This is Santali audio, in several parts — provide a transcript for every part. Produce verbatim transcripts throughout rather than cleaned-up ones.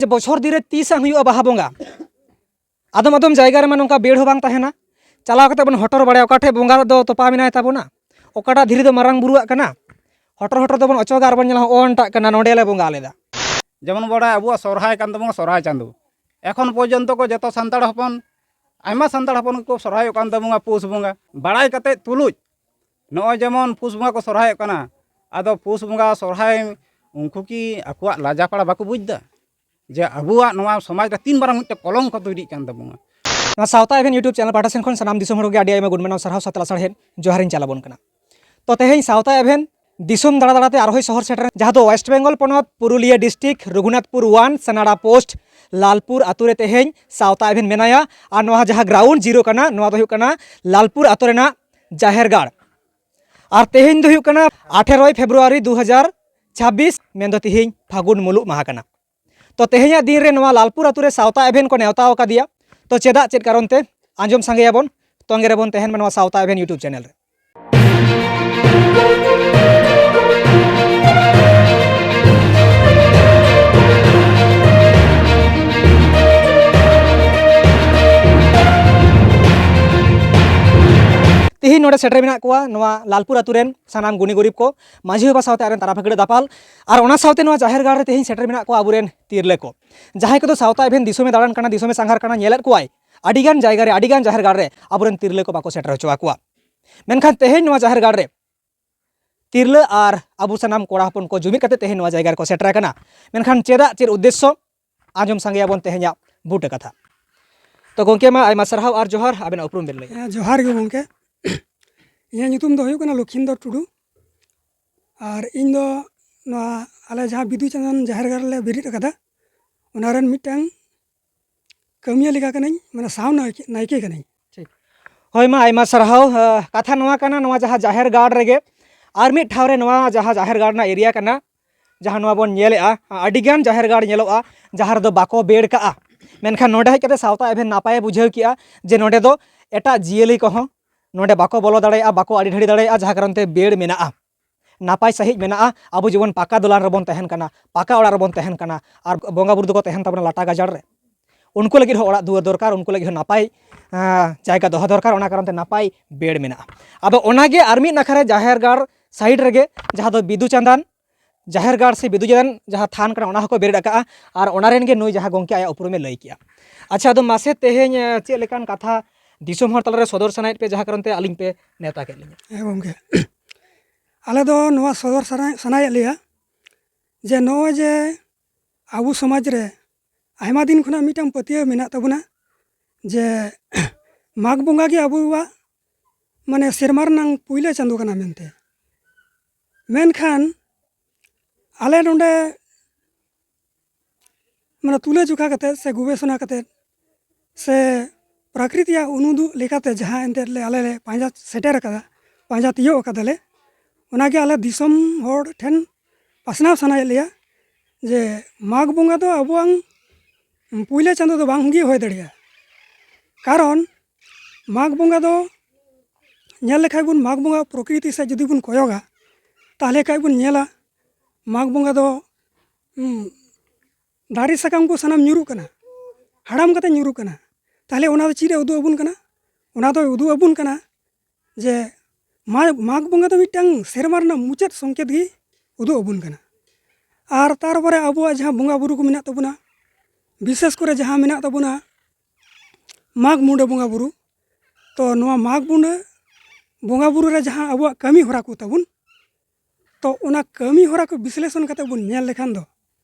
ᱡᱮ ᱵᱚᱪᱷᱚᱨ ᱫᱤᱱ ᱨᱮ ᱛᱤᱥ ᱦᱟᱸᱜ ᱦᱩᱭᱩᱜᱼᱟ ᱵᱟᱦᱟ ᱵᱚᱸᱜᱟ? ᱟᱫᱚᱢ ᱟᱫᱚᱢ ᱡᱟᱭᱜᱟ ᱨᱮᱢᱟ ᱱᱚᱝᱠᱟ ᱵᱮᱲ ᱦᱚᱸ ᱵᱟᱝ ᱛᱟᱦᱮᱱᱟ᱾ ᱪᱟᱞᱟᱣ ᱠᱟᱛᱮ ᱵᱚᱱ ᱦᱚᱴᱚᱨ ᱵᱟᱲᱟᱭᱟ, ᱚᱠᱟ ᱴᱷᱮᱡ ᱵᱚᱸᱜᱟ ᱫᱚ ᱛᱚᱯᱟ ᱢᱮᱱᱟᱭ ᱛᱟᱵᱚᱱᱟ, ᱚᱠᱟᱴᱟᱜ ᱫᱷᱤᱨᱤ ᱫᱚ ᱢᱟᱨᱟᱝ ᱵᱩᱨᱩᱣᱟᱜ ᱠᱟᱱᱟ᱾ ᱦᱚᱴᱚᱨ ᱦᱚᱴᱚᱨ ᱫᱚᱵᱚᱱ ᱚᱪᱚᱜᱟ ᱟᱨ ᱵᱚᱱ ᱧᱮᱞᱟ, ᱚᱱᱴᱟᱜ ᱠᱟᱱᱟ, ᱱᱚᱸᱰᱮ ᱞᱮ ᱵᱚᱸᱜᱟ ᱞᱮᱫᱟ᱾ ᱡᱮᱢᱚᱱ ᱵᱚᱱ ᱵᱟᱲᱟᱭᱟ, ᱟᱵᱚᱣᱟᱜ ᱥᱚᱨᱦᱟᱭ ᱠᱟᱱ ᱛᱟᱵᱚᱱᱟ ᱥᱚᱨᱦᱟᱭ ᱪᱟᱸᱫᱚ᱾ ᱮᱠᱷᱚᱱ ᱯᱚᱨᱡᱚᱱᱛᱚ ᱠᱚ ᱡᱚᱛᱚ ᱥᱟᱱᱛᱟᱲ ᱦᱚᱯᱚᱱ, ᱟᱭᱢᱟ ᱥᱟᱱᱛᱟᱲ ᱦᱚᱯᱚᱱ ᱠᱚ ᱥᱚᱨᱦᱟᱭᱚᱜ ᱠᱟᱱ ᱛᱟᱵᱚᱱᱟ ᱯᱩᱥ ᱵᱚᱸᱜᱟ᱾ ᱵᱟᱲᱟᱭ ᱠᱟᱛᱮ ᱛᱩᱞᱩᱡ ᱱᱚᱜᱼᱚᱭ ᱡᱮᱢᱚᱱ ᱯᱩᱥ ᱵᱚᱸᱜᱟ ᱠᱚ ᱥᱚᱨᱦᱟᱭᱚᱜ ᱠᱟᱱᱟ, ᱟᱫᱚ ᱯᱩᱥ ᱵᱚᱸᱜᱟ ᱥᱚᱨᱦᱟᱭ ᱩᱱᱠᱩ ᱠᱤ ᱟᱠᱚᱣᱟᱜ ᱞᱟᱡᱟᱯᱟᱲᱟ ᱵᱟᱠᱚ ᱵᱩᱡᱽ ᱮᱫᱟ? ᱡᱮ ᱟᱵᱚᱣᱟᱜ ᱱᱚᱣᱟ ᱥᱚᱢᱟᱡᱽ ᱨᱮ ᱛᱤᱱ ᱢᱟᱨᱟᱝ ᱢᱤᱫᱴᱮᱱ ᱠᱚᱞᱚᱝᱠᱚ ᱛᱩᱭᱨᱤᱜ ᱠᱟᱱ ᱛᱟᱵᱚᱱᱟ᱾ ᱱᱚᱣᱟ ᱥᱟᱶᱛᱟ ᱮᱵᱷᱮᱱ YouTube ᱪᱮᱱᱮᱞ ᱯᱟᱦᱴᱟ ᱥᱮᱱ ᱠᱷᱚᱱ ᱥᱟᱱᱟᱢ ᱫᱤᱥᱚᱢ ᱦᱚᱲ ᱠᱚᱜᱮ ᱟᱹᱰᱤ ᱟᱭᱢᱟ ᱜᱩᱱ ᱢᱟᱱᱟᱣ ᱥᱟᱨᱦᱟᱣ ᱥᱟᱛᱮ ᱞᱟᱥᱟᱲᱦᱮᱫ ᱡᱚᱦᱟᱨᱤᱧ ᱪᱟᱞ ᱟᱵᱚᱱ ᱠᱟᱱᱟ᱾ ᱛᱚ ᱛᱮᱦᱮᱧ ᱥᱟᱶᱛᱟ ᱮᱵᱷᱮᱱ ᱫᱤᱥᱚᱢ ᱫᱟᱬᱟ ᱫᱟᱬᱟᱛᱮ ᱟᱨᱦᱚᱸᱭ ᱥᱚᱦᱚᱨ ᱥᱮᱴᱮᱨ, ᱡᱟᱦᱟᱸ ᱫᱚ ᱳᱭᱮᱥᱴ ᱵᱮᱝᱜᱚᱞ ᱯᱚᱱᱚᱛ Purulia district Raghunathpur one Sanara post Lalpur ᱟᱛᱳ ᱨᱮ ᱛᱮᱦᱮᱧ ᱥᱟᱶᱛᱟ ᱮᱵᱷᱮᱱ ᱢᱮᱱᱟᱭᱟ᱾ ᱟᱨ ᱱᱚᱣᱟ ᱡᱟᱦᱟᱸ ᱜᱨᱟᱣᱩᱱᱰ ᱡᱤᱨᱳ ᱠᱟᱱᱟ, ᱱᱚᱣᱟ ᱫᱚ ᱦᱩᱭᱩᱜ ᱠᱟᱱᱟ ᱞᱟᱞᱯᱩᱨ ᱟᱛᱳ ᱨᱮᱱᱟᱜ ᱡᱟᱦᱮᱨ ᱜᱟᱲ᱾ ᱟᱨ ᱛᱮᱦᱮᱧ ᱫᱚ ᱦᱩᱭᱩᱜ ᱠᱟᱱᱟ ᱟᱴᱷᱮᱨᱚᱭ ᱯᱷᱮᱵᱽᱨᱩᱣᱟᱨᱤ ᱫᱩ ᱦᱟᱡᱟᱨ ᱪᱷᱟᱵᱵᱤᱥ, ᱢᱮᱱᱫᱚ ᱛᱮᱦᱮᱧ ᱯᱷᱟᱹᱜᱩᱱ ᱢᱩᱞᱩᱜ ᱢᱟᱦᱟ ᱠᱟᱱᱟ᱾ ᱛᱚ ᱛᱮᱦᱮᱧᱟᱜ ᱫᱤᱱ ᱨᱮ ᱱᱚᱣᱟ ᱞᱟᱞᱯᱩᱨ ᱟᱛᱳ ᱨᱮ ᱥᱟᱶᱛᱟ ᱮᱵᱷᱮᱱ ᱠᱚ ᱱᱮᱣᱛᱟ ᱟᱠᱟᱫᱮᱭᱟ᱾ ᱛᱚ ᱪᱮᱫᱟᱜ, ᱪᱮᱫ ᱠᱟᱨᱚᱱ ᱛᱮ, ᱟᱸᱡᱚᱢ ᱥᱟᱸᱜᱮᱭᱟᱵᱚᱱ᱾ ᱛᱚᱸᱜᱮ ᱨᱮᱵᱚᱱ ᱛᱟᱦᱮᱱ ᱢᱟ ᱱᱚᱣᱟ ᱥᱟᱶᱛᱟ ᱮᱵᱷᱮᱱ YouTube ᱪᱮᱱᱮᱞ ᱨᱮ᱾ ᱛᱮᱦᱮᱧ ᱱᱚᱰᱮ ᱥᱮᱴᱮᱨ ᱢᱮᱱᱟᱜ ᱠᱚᱣᱟ ᱱᱚᱣᱟ ᱞᱟᱞᱯᱩᱨ ᱟᱛᱳ ᱨᱮᱱ ᱥᱟᱱᱟᱢ ᱜᱩᱱᱤ ᱜᱩᱨᱤᱵ ᱠᱚ, ᱢᱟᱹᱡᱷᱤ ᱵᱟᱵᱟ ᱥᱟᱶᱛᱮ ᱟᱡ ᱨᱮᱱ ᱛᱟᱨᱟ ᱯᱷᱟᱹᱠᱲᱟᱹ ᱫᱟᱯᱟᱞ, ᱟᱨ ᱚᱱᱟ ᱥᱟᱶᱛᱮ ᱱᱚᱣᱟ ᱡᱟᱦᱮᱨ ᱜᱟᱲ ᱨᱮ ᱛᱮᱦᱮᱧ ᱥᱮᱴᱮᱨ ᱢᱮᱱᱟᱜ ᱠᱚᱣᱟ ᱟᱵᱚᱨᱮᱱ ᱛᱤᱨᱞᱟᱹ ᱠᱚ, ᱡᱟᱦᱟᱸᱭ ᱠᱚᱫᱚ ᱥᱟᱶᱛᱟ ᱮᱵᱷᱮᱱ ᱫᱤᱥᱚᱢᱮ ᱫᱟᱬᱟᱱ ᱠᱟᱱᱟ, ᱫᱤᱥᱚᱢᱮ ᱥᱟᱸᱜᱷᱟᱨ ᱠᱟᱱᱟ, ᱧᱮᱞᱮᱫ ᱠᱚᱣᱟᱭ ᱟᱹᱰᱤᱜᱟᱱ ᱡᱟᱭᱜᱟ ᱨᱮ, ᱟᱹᱰᱤᱜᱟᱱ ᱡᱟᱦᱮᱨ ᱜᱟᱲ ᱨᱮ ᱟᱵᱚᱨᱮᱱ ᱛᱤᱨᱞᱟᱹ ᱠᱚ ᱵᱟᱠᱚ ᱥᱮᱴᱮᱨ ᱦᱚᱪᱚ ᱟᱠᱚᱣᱟ᱾ ᱢᱮᱱᱠᱷᱟᱱ ᱛᱮᱦᱮᱧ ᱱᱚᱣᱟ ᱡᱟᱦᱮᱨ ᱜᱟᱲ ᱨᱮ ᱛᱤᱨᱞᱟᱹ ᱟᱨ ᱟᱵᱚ ᱥᱟᱱᱟᱢ ᱠᱚᱲᱟ ᱦᱚᱯᱚᱱ ᱠᱚ ᱡᱩᱢᱤᱫ ᱠᱟᱛᱮ ᱛᱮᱦᱮᱧ ᱱᱚᱣᱟ ᱡᱟᱭᱜᱟ ᱨᱮᱠᱚ ᱥᱮᱴᱮᱨ ᱟᱠᱟᱱᱟ᱾ ᱢᱮᱱᱠᱷᱟᱱ ᱪᱮᱫᱟᱜ, ᱪᱮᱫ ᱩᱫᱽᱫᱮᱥᱥᱚ, ᱟᱸᱡᱚᱢ ᱥᱟᱸᱜᱮᱭᱟᱵᱚᱱ ᱛᱮᱦᱮᱧᱟᱜ ᱵᱩᱴᱟᱹ ᱠᱟᱛᱷᱟ᱾ ᱛᱚ ᱜᱚᱢᱠᱮ, ᱢᱟ ᱟᱭᱢᱟ ᱥᱟᱨᱦᱟᱣ ᱟᱨ ᱡᱚᱦᱟᱨ, ᱟᱵᱮᱱᱟᱜ ᱩᱯᱨᱩᱢ ᱵᱮᱱ ᱞᱟᱹᱭᱟ᱾ ᱦᱮᱸ, ᱡᱚᱦᱟᱨ ᱜᱮ ᱜᱚᱢᱠᱮ᱾ ᱤᱧᱟᱹᱜ ᱧᱩᱛᱩᱢ ᱫᱚ ᱦᱩᱭᱩᱜ ᱠᱟᱱᱟ ᱞᱚᱠᱷᱤᱱᱫᱚᱨ ᱴᱩᱰᱩ᱾ ᱟᱨ ᱤᱧ ᱫᱚ ᱱᱚᱣᱟ ᱟᱞᱮ ᱡᱟᱦᱟᱸ ᱵᱤᱫᱩ ᱪᱟᱸᱫᱟᱱ ᱡᱟᱦᱮᱨ ᱜᱟᱲ ᱞᱮ ᱵᱮᱨᱮᱫ ᱟᱠᱟᱫᱟ, ᱚᱱᱟ ᱨᱮᱱ ᱢᱤᱫᱴᱟᱝ ᱠᱟᱹᱢᱤᱭᱟᱹ ᱞᱮᱠᱟ ᱠᱟᱹᱱᱟᱹᱧ, ᱢᱟᱱᱮ ᱥᱟᱶ ᱱᱟᱭᱠᱮ, ᱱᱟᱭᱠᱮ ᱠᱟᱹᱱᱟᱹᱧ᱾ ᱴᱷᱤᱠ᱾ ᱦᱳᱭ, ᱢᱟ ᱟᱭᱢᱟ ᱥᱟᱨᱦᱟᱣ᱾ ᱟᱸ, ᱠᱟᱛᱷᱟ ᱱᱚᱣᱟ ᱠᱟᱱᱟ, ᱱᱚᱣᱟ ᱡᱟᱦᱟᱸ ᱡᱟᱦᱮᱨ ᱜᱟᱲ ᱨᱮᱜᱮ ᱟᱨ ᱢᱤᱫ ᱴᱷᱟᱶ ᱨᱮ ᱱᱚᱣᱟ ᱡᱟᱦᱟᱸ ᱡᱟᱦᱮᱨ ᱜᱟᱲ ᱨᱮᱱᱟᱜ ᱮᱨᱤᱭᱟ ᱠᱟᱱᱟ, ᱡᱟᱦᱟᱸ ᱱᱚᱣᱟ ᱵᱚᱱ ᱧᱮᱞᱮᱜᱼᱟ, ᱟᱹᱰᱤᱜᱟᱱ ᱡᱟᱦᱮᱨ ᱜᱟᱲ ᱧᱮᱞᱚᱜᱼᱟ ᱡᱟᱦᱟᱸ ᱨᱮᱫᱚ ᱵᱟᱠᱚ ᱵᱮᱲ ᱠᱟᱜᱼᱟ᱾ ᱢᱮᱱᱠᱷᱟᱱ ᱱᱚᱰᱮ ᱦᱮᱡ ᱠᱟᱛᱮ ᱥᱟᱶᱛᱟ ᱮᱵᱷᱮᱱ ᱱᱟᱯᱟᱭᱮ ᱵᱩᱡᱷᱟᱹᱣ ᱠᱮᱜᱼᱟ ᱡᱮ ᱱᱚᱰᱮ ᱫᱚ ᱮᱴᱟᱜ ᱡᱤᱭᱟᱹᱞᱤ ᱠᱚᱦᱚᱸ ᱱᱚᱰᱮ ᱵᱟᱠᱚ ᱵᱚᱞᱚ ᱫᱟᱲᱮᱭᱟᱜᱼᱟ, ᱵᱟᱠᱚ ᱟᱹᱰᱤ ᱰᱷᱟᱹᱲᱤ ᱫᱟᱲᱮᱭᱟᱜᱼᱟ, ᱡᱟᱦᱟᱸ ᱠᱟᱨᱚᱱ ᱛᱮ ᱵᱮᱲ ᱢᱮᱱᱟᱜᱼᱟ᱾ ᱱᱟᱯᱟᱭ ᱥᱟᱺᱦᱤᱡ ᱢᱮᱱᱟᱜᱼᱟ, ᱟᱵᱚ ᱡᱮᱢᱚᱱ ᱯᱟᱠᱟ ᱫᱚᱞᱟᱱ ᱨᱮᱵᱚᱱ ᱛᱟᱦᱮᱱ ᱠᱟᱱᱟ, ᱯᱟᱠᱟ ᱚᱲᱟᱜ ᱨᱮᱵᱚᱱ ᱛᱟᱦᱮᱱ ᱠᱟᱱᱟ, ᱟᱨ ᱵᱚᱸᱜᱟ ᱵᱩᱨᱩ ᱫᱚᱠᱚ ᱛᱟᱦᱮᱱ ᱛᱟᱵᱚᱱᱟ ᱞᱟᱴᱟ ᱜᱟᱡᱟᱲ ᱨᱮ, ᱩᱱᱠᱩ ᱞᱟᱹᱜᱤᱫ ᱦᱚᱸ ᱚᱲᱟᱜ ᱫᱩᱣᱟᱹᱨ ᱫᱚᱨᱠᱟᱨ, ᱩᱱᱠᱩ ᱞᱟᱹᱜᱤᱫ ᱦᱚᱸ ᱱᱟᱯᱟᱭ, ᱟᱸ, ᱡᱟᱭᱜᱟ ᱫᱚᱦᱚ ᱫᱚᱨᱠᱟᱨ, ᱚᱱᱟ ᱠᱟᱨᱚᱱ ᱛᱮ ᱱᱟᱯᱟᱭ ᱵᱮᱲ ᱢᱮᱱᱟᱜᱼᱟ᱾ ᱟᱫᱚ ᱚᱱᱟᱜᱮ ᱟᱨ ᱢᱤᱫ ᱱᱟᱠᱷᱟ ᱨᱮ ᱡᱟᱦᱮᱨ ᱜᱟᱲ ᱥᱟᱭᱤᱰ ᱨᱮᱜᱮ ᱡᱟᱦᱟᱸ ᱫᱚ ᱵᱤᱫᱩ ᱪᱟᱸᱫᱟᱱ ᱡᱟᱦᱮᱨ ᱜᱟᱲ ᱥᱮ ᱵᱤᱫᱩ ᱪᱟᱸᱫᱟᱱ ᱡᱟᱦᱟᱸ ᱛᱷᱟᱱ ᱠᱟᱱᱟ, ᱚᱱᱟ ᱦᱚᱸᱠᱚ ᱵᱮᱨᱮᱫ ᱟᱠᱟᱫᱼᱟ᱾ ᱟᱨ ᱚᱱᱟ ᱨᱮᱱ ᱜᱮ ᱱᱩᱭ ᱡᱟᱦᱟᱸ ᱜᱚᱢᱠᱮ ᱟᱭᱟᱜ ᱩᱯᱨᱩᱢᱮ ᱞᱟᱹᱭ ᱠᱮᱜᱼᱟ᱾ ᱟᱪᱪᱷᱟ, ᱟᱫᱚ ᱢᱟᱥᱮ ᱛᱮᱦᱮᱧ, ᱮ, ᱪᱮᱫ ᱞᱮᱠᱟᱱ ᱠᱟᱛᱷᱟ ᱫᱤᱥᱚᱢ ᱦᱚᱲ ᱛᱟᱞᱟᱨᱮ ᱥᱚᱫᱚᱨ ᱥᱟᱱᱟᱭᱮᱫ ᱯᱮ, ᱡᱟᱦᱟᱸ ᱠᱟᱨᱚᱱ ᱛᱮ ᱟᱹᱞᱤᱧ ᱯᱮ ᱱᱮᱣᱛᱟ ᱠᱮᱫ ᱞᱤᱧᱟ? ᱦᱮᱸ ᱜᱚᱢᱠᱮ, ᱟᱞᱮ ᱫᱚ ᱱᱚᱣᱟ ᱥᱚᱫᱚᱨ ᱥᱟᱱᱟᱭ-, ᱥᱟᱱᱟᱭᱮᱫ ᱞᱮᱭᱟ ᱡᱮ ᱱᱚᱜᱼᱚᱭ ᱡᱮ ᱟᱵᱚ ᱥᱚᱢᱟᱡᱽ ᱨᱮ ᱟᱭᱢᱟ ᱫᱤᱱ ᱠᱷᱚᱱᱟᱜ ᱢᱤᱫᱴᱟᱝ ᱯᱟᱹᱛᱭᱟᱹᱣ ᱢᱮᱱᱟᱜ ᱛᱟᱵᱚᱱᱟ ᱡᱮ ᱢᱟᱜᱽ ᱵᱚᱸᱜᱟ ᱜᱮ ᱟᱵᱚᱣᱟᱜ, ᱢᱟᱱᱮ, ᱥᱮᱨᱢᱟ ᱨᱮᱱᱟᱝ ᱯᱩᱭᱞᱟᱹ ᱪᱟᱸᱫᱳ ᱠᱟᱱᱟ ᱢᱮᱱᱛᱮ᱾ ᱢᱮᱱᱠᱷᱟᱱ ᱟᱞᱮ ᱱᱚᱰᱮ, ᱢᱟᱱᱮ, ᱛᱩᱞᱟᱹ ᱡᱚᱠᱷᱟ ᱠᱟᱛᱮᱫ ᱥᱮ ᱜᱚᱵᱮᱥᱚᱱᱟ ᱠᱟᱛᱮᱫ ᱥᱮ ᱯᱨᱟᱠᱨᱤᱛᱤᱭᱟᱜ ᱩᱱᱩᱫᱩᱜ ᱞᱮᱠᱟᱛᱮ ᱡᱟᱦᱟᱸ ᱮᱱᱛᱮᱫ ᱞᱮ, ᱟᱞᱮ ᱞᱮ ᱯᱟᱸᱡᱟ ᱥᱮᱴᱮᱨ ᱟᱠᱟᱫᱟ, ᱯᱟᱸᱡᱟ ᱛᱤᱭᱳᱜ ᱟᱠᱟᱫᱟᱞᱮ, ᱚᱱᱟᱜᱮ ᱟᱞᱮ ᱫᱤᱥᱚᱢ ᱦᱚᱲ ᱴᱷᱮᱱ ᱯᱟᱥᱱᱟᱣ ᱥᱟᱱᱟᱭᱮᱫ ᱞᱮᱭᱟ ᱡᱮ ᱢᱟᱜᱽ ᱵᱚᱸᱜᱟ ᱫᱚ ᱟᱵᱚᱣᱟᱝ ᱯᱩᱭᱞᱟᱹ ᱪᱟᱸᱫᱳ ᱫᱚ ᱵᱟᱝ ᱜᱮ ᱦᱩᱭ ᱫᱟᱲᱮᱭᱟᱜᱼᱟ᱾ ᱠᱟᱨᱚᱱ ᱢᱟᱜᱽ ᱵᱚᱸᱜᱟ ᱫᱚ ᱧᱮᱞ ᱞᱮᱠᱷᱟᱡ ᱵᱚᱱ, ᱢᱟᱜᱽ ᱵᱚᱸᱜᱟ ᱯᱨᱚᱠᱨᱤᱛᱤ ᱥᱮᱫ ᱡᱩᱫᱤ ᱵᱚᱱ ᱠᱚᱭᱚᱜᱟ, ᱛᱟᱦᱚᱞᱮ ᱠᱷᱟᱡ ᱵᱚᱱ ᱧᱮᱞᱟ ᱢᱟᱜᱽ ᱵᱚᱸᱜᱟ ᱫᱚ, ᱩᱸ, ᱫᱟᱨᱮ ᱥᱟᱠᱟᱢ ᱠᱚ ᱥᱟᱱᱟᱢ ᱧᱩᱨᱩᱜ ᱠᱟᱱᱟ, ᱦᱟᱲᱟᱢ ᱠᱟᱛᱮ ᱧᱩᱨᱩᱜ ᱠᱟᱱᱟ᱾ ᱛᱟᱦᱚᱞᱮ ᱚᱱᱟ ᱫᱚ ᱪᱮᱫ ᱮ ᱩᱫᱩᱜ ᱟᱵᱚᱱ ᱠᱟᱱᱟ? ᱚᱱᱟ ᱫᱚᱭ ᱩᱫᱩᱜ ᱟᱵᱚᱱ ᱠᱟᱱᱟ ᱡᱮ ᱢᱟ-, ᱢᱟᱜᱽ ᱵᱚᱸᱜᱟ ᱫᱚ ᱢᱤᱫᱴᱟᱝ ᱥᱮᱨᱢᱟ ᱨᱮᱱᱟᱜ ᱢᱩᱪᱟᱹᱫ ᱥᱚᱝᱠᱮᱛ ᱜᱮ ᱩᱫᱩᱜ ᱟᱵᱚᱱ ᱠᱟᱱᱟ᱾ ᱟᱨ ᱛᱟᱨᱯᱚᱨᱮ ᱟᱵᱚᱣᱟᱜ ᱡᱟᱦᱟᱸ ᱵᱚᱸᱜᱟ ᱵᱩᱨᱩ ᱠᱚ ᱢᱮᱱᱟᱜ ᱛᱟᱵᱚᱱᱟ, ᱵᱤᱥᱮᱥ ᱠᱚᱨᱮ ᱡᱟᱦᱟᱸ ᱢᱮᱱᱟᱜ ᱛᱟᱵᱚᱱᱟ ᱢᱟᱜᱽ ᱢᱩᱸᱰᱟᱹ ᱵᱚᱸᱜᱟ ᱵᱩᱨᱩ, ᱛᱚ ᱱᱚᱣᱟ ᱢᱟᱜᱽ ᱢᱩᱸᱰᱟᱹ ᱵᱚᱸᱜᱟ ᱵᱩᱨᱩ ᱨᱮ ᱡᱟᱦᱟᱸ ᱟᱵᱚᱣᱟᱜ ᱠᱟᱹᱢᱤ ᱦᱚᱨᱟ ᱠᱚ ᱛᱟᱵᱚᱱ, ᱛᱚ ᱚᱱᱟ ᱠᱟᱹᱢᱤ ᱦᱚᱨᱟ ᱠᱚ ᱵᱤᱥᱞᱮᱥᱚᱱ ᱠᱟᱛᱮ ᱵᱚᱱ ᱧᱮᱞ ᱞᱮᱠᱷᱟᱱ ᱫᱚ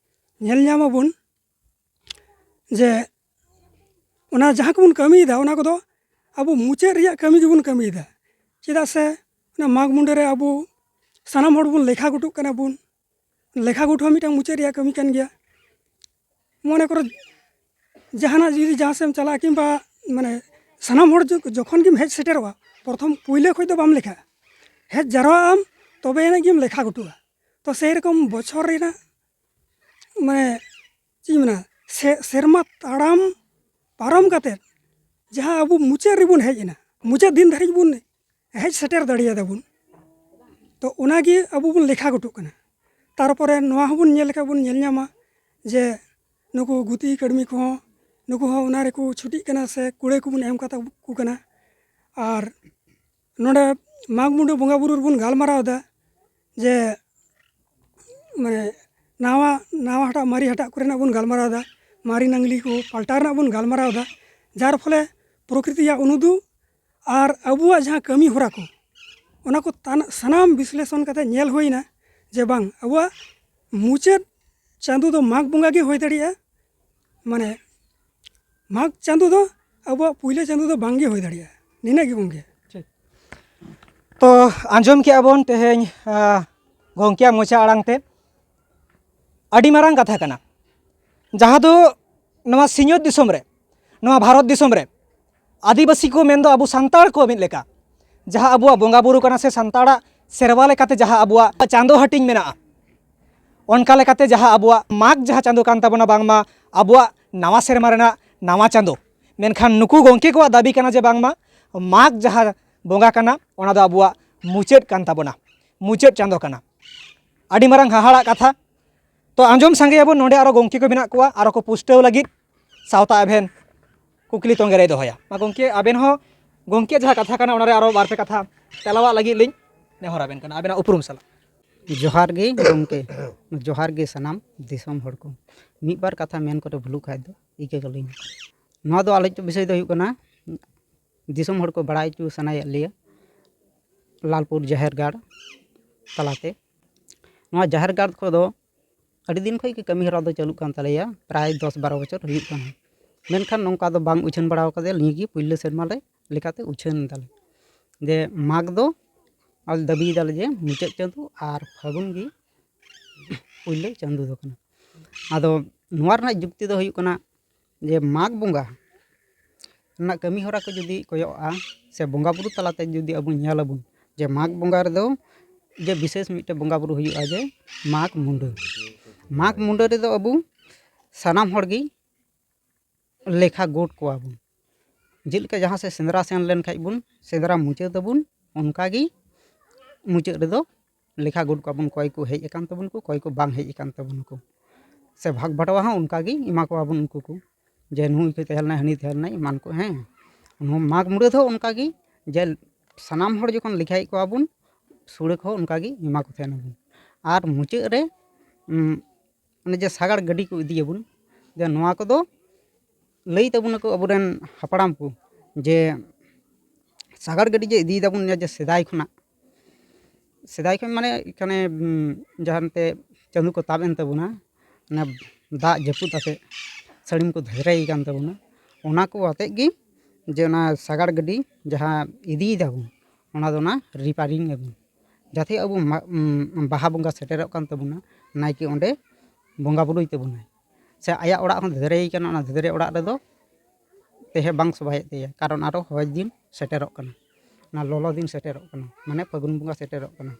ᱧᱮᱞ ᱧᱟᱢ ᱟᱵᱚᱱ ᱡᱮ ᱚᱱᱟ ᱡᱟᱦᱟᱸ ᱠᱚᱵᱚᱱ ᱠᱟᱹᱢᱤᱭᱮᱫᱟ, ᱚᱱᱟ ᱠᱚᱫᱚ ᱟᱵᱚ ᱢᱩᱪᱟᱹᱫ ᱨᱮᱭᱟᱜ ᱠᱟᱹᱢᱤ ᱜᱮᱵᱚᱱ ᱠᱟᱹᱢᱤᱭᱮᱫᱟ᱾ ᱪᱮᱫᱟᱜ ᱥᱮ ᱚᱱᱟ ᱢᱟᱜᱽ ᱢᱩᱸᱰᱟᱹ ᱨᱮ ᱟᱵᱚ ᱥᱟᱱᱟᱢ ᱦᱚᱲ ᱵᱚᱱ ᱞᱮᱠᱷᱟ ᱜᱩᱴᱩᱜ ᱠᱟᱱᱟ ᱵᱚᱱ᱾ ᱞᱮᱠᱷᱟ ᱜᱩᱴ ᱦᱚᱸ ᱢᱤᱫᱴᱟᱝ ᱢᱩᱪᱟᱹᱫ ᱨᱮᱭᱟᱜ ᱠᱟᱹᱢᱤ ᱠᱟᱱ ᱜᱮᱭᱟ᱾ ᱢᱚᱱᱮ ᱠᱚᱨᱚ ᱡᱟᱦᱟᱱᱟᱜ ᱡᱩᱫᱤ ᱡᱟᱦᱟᱸ ᱥᱮᱫ ᱮᱢ ᱪᱟᱞᱟᱜᱼᱟ, ᱠᱤᱝᱵᱟ, ᱢᱟᱱᱮ, ᱥᱟᱱᱟᱢ ᱦᱚᱲ ᱡᱚ-, ᱡᱚᱠᱷᱚᱱ ᱜᱮᱢ ᱦᱮᱡ ᱥᱮᱴᱮᱨᱚᱜᱼᱟ, ᱯᱨᱚᱛᱷᱚᱢ ᱯᱩᱭᱞᱟᱹ ᱠᱷᱚᱱ ᱫᱚ ᱵᱟᱢ ᱞᱮᱠᱷᱟᱜᱼᱟ, ᱦᱮᱡ ᱡᱟᱨᱣᱟᱜ ᱟᱢ, ᱛᱚᱵᱮ ᱟᱹᱱᱤᱡ ᱜᱮᱢ ᱞᱮᱠᱷᱟ ᱜᱩᱴᱩᱜᱼᱟ᱾ ᱛᱚ ᱥᱮᱭ ᱨᱚᱠᱚᱢ ᱵᱚᱪᱷᱚᱨ ᱨᱮᱱᱟᱜ, ᱢᱟᱱᱮ, ᱪᱮᱫ ᱤᱧ ᱢᱮᱱᱟ, ᱥᱮ-, ᱥᱮᱨᱢᱟ ᱛᱟᱲᱟᱢ ᱯᱟᱨᱚᱢ ᱠᱟᱛᱮᱫ ᱡᱟᱦᱟᱸ ᱟᱵᱚ ᱢᱩᱪᱟᱹᱫ ᱨᱮᱵᱚᱱ ᱦᱮᱡ ᱮᱱᱟ, ᱢᱩᱪᱟᱹᱫ ᱫᱤᱱ ᱫᱷᱟᱹᱨᱤᱡ ᱵᱚᱱ ᱦᱮᱡ ᱥᱮᱴᱮᱨ ᱫᱟᱲᱮᱭᱟᱫᱟ ᱵᱚᱱ᱾ ᱛᱚ ᱚᱱᱟᱜᱮ ᱟᱵᱚ ᱵᱚᱱ ᱞᱮᱠᱷᱟ ᱜᱚᱴᱚᱜ ᱠᱟᱱᱟ᱾ ᱛᱟᱨᱯᱚᱨᱮ ᱱᱚᱣᱟ ᱦᱚᱸᱵᱚᱱ ᱧᱮᱞ ᱞᱮᱠᱷᱟᱱ ᱵᱚᱱ ᱧᱮᱞ ᱧᱟᱢᱟ ᱡᱮ ᱱᱩᱠᱩ ᱜᱩᱛᱤ ᱠᱟᱹᱲᱢᱤ ᱠᱚᱦᱚᱸ, ᱱᱩᱠᱩ ᱦᱚᱸ ᱚᱱᱟ ᱨᱮᱠᱚ ᱪᱷᱩᱴᱤᱜ ᱠᱟᱱᱟ ᱥᱮ ᱠᱩᱲᱟᱹᱭ ᱠᱚᱵᱚᱱ ᱮᱢ ᱠᱟᱛᱟ ᱠᱚ ᱠᱟᱱᱟ᱾ ᱟᱨ ᱱᱚᱰᱮ ᱢᱟᱜᱽ ᱢᱩᱞᱩᱜ ᱵᱚᱸᱜᱟ ᱵᱩᱨᱩ ᱨᱮᱵᱚᱱ ᱜᱟᱞᱢᱟᱨᱟᱣ ᱮᱫᱟ ᱡᱮ ᱢᱟᱱᱮ ᱱᱟᱣᱟ, ᱱᱟᱣᱟ ᱦᱟᱴᱟᱜ ᱢᱟᱨᱮ ᱦᱟᱴᱟᱜ ᱠᱚᱨᱮᱱᱟᱜ ᱵᱚᱱ ᱜᱟᱞᱢᱟᱨᱟᱣ ᱮᱫᱟ, ᱢᱟᱨᱮ ᱱᱟᱝᱞᱤ ᱠᱚ ᱯᱟᱞᱴᱟᱣ ᱨᱮᱱᱟᱜ ᱵᱚᱱ ᱜᱟᱞᱢᱟᱨᱟᱣ ᱮᱫᱟ, ᱡᱟᱨ ᱯᱷᱚᱞᱮ ᱯᱨᱚᱠᱨᱤᱛᱤᱭᱟᱜ ᱩᱱᱩᱫᱩᱜ ᱟᱨ ᱟᱵᱚᱣᱟᱜ ᱡᱟᱦᱟᱸ ᱠᱟᱹᱢᱤ ᱦᱚᱨᱟ ᱠᱚ, ᱚᱱᱟ ᱠᱚ ᱛᱟᱱ-, ᱥᱟᱱᱟᱢ ᱵᱤᱥᱞᱮᱥᱚᱱ ᱠᱟᱛᱮ ᱧᱮᱞ ᱦᱩᱭᱱᱟ ᱡᱮ ᱵᱟᱝ, ᱟᱵᱚᱣᱟᱜ ᱢᱩᱪᱟᱹᱫ ᱪᱟᱸᱫᱳ ᱫᱚ ᱢᱟᱜᱽ ᱵᱚᱸᱜᱟ ᱜᱮ ᱦᱩᱭ ᱫᱟᱲᱮᱭᱟᱜᱼᱟ᱾ ᱢᱟᱱᱮ ᱢᱟᱜᱽ ᱪᱟᱸᱫᱳ ᱫᱚ ᱟᱵᱚᱣᱟᱜ ᱯᱩᱭᱞᱟᱹ ᱪᱟᱸᱫᱳ ᱫᱚ ᱵᱟᱝ ᱜᱮ ᱦᱩᱭ ᱫᱟᱲᱮᱭᱟᱜᱼᱟ᱾ ᱱᱤᱱᱟᱹᱜ ᱜᱮ ᱜᱚᱢᱠᱮ᱾ ᱴᱷᱤᱠ᱾ ᱛᱚ ᱟᱸᱡᱚᱢ ᱠᱮᱜᱼᱟ ᱵᱚᱱ ᱛᱮᱦᱮᱧ, ᱟᱸ, ᱜᱚᱢᱠᱮᱭᱟᱜ ᱢᱚᱪᱟ ᱟᱲᱟᱝ ᱛᱮ ᱟᱹᱰᱤ ᱢᱟᱨᱟᱝ ᱠᱟᱛᱷᱟ ᱠᱟᱱᱟ, ᱡᱟᱦᱟᱸ ᱫᱚ ᱱᱚᱣᱟ ᱥᱤᱧᱚᱛ ᱫᱤᱥᱚᱢ ᱨᱮ, ᱱᱚᱣᱟ ᱵᱷᱟᱨᱚᱛ ᱫᱤᱥᱚᱢ ᱨᱮ ᱟᱹᱫᱤᱵᱟᱹᱥᱤ ᱠᱚ ᱢᱮᱱᱫᱚ ᱟᱵᱚ ᱥᱟᱱᱛᱟᱲ ᱠᱚ ᱢᱤᱫ ᱞᱮᱠᱟ, ᱡᱟᱦᱟᱸ ᱟᱵᱚᱣᱟᱜ ᱵᱚᱸᱜᱟ ᱵᱩᱨᱩ ᱠᱟᱱᱟ ᱥᱮ ᱥᱟᱱᱛᱟᱲᱟᱜ ᱥᱮᱨᱣᱟ ᱞᱮᱠᱟᱛᱮ ᱡᱟᱦᱟᱸ ᱟᱵᱚᱣᱟᱜ ᱪᱟᱸᱫᱳ ᱦᱟᱹᱴᱤᱧ ᱢᱮᱱᱟᱜᱼᱟ, ᱚᱱᱠᱟ ᱞᱮᱠᱟᱛᱮ ᱡᱟᱦᱟᱸ ᱟᱵᱚᱣᱟᱜ ᱢᱟᱜᱽ ᱡᱟᱦᱟᱸ ᱪᱟᱸᱫᱳ ᱠᱟᱱ ᱛᱟᱵᱚᱱᱟ, ᱵᱟᱝᱢᱟ ᱟᱵᱚᱣᱟᱜ ᱱᱟᱣᱟ ᱥᱮᱨᱢᱟ ᱨᱮᱱᱟᱜ ᱱᱟᱣᱟ ᱪᱟᱸᱫᱳ, ᱢᱮᱱᱠᱷᱟᱱ ᱱᱩᱠᱩ ᱜᱚᱢᱠᱮ ᱠᱚᱣᱟᱜ ᱫᱟᱹᱵᱤ ᱠᱟᱱᱟ ᱡᱮ ᱵᱟᱝᱢᱟ ᱢᱟᱜᱽ ᱡᱟᱦᱟᱸ ᱵᱚᱸᱜᱟ ᱠᱟᱱᱟ, ᱚᱱᱟ ᱫᱚ ᱟᱵᱚᱣᱟᱜ ᱢᱩᱪᱟᱹᱫ ᱠᱟᱱ ᱛᱟᱵᱚᱱᱟ, ᱢᱩᱪᱟᱹᱫ ᱪᱟᱸᱫᱳ ᱠᱟᱱᱟ᱾ ᱟᱹᱰᱤ ᱢᱟᱨᱟᱝ ᱦᱟᱦᱟᱲᱟᱜ ᱠᱟᱛᱷᱟ᱾ ᱛᱚ ᱟᱸᱡᱚᱢ ᱥᱟᱸᱜᱮᱭᱟᱵᱚᱱ, ᱱᱚᱰᱮ ᱟᱨᱚ ᱜᱚᱢᱠᱮ ᱠᱚ ᱢᱮᱱᱟᱜ ᱠᱚᱣᱟ, ᱟᱨᱚ ᱠᱚ ᱯᱩᱥᱴᱟᱹᱣ ᱞᱟᱹᱜᱤᱫ ᱥᱟᱶᱛᱟ ᱮᱵᱷᱮᱱ ᱠᱩᱠᱞᱤ ᱛᱚᱸᱜᱮ ᱨᱮᱭ ᱫᱚᱦᱚᱭᱟ᱾ ᱢᱟ ᱜᱚᱢᱠᱮ, ᱟᱵᱮᱱ ᱦᱚᱸ ᱜᱚᱢᱠᱮ ᱡᱟᱦᱟᱸ ᱠᱟᱛᱷᱟ ᱠᱟᱱᱟ, ᱚᱱᱟᱨᱮ ᱟᱨᱚ ᱵᱟᱨ ᱯᱮ ᱠᱟᱛᱷᱟ ᱛᱮᱞᱟᱣᱟᱜ ᱞᱟᱹᱜᱤᱫ ᱞᱤᱧ ᱱᱮᱦᱚᱨ ᱟᱵᱮᱱ ᱠᱟᱱᱟ, ᱟᱵᱮᱱᱟᱜ ᱩᱯᱨᱩᱢ ᱥᱟᱞᱟᱜ᱾ ᱡᱚᱦᱟᱨ ᱜᱮ ᱜᱚᱢᱠᱮ, ᱡᱚᱦᱟᱨ ᱜᱮ ᱥᱟᱱᱟᱢ ᱫᱤᱥᱚᱢ ᱦᱚᱲ ᱠᱚ᱾ ᱢᱤᱫ ᱵᱟᱨ ᱠᱟᱛᱷᱟ ᱢᱮᱱ ᱠᱚᱨᱮ ᱵᱷᱩᱞᱩᱜ ᱠᱷᱟᱡ ᱫᱚ ᱤᱠᱟᱹ ᱠᱟᱹᱞᱤᱧ᱾ ᱱᱚᱣᱟ ᱫᱚ ᱟᱞᱳᱪᱚ ᱵᱤᱥᱚᱭ ᱫᱚ ᱦᱩᱭᱩᱜ ᱠᱟᱱᱟ ᱫᱤᱥᱚᱢ ᱦᱚᱲ ᱠᱚ ᱵᱟᱲᱟᱭ ᱦᱚᱪᱚ ᱥᱟᱱᱟᱭᱮᱫ ᱞᱮᱭᱟ ᱞᱟᱞᱯᱩᱨ ᱡᱟᱦᱮᱨ ᱜᱟᱲ ᱛᱟᱞᱟᱛᱮ᱾ ᱱᱚᱣᱟ ᱡᱟᱦᱮᱨ ᱜᱟᱲ ᱠᱚᱫᱚ ᱟᱹᱰᱤ ᱫᱤᱱ ᱠᱷᱚᱱ ᱜᱮ ᱠᱟᱹᱢᱤ ᱦᱚᱨᱟ ᱫᱚ ᱪᱟᱹᱞᱩᱜ ᱠᱟᱱ ᱛᱟᱞᱮᱭᱟ, ᱯᱨᱟᱭ ᱫᱚᱥ ᱵᱟᱨᱚ ᱵᱚᱪᱷᱚᱨ ᱦᱩᱭᱩᱜ ᱠᱟᱱᱟ᱾ ᱢᱮᱱᱠᱷᱟᱱ ᱱᱚᱝᱠᱟ ᱫᱚ ᱵᱟᱝ ᱩᱪᱷᱟᱹᱱ ᱵᱟᱲᱟ ᱠᱟᱫᱮᱭᱟ, ᱱᱤᱭᱟᱹ ᱜᱮ ᱯᱩᱭᱞᱟᱹ ᱥᱮᱨᱢᱟ ᱞᱮ ᱞᱮᱠᱟᱛᱮ ᱩᱪᱷᱟᱹᱱ ᱫᱟᱞᱮ᱾ ᱡᱮ ᱢᱟᱜᱽ ᱫᱚ ᱟᱞᱮ ᱫᱟᱹᱵᱤᱭ ᱫᱟᱞᱮ ᱡᱮ ᱢᱩᱪᱟᱹᱫ ᱪᱟᱸᱫᱳ ᱟᱨ ᱯᱷᱟᱹᱜᱩᱱ ᱜᱮ ᱯᱩᱭᱞᱟᱹ ᱪᱟᱸᱫᱳ ᱫᱚ ᱠᱟᱱᱟ᱾ ᱟᱫᱚ ᱱᱚᱣᱟ ᱨᱮᱱᱟᱜ ᱡᱩᱠᱛᱤ ᱫᱚ ᱦᱩᱭᱩᱜ ᱠᱟᱱᱟ ᱡᱮ ᱢᱟᱜᱽ ᱵᱚᱸᱜᱟ ᱨᱮᱱᱟᱜ ᱠᱟᱹᱢᱤ ᱦᱚᱨᱟ ᱠᱚ ᱡᱩᱫᱤ ᱠᱚᱭᱚᱜᱼᱟ ᱥᱮ ᱵᱚᱸᱜᱟ ᱵᱩᱨᱩ ᱛᱟᱞᱟᱛᱮ ᱡᱩᱫᱤ ᱟᱵᱚ ᱧᱮᱞ ᱟᱵᱚᱱ ᱡᱮ ᱢᱟᱜᱽ ᱵᱚᱸᱜᱟ ᱨᱮᱫᱚ ᱡᱮ ᱵᱤᱥᱮᱥ ᱢᱤᱫᱴᱮᱱ ᱵᱚᱸᱜᱟ ᱵᱩᱨᱩ ᱦᱩᱭᱩᱜᱼᱟ ᱡᱮ ᱢᱟᱜᱽ ᱢᱩᱸᱰᱟᱹ᱾ ᱢᱟᱜᱽ ᱢᱩᱸᱰᱟᱹ ᱨᱮᱫᱚ ᱟᱵᱚ ᱥᱟᱱᱟᱢ ᱦᱚᱲ ᱜᱮ ᱞᱮᱠᱷᱟ ᱜᱚᱴ ᱠᱚᱣᱟ ᱵᱚᱱ᱾ ᱡᱮᱞᱮᱠᱟ ᱡᱟᱦᱟᱸ ᱥᱮᱫ ᱥᱮᱸᱫᱽᱨᱟ ᱥᱮᱱ ᱞᱮᱱ ᱠᱷᱟᱡ ᱵᱚᱱ, ᱥᱮᱸᱫᱽᱨᱟ ᱢᱩᱪᱟᱹᱫ ᱟᱵᱚᱱ, ᱚᱱᱠᱟ ᱜᱮ ᱢᱩᱪᱟᱹᱫ ᱨᱮᱫᱚ ᱞᱮᱠᱷᱟ ᱜᱚᱫ ᱠᱚᱣᱟ ᱵᱚᱱ, ᱚᱠᱚᱭ ᱠᱚ ᱦᱮᱡ ᱟᱠᱟᱱ ᱛᱟᱵᱚᱱ ᱠᱚ, ᱚᱠᱚᱭ ᱠᱚ ᱵᱟᱝ ᱦᱮᱡ ᱟᱠᱟᱱ ᱛᱟᱵᱚᱱ ᱠᱚ᱾ ᱥᱮ ᱵᱷᱟᱜᱽ ᱵᱟᱸᱴᱟᱣᱟ ᱦᱚᱸ ᱚᱱᱠᱟ ᱜᱮ ᱮᱢᱟ ᱠᱚᱣᱟ ᱵᱚᱱ ᱩᱱᱠᱩ ᱠᱚ, ᱡᱮ ᱱᱩᱭ ᱠᱚ ᱛᱟᱦᱮᱸ ᱞᱮᱱᱟᱭ, ᱦᱟᱹᱱᱤ ᱛᱟᱦᱮᱸ ᱞᱮᱱᱟᱭ, ᱮᱢᱟᱱ ᱠᱚ, ᱦᱮᱸ᱾ ᱱᱚᱣᱟ ᱢᱟᱜᱽ ᱢᱩᱞᱩᱜ ᱦᱚᱸ ᱚᱱᱠᱟ ᱜᱮ, ᱡᱮ ᱥᱟᱱᱟᱢ ᱦᱚᱲ ᱡᱚᱠᱷᱚᱱ ᱞᱮᱠᱷᱟᱭᱮᱫ ᱠᱚᱣᱟ ᱵᱚᱱ, ᱥᱩᱲᱟᱹ ᱠᱚᱦᱚᱸ ᱚᱱᱠᱟ ᱜᱮ ᱮᱢᱟ ᱠᱚ ᱛᱟᱦᱮᱱᱟ ᱵᱚᱱ᱾ ᱟᱨ ᱢᱩᱪᱟᱹᱫ ᱨᱮ, ᱩᱸ, ᱚᱱᱮ ᱡᱮ ᱥᱟᱜᱟᱲ ᱜᱟᱹᱰᱤ ᱠᱚ ᱤᱫᱤᱭᱟᱵᱚᱱ, ᱡᱮ ᱱᱚᱣᱟ ᱠᱚᱫᱚ ᱞᱟᱹᱭ ᱛᱟᱵᱚᱱᱟᱠᱚ ᱟᱵᱚᱨᱮᱱ ᱦᱟᱯᱲᱟᱢ ᱠᱚ, ᱡᱮ ᱥᱟᱜᱟᱲ ᱜᱟᱹᱰᱤ ᱡᱮ ᱤᱫᱤᱭ ᱫᱟᱵᱚᱱ, ᱡᱮ ᱥᱮᱫᱟᱭ ᱠᱷᱚᱱᱟᱜ, ᱥᱮᱫᱟᱭ ᱠᱷᱚᱱ ᱢᱟᱱᱮ ᱮᱠᱷᱟᱱᱮ, ᱩᱸ, ᱡᱟᱦᱟᱸ ᱱᱚᱛᱮ ᱪᱟᱸᱫᱚ ᱠᱚ ᱛᱟᱵ ᱮᱱ ᱛᱟᱵᱚᱱᱟ, ᱚᱱᱟ ᱫᱟᱜ ᱡᱟᱹᱯᱩᱫ ᱟᱛᱮ ᱥᱟᱹᱲᱤᱢ ᱠᱚ ᱫᱷᱟᱫᱨᱟᱭ ᱠᱟᱱ ᱛᱟᱵᱚᱱᱟ, ᱚᱱᱟ ᱠᱚ ᱟᱛᱮᱫ ᱜᱮ, ᱡᱮ ᱚᱱᱟ ᱥᱟᱜᱟᱲ ᱜᱟᱹᱰᱤ ᱡᱟᱦᱟᱸ ᱤᱫᱤᱭ ᱫᱟᱵᱚᱱ, ᱚᱱᱟ ᱫᱚ ᱚᱱᱟ ᱨᱤᱯᱮᱭᱟᱨᱤᱝ ᱟᱵᱚᱱ, ᱡᱟᱛᱮ ᱟᱵᱚ ᱢᱟ-, ᱩᱸ, ᱵᱟᱦᱟ ᱵᱚᱸᱜᱟ ᱥᱮᱴᱮᱨᱚᱜ ᱠᱟᱱ ᱛᱟᱵᱚᱱᱟ, ᱱᱟᱭᱠᱮ ᱚᱸᱰᱮ ᱵᱚᱸᱜᱟ ᱵᱩᱨᱩᱭ ᱛᱟᱵᱚᱱᱟᱭ᱾ ᱥᱮ ᱟᱭᱟᱜ ᱚᱲᱟᱜ ᱦᱚᱸ ᱫᱷᱟᱫᱨᱟᱭ ᱠᱟᱱᱟ, ᱚᱱᱟ ᱫᱷᱟᱫᱨᱟᱭ ᱚᱲᱟᱜ ᱨᱮᱫᱚ ᱛᱟᱦᱮᱸ ᱵᱟᱝ ᱥᱚᱵᱷᱟᱭᱮᱫ ᱛᱟᱭᱟ, ᱠᱟᱨᱚᱱ ᱟᱨᱚ ᱦᱚᱭ ᱫᱤᱱ ᱥᱮᱴᱮᱨᱚᱜ ᱠᱟᱱᱟ, ᱚᱱᱟ ᱞᱚᱞᱚ ᱫᱤᱱ ᱥᱮᱴᱮᱨᱚᱜ ᱠᱟᱱᱟ, ᱢᱟᱱᱮ ᱯᱷᱟᱹᱜᱩᱱ ᱵᱚᱸᱜᱟ ᱥᱮᱴᱮᱨᱚᱜ ᱠᱟᱱᱟ᱾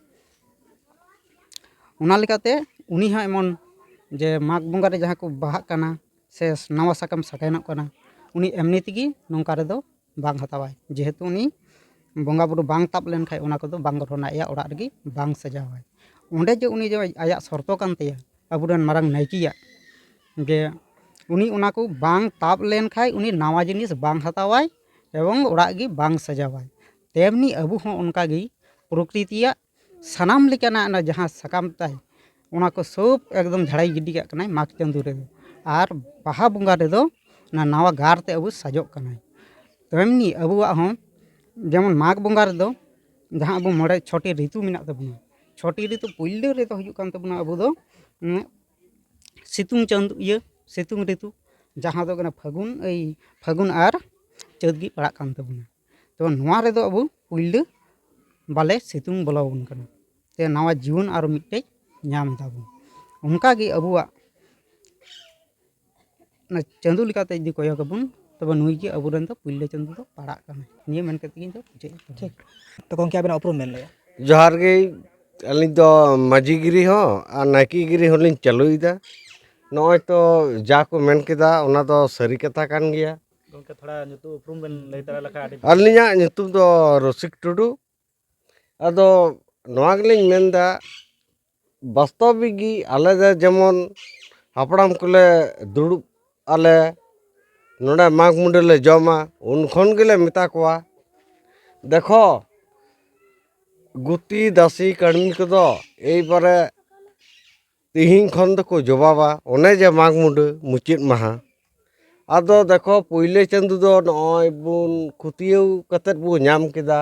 ᱚᱱᱟ ᱞᱮᱠᱟᱛᱮ ᱩᱱᱤ ᱦᱚᱸ ᱮᱢᱚᱱ ᱡᱮ ᱢᱟᱜᱽ ᱵᱚᱸᱜᱟ ᱨᱮ ᱡᱟᱦᱟᱸ ᱠᱚ ᱵᱟᱦᱟᱜ ᱠᱟᱱᱟ ᱥᱮ ᱱᱟᱣᱟ ᱥᱟᱠᱟᱢ ᱥᱟᱜᱮᱱᱚᱜ ᱠᱟᱱᱟ, ᱩᱱᱤ ᱮᱢᱱᱤ ᱛᱮᱜᱮ ᱱᱚᱝᱠᱟ ᱨᱮᱫᱚ ᱵᱟᱝ ᱦᱟᱛᱟᱣᱟᱭ, ᱡᱮᱦᱮᱛᱩ ᱩᱱᱤ ᱵᱚᱸᱜᱟ ᱵᱩᱨᱩ ᱵᱟᱝ ᱛᱟᱵ ᱞᱮᱱᱠᱷᱟᱱ ᱚᱱᱟ ᱠᱚᱫᱚ ᱵᱟᱝ ᱜᱚᱴᱷᱚᱱᱟ, ᱟᱭᱟᱜ ᱚᱲᱟᱜ ᱨᱮᱜᱮ ᱵᱟᱝ ᱥᱟᱡᱟᱣᱟᱭ᱾ ᱚᱸᱰᱮ ᱡᱮ ᱩᱱᱤ ᱡᱮ ᱟᱭᱟᱜ ᱥᱚᱨᱛᱚ ᱠᱟᱱ ᱛᱟᱭᱟ, ᱟᱵᱚᱨᱮᱱ ᱢᱟᱨᱟᱝ ᱱᱟᱭᱠᱮᱭᱟᱜ, ᱡᱮ ᱩᱱᱤ ᱚᱱᱟ ᱠᱚ ᱵᱟᱝ ᱛᱟᱵ ᱞᱮᱱᱠᱷᱟᱱ ᱩᱱᱤ ᱱᱟᱣᱟ ᱡᱤᱱᱤᱥ ᱵᱟᱝ ᱦᱟᱛᱟᱣᱟᱭ ᱮᱵᱚᱝ ᱚᱲᱟᱜ ᱜᱮ ᱵᱟᱝ ᱥᱟᱡᱟᱣᱟᱭ᱾ ᱛᱮᱢᱱᱤ ᱟᱵᱚ ᱦᱚᱸ ᱚᱱᱠᱟᱜᱮ ᱯᱨᱚᱠᱨᱤᱛᱤᱭᱟᱜ ᱥᱟᱱᱟᱢ ᱞᱮᱠᱟᱱᱟᱜ ᱚᱱᱟ ᱡᱟᱦᱟᱸ ᱥᱟᱠᱟᱢ ᱛᱟᱭ, ᱚᱱᱟ ᱠᱚ ᱥᱚᱵ ᱮᱠᱫᱚᱢ ᱡᱷᱟᱲᱟᱭ ᱜᱤᱰᱤ ᱠᱟᱜ ᱠᱟᱱᱟᱭ ᱢᱟᱜᱽ ᱪᱟᱸᱫᱳ ᱨᱮᱫᱚ᱾ ᱟᱨ ᱵᱟᱦᱟ ᱵᱚᱸᱜᱟ ᱨᱮᱫᱚ ᱚᱱᱟ ᱱᱟᱣᱟ ᱜᱟᱨ ᱛᱮ ᱟᱵᱚ ᱥᱟᱡᱚᱜ ᱠᱟᱱᱟᱭ᱾ ᱛᱮᱢᱱᱤ ᱟᱵᱚᱣᱟᱜ ᱦᱚᱸ ᱡᱮᱢᱚᱱ ᱢᱟᱜᱽ ᱵᱚᱸᱜᱟ ᱨᱮᱫᱚ ᱡᱟᱦᱟᱸ ᱟᱵᱚ ᱢᱚᱬᱮ ᱪᱷᱚᱴᱤ ᱨᱤᱛᱩ ᱢᱮᱱᱟᱜ ᱛᱟᱵᱚᱱᱟ, ᱪᱷᱚᱴᱤ ᱨᱤᱛᱩ ᱯᱳᱭᱞᱳ ᱨᱮᱫᱚ ᱦᱩᱭᱩᱜ ᱠᱟᱱ ᱛᱟᱵᱚᱱᱟ ᱟᱵᱚ ᱫᱚ, ᱩᱸ, ᱥᱤᱛᱩᱝ ᱪᱟᱸᱫᱳ, ᱤᱭᱟᱹ, ᱥᱤᱛᱩᱝ ᱨᱤᱛᱩ, ᱡᱟᱦᱟᱸ ᱫᱚ ᱠᱟᱱᱟ ᱯᱷᱟᱹᱜᱩᱱ, ᱮᱭ ᱯᱷᱟᱹᱜᱩᱱ ᱟᱨ ᱪᱟᱹᱛ ᱜᱮ ᱯᱟᱲᱟᱜ ᱠᱟᱱ ᱛᱟᱵᱚᱱᱟ᱾ ᱛᱚ ᱱᱚᱣᱟ ᱨᱮᱫᱚ ᱟᱵᱚ ᱯᱩᱭᱞᱟᱹ ᱵᱟᱞᱮ ᱥᱤᱛᱩᱝ ᱵᱚᱞᱚ ᱟᱵᱚᱱ ᱠᱟᱱᱟ, ᱛᱮ ᱱᱟᱣᱟ ᱡᱤᱭᱚᱱ ᱟᱨᱚ ᱢᱤᱫᱴᱮᱡ ᱧᱟᱢ ᱮᱫᱟᱵᱚᱱ᱾ ᱚᱱᱠᱟᱜᱮ ᱟᱵᱚᱣᱟᱜ ᱚᱱᱟ ᱪᱟᱸᱫᱳ ᱞᱮᱠᱟᱛᱮ ᱡᱩᱫᱤ ᱠᱚᱭᱚᱜ ᱟᱵᱚᱱ, ᱛᱚᱵᱮ ᱱᱩᱭ ᱜᱮ ᱟᱵᱚᱨᱮᱱ ᱫᱚ ᱯᱩᱭᱞᱟᱹ ᱪᱟᱸᱫᱳ ᱫᱚ ᱯᱟᱲᱟᱜ ᱠᱟᱱᱟᱭ᱾ ᱱᱤᱭᱟᱹ ᱢᱮᱱ ᱠᱟᱛᱮ ᱜᱮ ᱤᱧ ᱫᱚ ᱢᱩᱪᱟᱹᱫ ᱮᱫ ᱛᱟᱵᱚᱱᱟ᱾ ᱴᱷᱤᱠ᱾ ᱛᱚ ᱜᱚᱢᱠᱮ, ᱟᱵᱮᱱᱟᱜ ᱩᱯᱨᱩᱢ ᱵᱮᱱ ᱞᱟᱹᱭᱟ? ᱡᱚᱦᱟᱨ ᱜᱮ᱾ ᱟᱹᱞᱤᱧ ᱫᱚ ᱢᱟᱹᱡᱷᱤ ᱜᱤᱨᱤ ᱦᱚᱸ ᱟᱨ ᱱᱟᱭᱠᱮ ᱜᱤᱨᱤ ᱦᱚᱸᱞᱤᱧ ᱪᱟᱹᱞᱩᱭᱮᱫᱟ᱾ ᱱᱚᱜᱼᱚᱭ ᱛᱚ ᱡᱟ ᱠᱚ ᱢᱮᱱ ᱠᱮᱫᱟ, ᱚᱱᱟ ᱫᱚ ᱥᱟᱹᱨᱤ ᱠᱟᱛᱷᱟ ᱠᱟᱱ ᱜᱮᱭᱟ᱾ ᱜᱚᱢᱠᱮ, ᱛᱷᱚᱲᱟ ᱧᱩᱛᱩᱢ ᱩᱯᱨᱩᱢ ᱵᱮᱱ ᱞᱟᱹᱭ ᱛᱟᱨᱟ ᱞᱮᱠᱷᱟᱱ ᱟᱹᱰᱤ ᱵᱷᱟᱹᱜᱤ᱾ ᱟᱹᱞᱤᱧᱟᱜ ᱧᱩᱛᱩᱢ ᱫᱚ ᱨᱚᱥᱤᱠ ᱴᱩᱰᱩ᱾ ᱟᱫᱚ ᱱᱚᱣᱟ ᱜᱮᱞᱤᱧ ᱢᱮᱱᱫᱟ, ᱵᱟᱥᱛᱚᱵᱤᱠ ᱜᱮ ᱟᱞᱮ ᱫᱚ ᱡᱮᱢᱚᱱ ᱦᱟᱯᱲᱟᱢ ᱠᱚᱞᱮ ᱫᱩᱲᱩᱵ ᱟᱞᱮ, ᱱᱚᱰᱮ ᱢᱟᱜᱽ ᱢᱩᱰᱟᱹ ᱞᱮ ᱡᱚᱢᱟ, ᱩᱱ ᱠᱷᱚᱱ ᱜᱮᱞᱮ ᱢᱮᱛᱟ ᱠᱚᱣᱟ, ᱫᱮᱠᱷᱚ, ᱜᱩᱛᱤ ᱫᱟᱥᱤ ᱠᱟᱹᱲᱢᱤ ᱠᱚᱫᱚ ᱮᱭᱵᱟᱨᱮ ᱛᱤᱦᱤᱧ ᱠᱷᱚᱱ ᱫᱚᱠᱚ ᱡᱚᱵᱟᱵᱟ, ᱚᱱᱮ ᱡᱮ ᱢᱟᱜᱽ ᱢᱩᱰᱟᱹ ᱢᱩᱪᱟᱹᱫ ᱢᱟᱦᱟ᱾ ᱟᱫᱚ ᱫᱮᱠᱷᱚ, ᱯᱩᱭᱞᱟᱹ ᱪᱟᱸᱫᱚ ᱫᱚ ᱱᱚᱜᱼᱚᱭ ᱵᱚᱱ ᱠᱷᱩᱛᱤᱭᱟᱹᱣ ᱠᱟᱛᱮᱫ ᱵᱚ ᱧᱟᱢ ᱠᱮᱫᱟ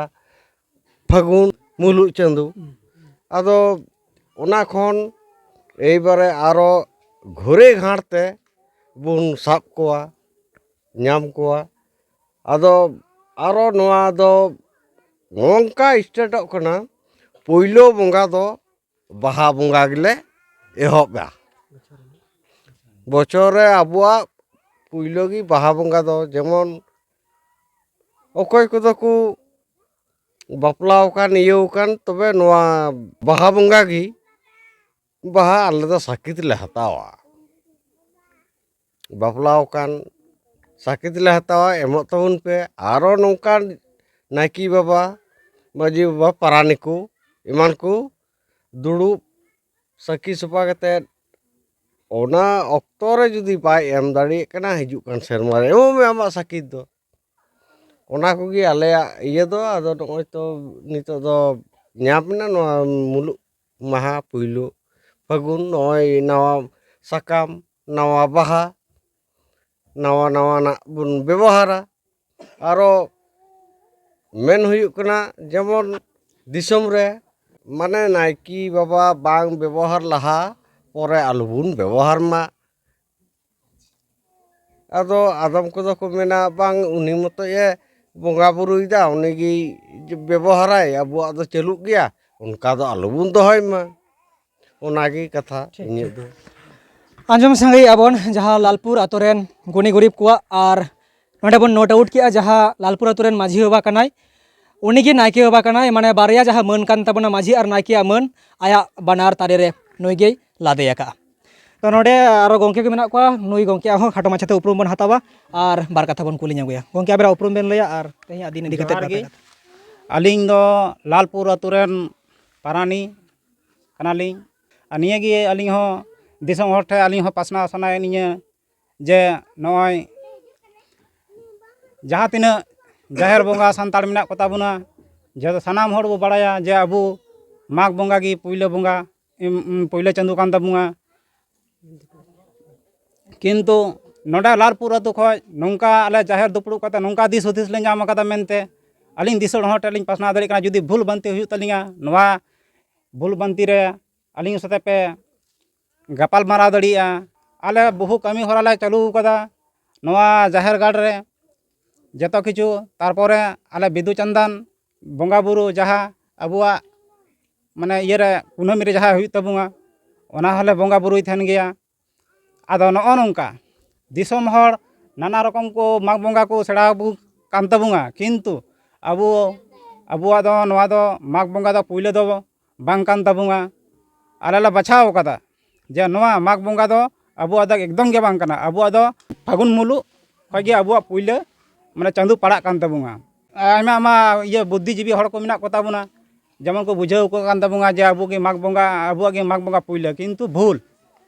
ᱯᱷᱟᱹᱜᱩᱱ ᱢᱩᱞᱩᱜ ᱪᱟᱸᱫᱚ᱾ ᱟᱫᱚ ᱚᱱᱟ ᱠᱷᱚᱱ ᱮᱭᱵᱟᱨᱮ ᱟᱨᱚ ᱜᱷᱩᱨᱮ ᱜᱷᱟᱲ ᱛᱮ ᱵᱚᱱ ᱥᱟᱵ ᱠᱚᱣᱟ, ᱧᱟᱢ ᱠᱚᱣᱟ᱾ ᱟᱫᱚ ᱟᱨᱚ ᱱᱚᱣᱟ ᱫᱚ ᱱᱚᱝᱠᱟ ᱥᱴᱟᱨᱴᱚᱜ ᱠᱟᱱᱟ, ᱯᱳᱭᱞᱳ ᱵᱚᱸᱜᱟ ᱫᱚ ᱵᱟᱦᱟ ᱵᱚᱸᱜᱟ ᱜᱮᱞᱮ ᱮᱦᱚᱵᱟ᱾ ᱵᱚᱪᱷᱚᱨ ᱨᱮ ᱟᱵᱚᱣᱟᱜ ᱯᱩᱭᱞᱳ ᱜᱮ ᱵᱟᱦᱟ ᱵᱚᱸᱜᱟ ᱫᱚ, ᱡᱮᱢᱚᱱ ᱚᱠᱚᱭ ᱠᱚᱫᱚ ᱠᱚ ᱵᱟᱯᱞᱟ ᱟᱠᱟᱱ, ᱤᱭᱟᱹ ᱟᱠᱟᱱ, ᱛᱚᱵᱮ ᱱᱚᱣᱟ ᱵᱟᱦᱟ ᱵᱚᱸᱜᱟ ᱜᱮ, ᱵᱟᱦᱟ ᱟᱞᱮ ᱫᱚ ᱥᱟᱹᱠᱤᱛ ᱞᱮ ᱦᱟᱛᱟᱣᱟ᱾ ᱵᱟᱯᱞᱟ ᱟᱠᱟᱱ, ᱥᱟᱹᱠᱤᱛ ᱞᱮ ᱦᱟᱛᱟᱣᱟ, ᱮᱢᱚᱜ ᱛᱟᱵᱚᱱ ᱯᱮ᱾ ᱟᱨᱚ ᱱᱚᱝᱠᱟᱱ ᱱᱟᱭᱠᱮ ᱵᱟᱵᱟ, ᱢᱟᱹᱡᱷᱤ ᱵᱟᱵᱟ, ᱯᱟᱨᱟᱱᱤᱠ ᱠᱚ, ᱮᱢᱟᱱ ᱠᱚ ᱫᱩᱲᱩᱵ ᱥᱟᱹᱠᱷᱤ ᱥᱚᱯᱷᱟ ᱠᱟᱛᱮᱫ, ᱚᱱᱟ ᱚᱠᱛᱚ ᱨᱮ ᱡᱩᱫᱤ ᱵᱟᱭ ᱮᱢ ᱫᱟᱲᱮᱭᱟᱜ ᱠᱟᱱᱟ, ᱦᱤᱡᱩᱜ ᱠᱟᱱ ᱥᱮᱨᱢᱟ ᱨᱮ ᱮᱢᱚᱜ ᱢᱮ ᱟᱢᱟᱜ ᱥᱟᱹᱠᱷᱤ ᱫᱚ᱾ ᱚᱱᱟ ᱠᱚᱜᱮ ᱟᱞᱮᱭᱟᱜ ᱤᱭᱟᱹ ᱫᱚ᱾ ᱟᱫᱚ ᱱᱚᱜᱼᱚᱭ ᱛᱚ ᱱᱤᱛᱚᱜ ᱫᱚ ᱧᱟᱢ ᱮᱱᱟ ᱱᱚᱣᱟ ᱢᱩᱞᱩᱜ ᱢᱟᱦᱟ, ᱯᱩᱭᱞᱩ ᱯᱷᱟᱹᱜᱩᱱ, ᱱᱚᱜᱼᱚᱭ ᱱᱟᱣᱟ ᱥᱟᱠᱟᱢ, ᱱᱟᱣᱟ ᱵᱟᱦᱟ, ᱱᱟᱣᱟ ᱱᱟᱣᱟᱱᱟᱜ ᱵᱚᱱ ᱵᱮᱵᱚᱦᱟᱨᱟ᱾ ᱟᱨᱚ ᱢᱮᱱ ᱦᱩᱭᱩᱜ ᱠᱟᱱᱟ, ᱡᱮᱢᱚᱱ ᱫᱤᱥᱚᱢ ᱨᱮ, ᱢᱟᱱᱮ, ᱱᱟᱭᱠᱮ ᱵᱟᱵᱟ ᱵᱟᱝ ᱵᱮᱵᱚᱦᱟᱨ ᱞᱟᱦᱟ, ᱯᱚᱨᱮ ᱟᱞᱚᱵᱚᱱ ᱵᱮᱵᱚᱦᱟᱨ ᱢᱟ᱾ ᱟᱫᱚ ᱟᱫᱚᱢ ᱠᱚᱫᱚ ᱠᱚ ᱢᱮᱱᱟ, ᱵᱟᱝ, ᱩᱱᱤ ᱢᱚᱛᱚᱡ ᱮ ᱵᱚᱸᱜᱟ ᱵᱩᱨᱩᱭᱮᱫᱟ, ᱩᱱᱤᱜᱮ ᱵᱮᱵᱚᱦᱟᱨᱟᱭ, ᱟᱵᱚᱣᱟᱜ ᱫᱚ ᱪᱟᱹᱞᱩᱜ ᱜᱮᱭᱟ, ᱚᱱᱠᱟ ᱫᱚ ᱟᱞᱚᱵᱚᱱ ᱫᱚᱦᱚᱭ ᱢᱟ᱾ ᱚᱱᱟᱜᱮ ᱠᱟᱛᱷᱟ ᱴᱷᱤᱠ, ᱤᱧᱟᱹᱜ ᱴᱷᱤᱠ᱾ ᱫᱚ᱾ ᱟᱸᱡᱚᱢ ᱥᱟᱸᱜᱮ ᱟᱵᱚᱱ ᱡᱟᱦᱟᱸ ᱞᱟᱞᱯᱩᱨ ᱟᱛᱳ ᱨᱮᱱ ᱜᱩᱱᱤ ᱜᱩᱨᱤᱵ ᱠᱚᱣᱟᱜ, ᱟᱨ ᱱᱚᱰᱮ ᱵᱚᱱ ᱱᱳᱴ ᱟᱣᱩᱴ ᱠᱮᱜᱼᱟ, ᱡᱟᱦᱟᱸ ᱞᱟᱞᱯᱩᱨ ᱟᱛᱳ ᱨᱮᱱ ᱢᱟᱹᱡᱷᱤ ᱵᱟᱵᱟ ᱠᱟᱱᱟᱭ, ᱩᱱᱤᱜᱮ ᱱᱟᱭᱠᱮ ᱵᱟᱵᱟ ᱠᱟᱱᱟᱭ, ᱢᱟᱱᱮ ᱵᱟᱨᱭᱟ ᱡᱟᱦᱟᱸ ᱢᱟᱹᱱ ᱠᱟᱱ ᱛᱟᱵᱚᱱᱟ, ᱢᱟᱹᱡᱷᱤ ᱟᱨ ᱱᱟᱭᱠᱮᱭᱟᱜ ᱢᱟᱹᱱ, ᱟᱭᱟᱜ ᱵᱟᱱᱟᱨ ᱛᱟᱨᱮ ᱨᱮ ᱱᱩᱭ ᱜᱮᱭ ᱞᱟᱫᱮ ᱟᱠᱟᱜᱼᱟ᱾ ᱛᱚ ᱱᱚᱰᱮ ᱟᱨᱚ ᱜᱚᱢᱠᱮ ᱠᱚ ᱢᱮᱱᱟᱜ ᱠᱚᱣᱟ, ᱱᱩᱭ ᱜᱚᱢᱠᱮᱭᱟᱜ ᱦᱚᱸ ᱠᱷᱟᱴᱚ ᱢᱟᱪᱷᱟᱛᱮ ᱩᱯᱨᱩᱢ ᱵᱚᱱ ᱦᱟᱛᱟᱣᱟ ᱟᱨ ᱵᱟᱨ ᱠᱟᱛᱷᱟ ᱵᱚᱱ ᱠᱩᱞᱤ ᱧᱚᱜᱮᱭᱟ᱾ ᱜᱚᱢᱠᱮ, ᱟᱵᱮᱱᱟᱜ ᱩᱯᱨᱩᱢ ᱵᱮᱱ ᱞᱟᱹᱭᱟ ᱟᱨ ᱛᱮᱦᱮᱧᱟᱜ ᱫᱤᱱ ᱤᱫᱤ ᱠᱟᱛᱮ ᱡᱚᱦᱟᱨ ᱵᱟᱨ ᱜᱮ᱾ ᱠᱟᱛᱷᱟ᱾ ᱟᱹᱞᱤᱧ ᱫᱚ ᱞᱟᱞᱯᱩᱨ ᱟᱛᱳ ᱨᱮᱱ ᱯᱟᱨᱟᱱᱤ ᱠᱟᱱᱟᱞᱤᱧ᱾ ᱟᱨ ᱱᱤᱭᱟᱹᱜᱮ ᱟᱹᱞᱤᱧ ᱦᱚᱸ ᱫᱤᱥᱚᱢ ᱦᱚᱲ ᱴᱷᱮᱱ ᱟᱹᱞᱤᱧ ᱦᱚᱸ ᱯᱟᱥᱱᱟᱣ ᱥᱟᱱᱟᱭᱮᱫ ᱞᱤᱧᱟᱹ ᱡᱮ ᱱᱚᱜᱼᱚᱭ ᱡᱟᱦᱟᱸ ᱛᱤᱱᱟᱹᱜ ᱡᱟᱦᱮᱨ ᱵᱚᱸᱜᱟ ᱥᱟᱱᱛᱟᱲ ᱢᱮᱱᱟᱜ ᱠᱚᱛᱟ ᱵᱚᱱᱟ, ᱡᱚᱛᱚ ᱥᱟᱱᱟᱢ ᱦᱚᱲ ᱵᱚ ᱵᱟᱲᱟᱭᱟ ᱡᱮ ᱟᱵᱚ ᱢᱟᱜᱽ ᱵᱚᱸᱜᱟ ᱜᱮ ᱯᱩᱭᱞᱟᱹ ᱵᱚᱸᱜᱟ, ᱩᱢ, ᱩᱢ, ᱯᱩᱭᱞᱟᱹ ᱪᱟᱸᱫᱳ ᱠᱟᱱ ᱛᱟᱵᱚᱱᱟ᱾ ᱠᱤᱱᱛᱩ ᱱᱚᱰᱮ ᱞᱟᱞᱯᱩᱨ ᱟᱹᱛᱩ ᱠᱷᱚᱱ ᱱᱚᱝᱠᱟ ᱟᱞᱮ ᱡᱟᱦᱮᱨ ᱫᱩᱯᱲᱩᱵ ᱠᱟᱛᱮ ᱱᱚᱝᱠᱟ ᱫᱤᱥ ᱦᱩᱫᱤᱥ ᱞᱮ ᱧᱟᱢ ᱟᱠᱟᱫᱟ ᱢᱮᱱᱛᱮ ᱟᱹᱞᱤᱧ ᱫᱤᱥᱚᱢ ᱦᱚᱲ ᱴᱷᱮᱱ ᱞᱤᱧ ᱯᱟᱥᱱᱟᱣ ᱫᱟᱲᱮᱭᱟᱜ ᱠᱟᱱᱟ᱾ ᱡᱩᱫᱤ ᱵᱷᱩᱞ ᱵᱷᱟᱱᱛᱤ ᱦᱩᱭᱩᱜ ᱛᱟᱹᱞᱤᱧᱟ, ᱱᱚᱣᱟ ᱵᱷᱩᱞ ᱵᱷᱟᱱᱛᱤ ᱨᱮ ᱟᱹᱞᱤᱧ ᱥᱟᱛᱮ ᱯᱮ ᱜᱟᱯᱟᱞ ᱢᱟᱨᱟᱣ ᱫᱟᱲᱮᱭᱟᱜᱼᱟ᱾ ᱟᱞᱮ ᱵᱚᱦᱩ ᱠᱟᱹᱢᱤ ᱦᱚᱨᱟ ᱞᱮ ᱪᱟᱹᱞᱩ ᱟᱠᱟᱫᱟ ᱱᱚᱣᱟ ᱡᱟᱦᱮᱨ ᱜᱟᱲ ᱨᱮ᱾ ᱡᱚᱛᱚ ᱠᱤᱪᱷᱩ, ᱛᱟᱨᱯᱚᱨᱮ ᱟᱞᱮ ᱵᱤᱫᱩ ᱪᱟᱸᱫᱟᱱ ᱵᱚᱸᱜᱟ ᱵᱩᱨᱩ ᱡᱟᱦᱟᱸ ᱟᱵᱚᱣᱟᱜ ᱢᱟᱱᱮ ᱤᱭᱟᱹᱨᱮ ᱠᱩᱱᱟᱹᱢᱤ ᱨᱮ ᱡᱟᱦᱟᱸ ᱦᱩᱭᱩᱜ ᱛᱟᱵᱚᱱᱟ, ᱚᱱᱟ ᱦᱚᱸᱞᱮ ᱵᱚᱸᱜᱟ ᱵᱩᱨᱩᱭ ᱛᱟᱦᱮᱱ ᱜᱮᱭᱟ᱾ ᱟᱫᱚ ᱱᱚᱜᱼᱚ ᱱᱚᱝᱠᱟ ᱫᱤᱥᱚᱢ ᱦᱚᱲ ᱱᱟᱱᱟ ᱨᱚᱠᱚᱢ ᱠᱚ ᱢᱟᱜᱽ ᱵᱚᱸᱜᱟ ᱠᱚ ᱥᱮᱬᱟ ᱟᱵᱚ ᱠᱟᱱ ᱛᱟᱵᱚᱱᱟ, ᱠᱤᱱᱛᱩ ᱟᱵᱚ, ᱟᱵᱚᱣᱟᱜ ᱫᱚ ᱱᱚᱣᱟ ᱫᱚ ᱢᱟᱜᱽ ᱵᱚᱸᱜᱟ ᱫᱚ ᱯᱩᱭᱞᱟᱹ ᱫᱚ ᱵᱟᱝ ᱠᱟᱱ ᱛᱟᱵᱚᱱᱟ᱾ ᱟᱞᱮ ᱞᱮ ᱵᱟᱪᱷᱟᱣ ᱟᱠᱟᱫᱟ ᱡᱮ ᱱᱚᱣᱟ ᱢᱟᱜᱽ ᱵᱚᱸᱜᱟ ᱫᱚ ᱟᱵᱚᱣᱟᱜ ᱫᱚ ᱮᱠᱫᱚᱢ ᱜᱮ ᱵᱟᱝ ᱠᱟᱱᱟ᱾ ᱟᱵᱚᱣᱟᱜ ᱫᱚ ᱯᱷᱟᱹᱜᱩᱱ ᱢᱩᱞᱩᱜ ᱠᱷᱚᱱ ᱜᱮ ᱟᱵᱚᱣᱟᱜ ᱯᱩᱭᱞᱟᱹ ᱢᱟᱱᱮ ᱪᱟᱸᱫᱳ ᱯᱟᱲᱟᱜ ᱠᱟᱱ ᱛᱟᱵᱚᱱᱟ᱾ ᱟᱭᱢᱟ ᱟᱭᱢᱟ ᱤᱭᱟᱹ ᱵᱩᱫᱽᱫᱷᱤᱡᱤᱵᱤ ᱦᱚᱲ ᱠᱚ ᱢᱮᱱᱟᱜ ᱠᱚᱛᱟ ᱵᱚᱱᱟ, ᱡᱮᱢᱚᱱ ᱠᱚ ᱵᱩᱡᱷᱟᱹᱣ ᱠᱚ ᱠᱟᱱ ᱛᱟᱵᱚᱱᱟ ᱡᱮ ᱟᱵᱚ ᱜᱮ ᱢᱟᱜᱽ ᱵᱚᱸᱜᱟ, ᱟᱵᱚᱣᱟᱜ ᱜᱮ ᱢᱟᱜᱽ ᱵᱚᱸᱜᱟ ᱯᱩᱭᱞᱟᱹ, ᱠᱤᱱᱛᱩ ᱵᱷᱩᱞ᱾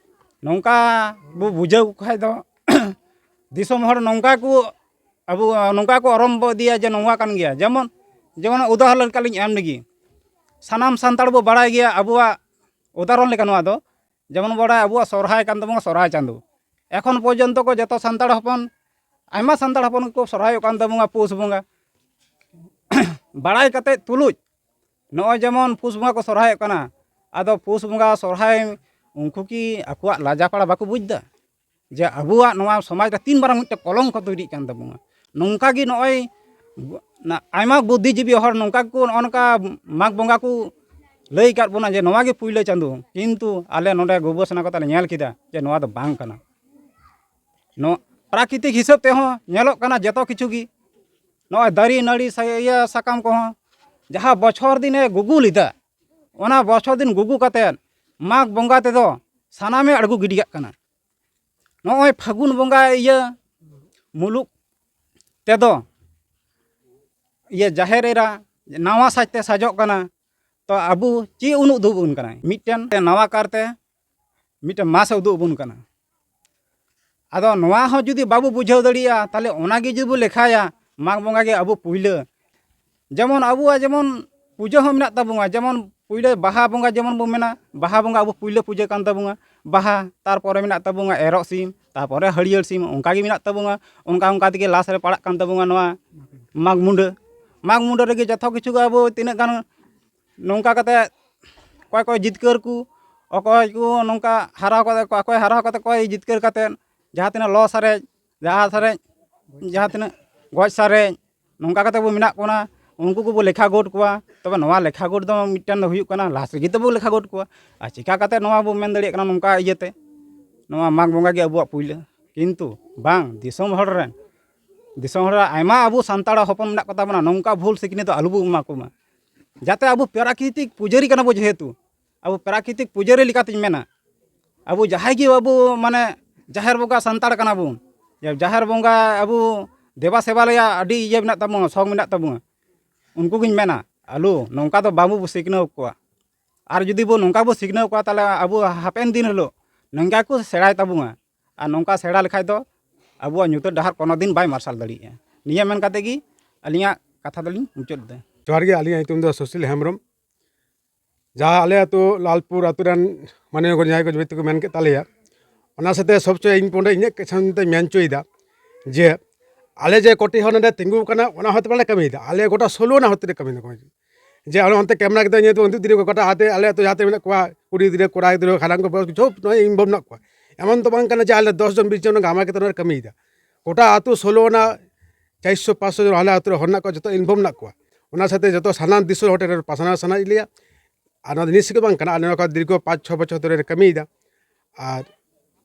ᱱᱚᱝᱠᱟ ᱵᱚ ᱵᱩᱡᱷᱟᱹᱣ ᱠᱚ ᱠᱷᱟᱡ ᱫᱚ ᱫᱤᱥᱚᱢ ᱦᱚᱲ ᱱᱚᱝᱠᱟ ᱠᱚ, ᱟᱵᱚ ᱱᱚᱝᱠᱟ ᱠᱚ ᱟᱨᱚᱢᱵᱚ ᱤᱫᱤᱭᱟ ᱡᱮ ᱱᱚᱣᱟ ᱠᱟᱱ ᱜᱮᱭᱟ᱾ ᱡᱮᱢᱚᱱ, ᱡᱮᱢᱚᱱ ᱩᱫᱟᱦᱚᱨᱚᱱ ᱞᱮᱠᱟ ᱞᱤᱧ ᱮᱢ ᱞᱮᱜᱮ, ᱥᱟᱱᱟᱢ ᱥᱟᱱᱛᱟᱲ ᱵᱚ ᱵᱟᱲᱟᱭ ᱜᱮᱭᱟ ᱟᱵᱚᱣᱟᱜ ᱩᱫᱟᱦᱚᱨᱚᱱ ᱞᱮᱠᱟ ᱱᱚᱣᱟ ᱫᱚ, ᱡᱮᱢᱚᱱ ᱵᱚ ᱵᱟᱲᱟᱭᱟ ᱟᱵᱚᱣᱟᱜ ᱥᱚᱨᱦᱟᱭ ᱠᱟᱱ ᱛᱟᱵᱚᱱᱟ ᱥᱚᱨᱦᱟᱭ ᱪᱟᱸᱫᱳ᱾ ᱮᱠᱷᱚᱱ ᱯᱚᱨᱡᱚᱱᱛᱚ ᱠᱚ ᱡᱚᱛᱚ ᱥᱟᱱᱛᱟᱲ ᱦᱚᱯᱚᱱ, ᱟᱭᱢᱟ ᱥᱟᱱᱛᱟᱲ ᱦᱚᱯᱚᱱ ᱠᱚ ᱥᱚᱨᱦᱟᱭᱚᱜ ᱠᱟᱱ ᱛᱟᱵᱚᱱᱟ ᱯᱩᱥ ᱵᱚᱸᱜᱟ᱾ ᱵᱟᱲᱟᱭ ᱠᱟᱛᱮ ᱛᱩᱞᱩᱡ ᱱᱚᱜᱼᱚᱭ ᱡᱮᱢᱚᱱ ᱯᱩᱥ ᱵᱚᱸᱜᱟ ᱠᱚ ᱥᱚᱨᱦᱟᱭᱚᱜ ᱠᱟᱱᱟ, ᱟᱫᱚ ᱯᱩᱥ ᱵᱚᱸᱜᱟ ᱥᱚᱨᱦᱟᱭ ᱩᱱᱠᱩ ᱠᱤ ᱟᱠᱚᱣᱟᱜ ᱞᱟᱡᱟᱯᱟᱲᱟ ᱵᱟᱠᱚ ᱵᱩᱡᱽ ᱮᱫᱟ? ᱡᱮ ᱟᱵᱚᱣᱟᱜ ᱱᱚᱣᱟ ᱥᱚᱢᱟᱡᱽ ᱨᱮ ᱛᱤᱱ ᱢᱟᱨᱟᱝ ᱢᱤᱫᱴᱮᱱ ᱠᱚᱞᱚᱝᱠᱚ ᱛᱳᱭᱨᱤᱜ ᱠᱟᱱ ᱛᱟᱵᱚᱱᱟ᱾ ᱱᱚᱝᱠᱟ ᱜᱮ ᱱᱚᱜᱼᱚᱭ ᱱᱟ-, ᱟᱭᱢᱟ ᱵᱩᱫᱽᱫᱷᱤᱡᱤᱵᱤ ᱦᱚᱲ ᱱᱚᱝᱠᱟ ᱜᱮᱠᱚ ᱱᱚᱜᱼᱚ ᱱᱚᱝᱠᱟ ᱢᱟᱜᱽ ᱵᱚᱸᱜᱟ ᱠᱚ ᱞᱟᱹᱭ ᱟᱠᱟᱫ ᱵᱚᱱᱟ ᱡᱮ ᱱᱚᱣᱟ ᱜᱮ ᱯᱩᱭᱞᱟᱹ ᱪᱟᱸᱫᱳ, ᱠᱤᱱᱛᱩ ᱟᱞᱮ ᱱᱚᱰᱮ ᱜᱚᱵᱮᱥᱚᱱᱟ ᱠᱟᱛᱮ ᱞᱮ ᱧᱮᱞ ᱠᱮᱫᱟ ᱡᱮ ᱱᱚᱣᱟ ᱫᱚ ᱵᱟᱝ ᱠᱟᱱᱟ᱾ ᱱᱚᱣᱟ ᱯᱨᱟᱠᱨᱤᱛᱤᱠ ᱦᱤᱥᱟᱹᱵ ᱛᱮᱦᱚᱸ ᱧᱮᱞᱚᱜ ᱠᱟᱱᱟ ᱡᱚᱛᱚ ᱠᱤᱪᱷᱩ ᱜᱮ᱾ ᱱᱚᱜᱼᱚᱭ ᱫᱟᱨᱮ ᱱᱟᱹᱲᱤ ᱥᱟ-, ᱤᱭᱟᱹ ᱥᱟᱠᱟᱢ ᱠᱚᱦᱚᱸ ᱡᱟᱦᱟᱸ ᱵᱚᱪᱷᱚᱨ ᱫᱤᱱᱮ ᱜᱩᱜᱩ ᱞᱮᱫᱟ, ᱚᱱᱟ ᱵᱚᱪᱷᱚᱨ ᱫᱤᱱ ᱜᱩᱜᱩ ᱠᱟᱛᱮᱫ ᱢᱟᱜᱽ ᱵᱚᱸᱜᱟ ᱛᱮᱫᱚ ᱥᱟᱱᱟᱢᱮ ᱟᱬᱜᱚ ᱜᱤᱰᱤ ᱠᱟᱜ ᱠᱟᱱᱟ᱾ ᱱᱚᱜᱼᱚᱭ ᱯᱷᱟᱹᱜᱩᱱ ᱵᱚᱸᱜᱟ ᱤᱭᱟᱹ ᱢᱩᱞᱩᱠ ᱛᱮᱫᱚ ᱤᱭᱟᱹ ᱡᱟᱦᱮᱨ ᱮᱨᱟ ᱱᱟᱣᱟ ᱥᱟᱡᱽᱛᱮ ᱥᱟᱡᱚᱜ ᱠᱟᱱᱟ᱾ ᱛᱚ ᱟᱵᱚ ᱪᱮᱫ ᱩᱱᱟᱹᱜ ᱩᱫᱩᱜ ᱟᱵᱚᱱ ᱠᱟᱱᱟᱭ? ᱢᱤᱫᱴᱮᱱ ᱱᱟᱣᱟ ᱠᱟᱨᱛᱮ ᱢᱤᱫᱴᱮᱱ ᱢᱟᱥᱮ ᱩᱫᱩᱜ ᱟᱵᱚᱱ ᱠᱟᱱᱟ᱾ ᱟᱫᱚ ᱱᱚᱣᱟ ᱦᱚᱸ ᱡᱩᱫᱤ ᱵᱟᱵᱚ ᱵᱩᱡᱷᱟᱹᱣ ᱫᱟᱲᱮᱭᱟᱜᱼᱟ, ᱛᱟᱦᱚᱞᱮ ᱚᱱᱟᱜᱮ ᱡᱩᱫᱤ ᱵᱚ ᱞᱮᱠᱷᱟᱭᱟ, ᱢᱟᱜᱽ ᱵᱚᱸᱜᱟ ᱜᱮ ᱟᱵᱚ ᱯᱩᱭᱞᱟᱹ᱾ ᱡᱮᱢᱚᱱ ᱟᱵᱚᱣᱟᱜ ᱡᱮᱢᱚᱱ ᱯᱩᱡᱟᱹ ᱦᱚᱸ ᱢᱮᱱᱟᱜ ᱛᱟᱵᱚᱱᱟ, ᱡᱮᱢᱚᱱ ᱯᱩᱭᱞᱟᱹ ᱵᱟᱦᱟ ᱵᱚᱸᱜᱟ ᱡᱮᱢᱚᱱ ᱵᱚ ᱢᱮᱱᱟ, ᱵᱟᱦᱟ ᱵᱚᱸᱜᱟ ᱟᱵᱚ ᱯᱩᱭᱞᱟᱹ ᱯᱩᱡᱟᱹ ᱠᱟᱱ ᱛᱟᱵᱚᱱᱟ᱾ ᱵᱟᱦᱟ, ᱛᱟᱨᱯᱚᱨᱮ ᱢᱮᱱᱟᱜ ᱛᱟᱵᱚᱱᱟ ᱮᱨᱚᱜ ᱥᱤᱢ, ᱛᱟᱨᱯᱚᱨᱮ ᱦᱟᱹᱨᱭᱟᱹᱲ ᱥᱤᱢ, ᱚᱱᱠᱟ ᱜᱮ ᱢᱮᱱᱟᱜ ᱛᱟᱵᱚᱱᱟ᱾ ᱚᱱᱠᱟ ᱚᱱᱠᱟ ᱛᱮᱜᱮ ᱞᱟᱥ ᱨᱮ ᱯᱟᱲᱟᱜ ᱠᱟᱱ ᱛᱟᱵᱚᱱᱟ ᱱᱚᱣᱟ ᱢᱟᱜᱽ ᱢᱩᱸᱰᱟᱹ᱾ ᱢᱟᱜᱽ ᱢᱩᱸᱰᱟᱹ ᱨᱮᱜᱮ ᱡᱚᱛᱚ ᱠᱤᱪᱷᱩ ᱜᱮ ᱟᱵᱚ ᱛᱤᱱᱟᱹᱜ ᱜᱟᱱ ᱱᱚᱝᱠᱟ ᱠᱟᱛᱮ ᱚᱠᱚᱭ ᱠᱚ ᱡᱤᱛᱠᱟᱹᱨ ᱠᱚ, ᱚᱠᱚᱭ ᱠᱚ ᱱᱚᱝᱠᱟ ᱦᱟᱨᱟᱣ ᱠᱟᱛᱮ, ᱚᱠᱚᱭ ᱦᱟᱨᱟᱣ ᱠᱟᱛᱮ ᱚᱠᱚᱭ ᱡᱤᱛᱠᱟᱹᱨ ᱠᱟᱛᱮ, ᱡᱟᱦᱟᱸ ᱛᱤᱱᱟᱹᱜ ᱞᱚ ᱥᱟᱨᱮᱡ, ᱡᱟᱦᱟᱸ ᱥᱟᱨᱮᱡ, ᱡᱟᱦᱟᱸ ᱛᱤᱱᱟᱹᱜ ᱜᱚᱡ ᱥᱟᱨᱮᱡ, ᱱᱚᱝᱠᱟ ᱠᱟᱛᱮ ᱵᱚ ᱢᱮᱱᱟᱜ ᱵᱚᱱᱟ, ᱩᱱᱠᱩ ᱠᱚᱵᱚ ᱞᱮᱠᱷᱟ ᱜᱚᱫ ᱠᱚᱣᱟ᱾ ᱛᱚᱵᱮ ᱱᱚᱣᱟ ᱞᱮᱠᱷᱟ ᱜᱚᱫ ᱫᱚ ᱢᱤᱫᱴᱮᱱ ᱫᱚ ᱦᱩᱭᱩᱜ ᱠᱟᱱᱟ ᱞᱟᱥ ᱨᱮᱜᱮ ᱛᱚᱵᱚ ᱞᱮᱠᱷᱟ ᱜᱚᱫ ᱠᱚᱣᱟ᱾ ᱟᱨ ᱪᱤᱠᱟ ᱠᱟᱛᱮ ᱱᱚᱣᱟ ᱵᱚ ᱢᱮᱱ ᱫᱟᱲᱮᱭᱟᱜ ᱠᱟᱱᱟ ᱱᱚᱝᱠᱟ ᱤᱭᱟᱹᱛᱮ, ᱱᱚᱣᱟ ᱢᱟᱜᱽ ᱵᱚᱸᱜᱟ ᱜᱮ ᱟᱵᱚᱣᱟᱜ ᱯᱩᱭᱞᱟᱹ? ᱠᱤᱱᱛᱩ ᱵᱟᱝ, ᱫᱤᱥᱚᱢ ᱦᱚᱲ ᱨᱮᱱ, ᱫᱤᱥᱚᱢ ᱦᱚᱲ ᱨᱮ ᱟᱭᱢᱟ ᱟᱵᱚ ᱥᱟᱱᱛᱟᱲ ᱦᱚᱯᱚᱱ ᱢᱮᱱᱟᱜ ᱠᱚ ᱛᱟᱵᱚᱱᱟ, ᱱᱚᱝᱠᱟ ᱵᱷᱩᱞ ᱥᱤᱠᱷᱱᱟᱹᱛ ᱫᱚ ᱟᱞᱚ ᱵᱚ ᱮᱢᱟ ᱠᱚ ᱢᱟ᱾ ᱡᱟᱛᱮ ᱟᱵᱚ ᱯᱨᱟᱠᱨᱤᱛᱤᱠ ᱯᱩᱡᱟᱹᱨᱤ ᱠᱟᱱᱟ ᱵᱚ, ᱡᱮᱦᱮᱛᱩ ᱟᱵᱚ ᱯᱨᱟᱠᱨᱤᱛᱤᱠ ᱯᱩᱡᱟᱹᱨᱤ ᱞᱮᱠᱟᱛᱤᱧ ᱢᱮᱱᱟ, ᱟᱵᱚ ᱡᱟᱦᱟᱸᱭ ᱜᱮ ᱟᱵᱚ ᱢᱟᱱᱮ ᱡᱟᱦᱮᱨ ᱵᱚᱸᱜᱟ ᱥᱟᱱᱛᱟᱲ ᱠᱟᱱᱟ ᱵᱚᱱ, ᱡᱟᱦᱮᱨ ᱵᱚᱸᱜᱟ ᱟᱵᱚ ᱫᱮᱵᱟ ᱥᱮᱵᱟ ᱨᱮᱭᱟᱜ ᱟᱹᱰᱤ ᱤᱭᱟᱹ ᱢᱮᱱᱟᱜ ᱛᱟᱵᱚᱱᱟ, ᱥᱚᱠ ᱢᱮᱱᱟᱜ ᱛᱟᱵᱚᱱᱟ, ᱩᱱᱠᱩ ᱜᱤᱧ ᱢᱮᱱᱟ, ᱟᱞᱚ ᱱᱚᱝᱠᱟ ᱫᱚ ᱵᱟᱵᱚ ᱥᱤᱠᱷᱱᱟᱹᱣ ᱠᱚᱣᱟ᱾ ᱟᱨ ᱡᱩᱫᱤ ᱵᱚ ᱱᱚᱝᱠᱟ ᱵᱚ ᱥᱤᱠᱷᱱᱟᱹᱣ ᱠᱚᱣᱟ, ᱛᱟᱦᱚᱞᱮ ᱟᱵᱚ ᱦᱟᱯᱮᱱ ᱫᱤᱱ ᱦᱤᱞᱳᱜ ᱱᱚᱝᱠᱟ ᱠᱚ ᱥᱮᱬᱟᱭ ᱛᱟᱵᱚᱱᱟ᱾ ᱟᱨ ᱱᱚᱝᱠᱟ ᱥᱮᱬᱟ ᱞᱮᱠᱷᱟᱡ ᱫᱚ ᱟᱵᱚᱣᱟᱜ ᱧᱩᱛᱟᱹᱛ ᱰᱟᱦᱟᱨ ᱠᱳᱱᱳ ᱫᱤᱱ ᱵᱟᱭ ᱢᱟᱨᱥᱟᱞ ᱫᱟᱲᱮᱭᱟᱜᱼᱟ᱾ ᱱᱤᱭᱟᱹ ᱢᱮᱱ ᱠᱟᱛᱮ ᱜᱮ ᱟᱹᱞᱤᱧᱟᱜ ᱠᱟᱛᱷᱟ ᱫᱚᱞᱤᱧ ᱢᱩᱪᱟᱹᱫ ᱮᱫᱟ᱾ ᱡᱚᱦᱟᱨ ᱜᱮ, ᱟᱹᱞᱤᱧᱟᱜ ᱧᱩᱛᱩᱢ ᱫᱚ ᱥᱩᱥᱤᱞ ᱦᱮᱢᱵᱨᱚᱢ᱾ ᱡᱟᱦᱟᱸ ᱟᱞᱮ ᱟᱹᱛᱩ ᱞᱟᱞᱯᱩᱨ ᱟᱹᱛᱩ ᱨᱮᱱ ᱢᱟᱱᱚᱱᱤᱭᱚ ᱡᱟᱦᱟᱸᱭ ᱠᱚ ᱡᱚᱢᱤᱛ ᱠᱚ ᱢᱮᱱ ᱠᱮᱫ ᱛᱟᱞᱮᱭᱟ, ᱚᱱᱟ ᱥᱟᱛᱮ ᱥᱚᱵ ᱪᱮᱭ ᱤᱧ ᱱᱚᱰᱮ ᱤᱧᱟᱹᱜ ᱠᱟᱛᱷᱟ ᱢᱮᱱ ᱦᱚᱪᱚᱭᱮᱫᱟ ᱡᱮ ᱟᱞᱮ ᱡᱮ ᱠᱚᱴᱤ ᱦᱚᱲ ᱱᱚᱰᱮ ᱛᱤᱸᱜᱩ ᱟᱠᱟᱱᱟ, ᱚᱱᱟ ᱦᱚᱛᱮ ᱵᱟᱞᱮ ᱠᱟᱹᱢᱤᱭᱮᱫᱟ, ᱟᱞᱮ ᱜᱚᱴᱟ ᱥᱳᱞᱳ ᱟᱱᱟ ᱦᱚᱛᱮ ᱛᱮ ᱠᱟᱹᱢᱤ ᱫᱚ᱾ ᱡᱮ ᱟᱞᱮ ᱚᱱᱛᱮ ᱠᱮᱢᱨᱟ ᱠᱮᱫᱟ, ᱧᱮᱞ ᱛᱮ ᱩᱱᱠᱩ ᱛᱤᱨᱭᱳ ᱠᱚ ᱠᱟᱴᱟ ᱟᱛᱮ ᱟᱞᱮ ᱟᱹᱛᱩ ᱡᱟᱦᱟᱸ ᱛᱤᱱᱟᱹᱜ ᱢᱮᱱᱟᱜ ᱠᱚᱣᱟ, ᱠᱩᱲᱤ ᱜᱤᱫᱽᱨᱟᱹ, ᱠᱚᱲᱟ ᱜᱤᱫᱽᱨᱟᱹ, ᱦᱟᱲᱟᱢ ᱠᱚ, ᱵᱚᱭᱚᱥ ᱠᱚ, ᱡᱚᱛᱚ ᱱᱚᱜᱼᱚᱭ ᱤᱧ ᱵᱚᱱ ᱢᱮᱱᱟᱜ ᱠᱚᱣᱟ᱾ ᱮᱢᱚᱱ ᱫᱚ ᱵᱟᱝ ᱠᱟᱱᱟ ᱡᱮ ᱟᱞᱮ ᱫᱚᱥ ᱡᱚᱱ, ᱵᱤᱥ ᱡᱚᱱ ᱜᱟᱢᱟ ᱠᱟᱛᱮ ᱱᱚᱰᱮ ᱠᱟᱹᱢᱤᱭᱮᱫᱟ᱾ ᱜᱚᱴᱟ ᱟᱹᱛᱩ ᱥᱳᱞᱳ ᱟᱱᱟ, ᱪᱟᱨᱥᱚ ᱯᱟᱸᱪᱥᱚ ᱡᱚᱱ ᱟᱞᱮ ᱟᱹᱛᱩ ᱨᱮ ᱦᱚᱲ ᱢᱮᱱᱟᱜ ᱠᱚᱣᱟ, ᱡᱚᱛᱚ ᱤᱱᱵᱷᱚᱞᱵᱷ ᱢᱮᱱᱟᱜ ᱠᱚᱣᱟ᱾ ᱚᱱᱟ ᱥᱟᱛᱮ ᱡᱚᱛᱚ ᱥᱟᱱᱟᱢ ᱫᱤᱥᱚᱢ ᱦᱚᱲ ᱴᱷᱮᱱ ᱯᱟᱥᱱᱟᱣ ᱥᱟᱱᱟᱭᱮᱫ ᱞᱮᱭᱟ᱾ ᱟᱨ ᱱᱚᱣᱟ ᱫᱚ ᱱᱤᱥ ᱜᱮ ᱵᱟᱝ ᱠᱟᱱᱟ, ᱟᱞᱮ ᱱᱚᱣᱟ ᱠᱚ ᱫᱤᱨᱜᱷᱚ ᱯᱟᱸᱪ ᱪᱷᱚ ᱵᱚᱪᱷᱚᱨ ᱫᱷᱚᱨᱮ ᱞᱮ ᱠᱟᱹᱢᱤᱭᱮᱫᱟ᱾ ᱟᱨ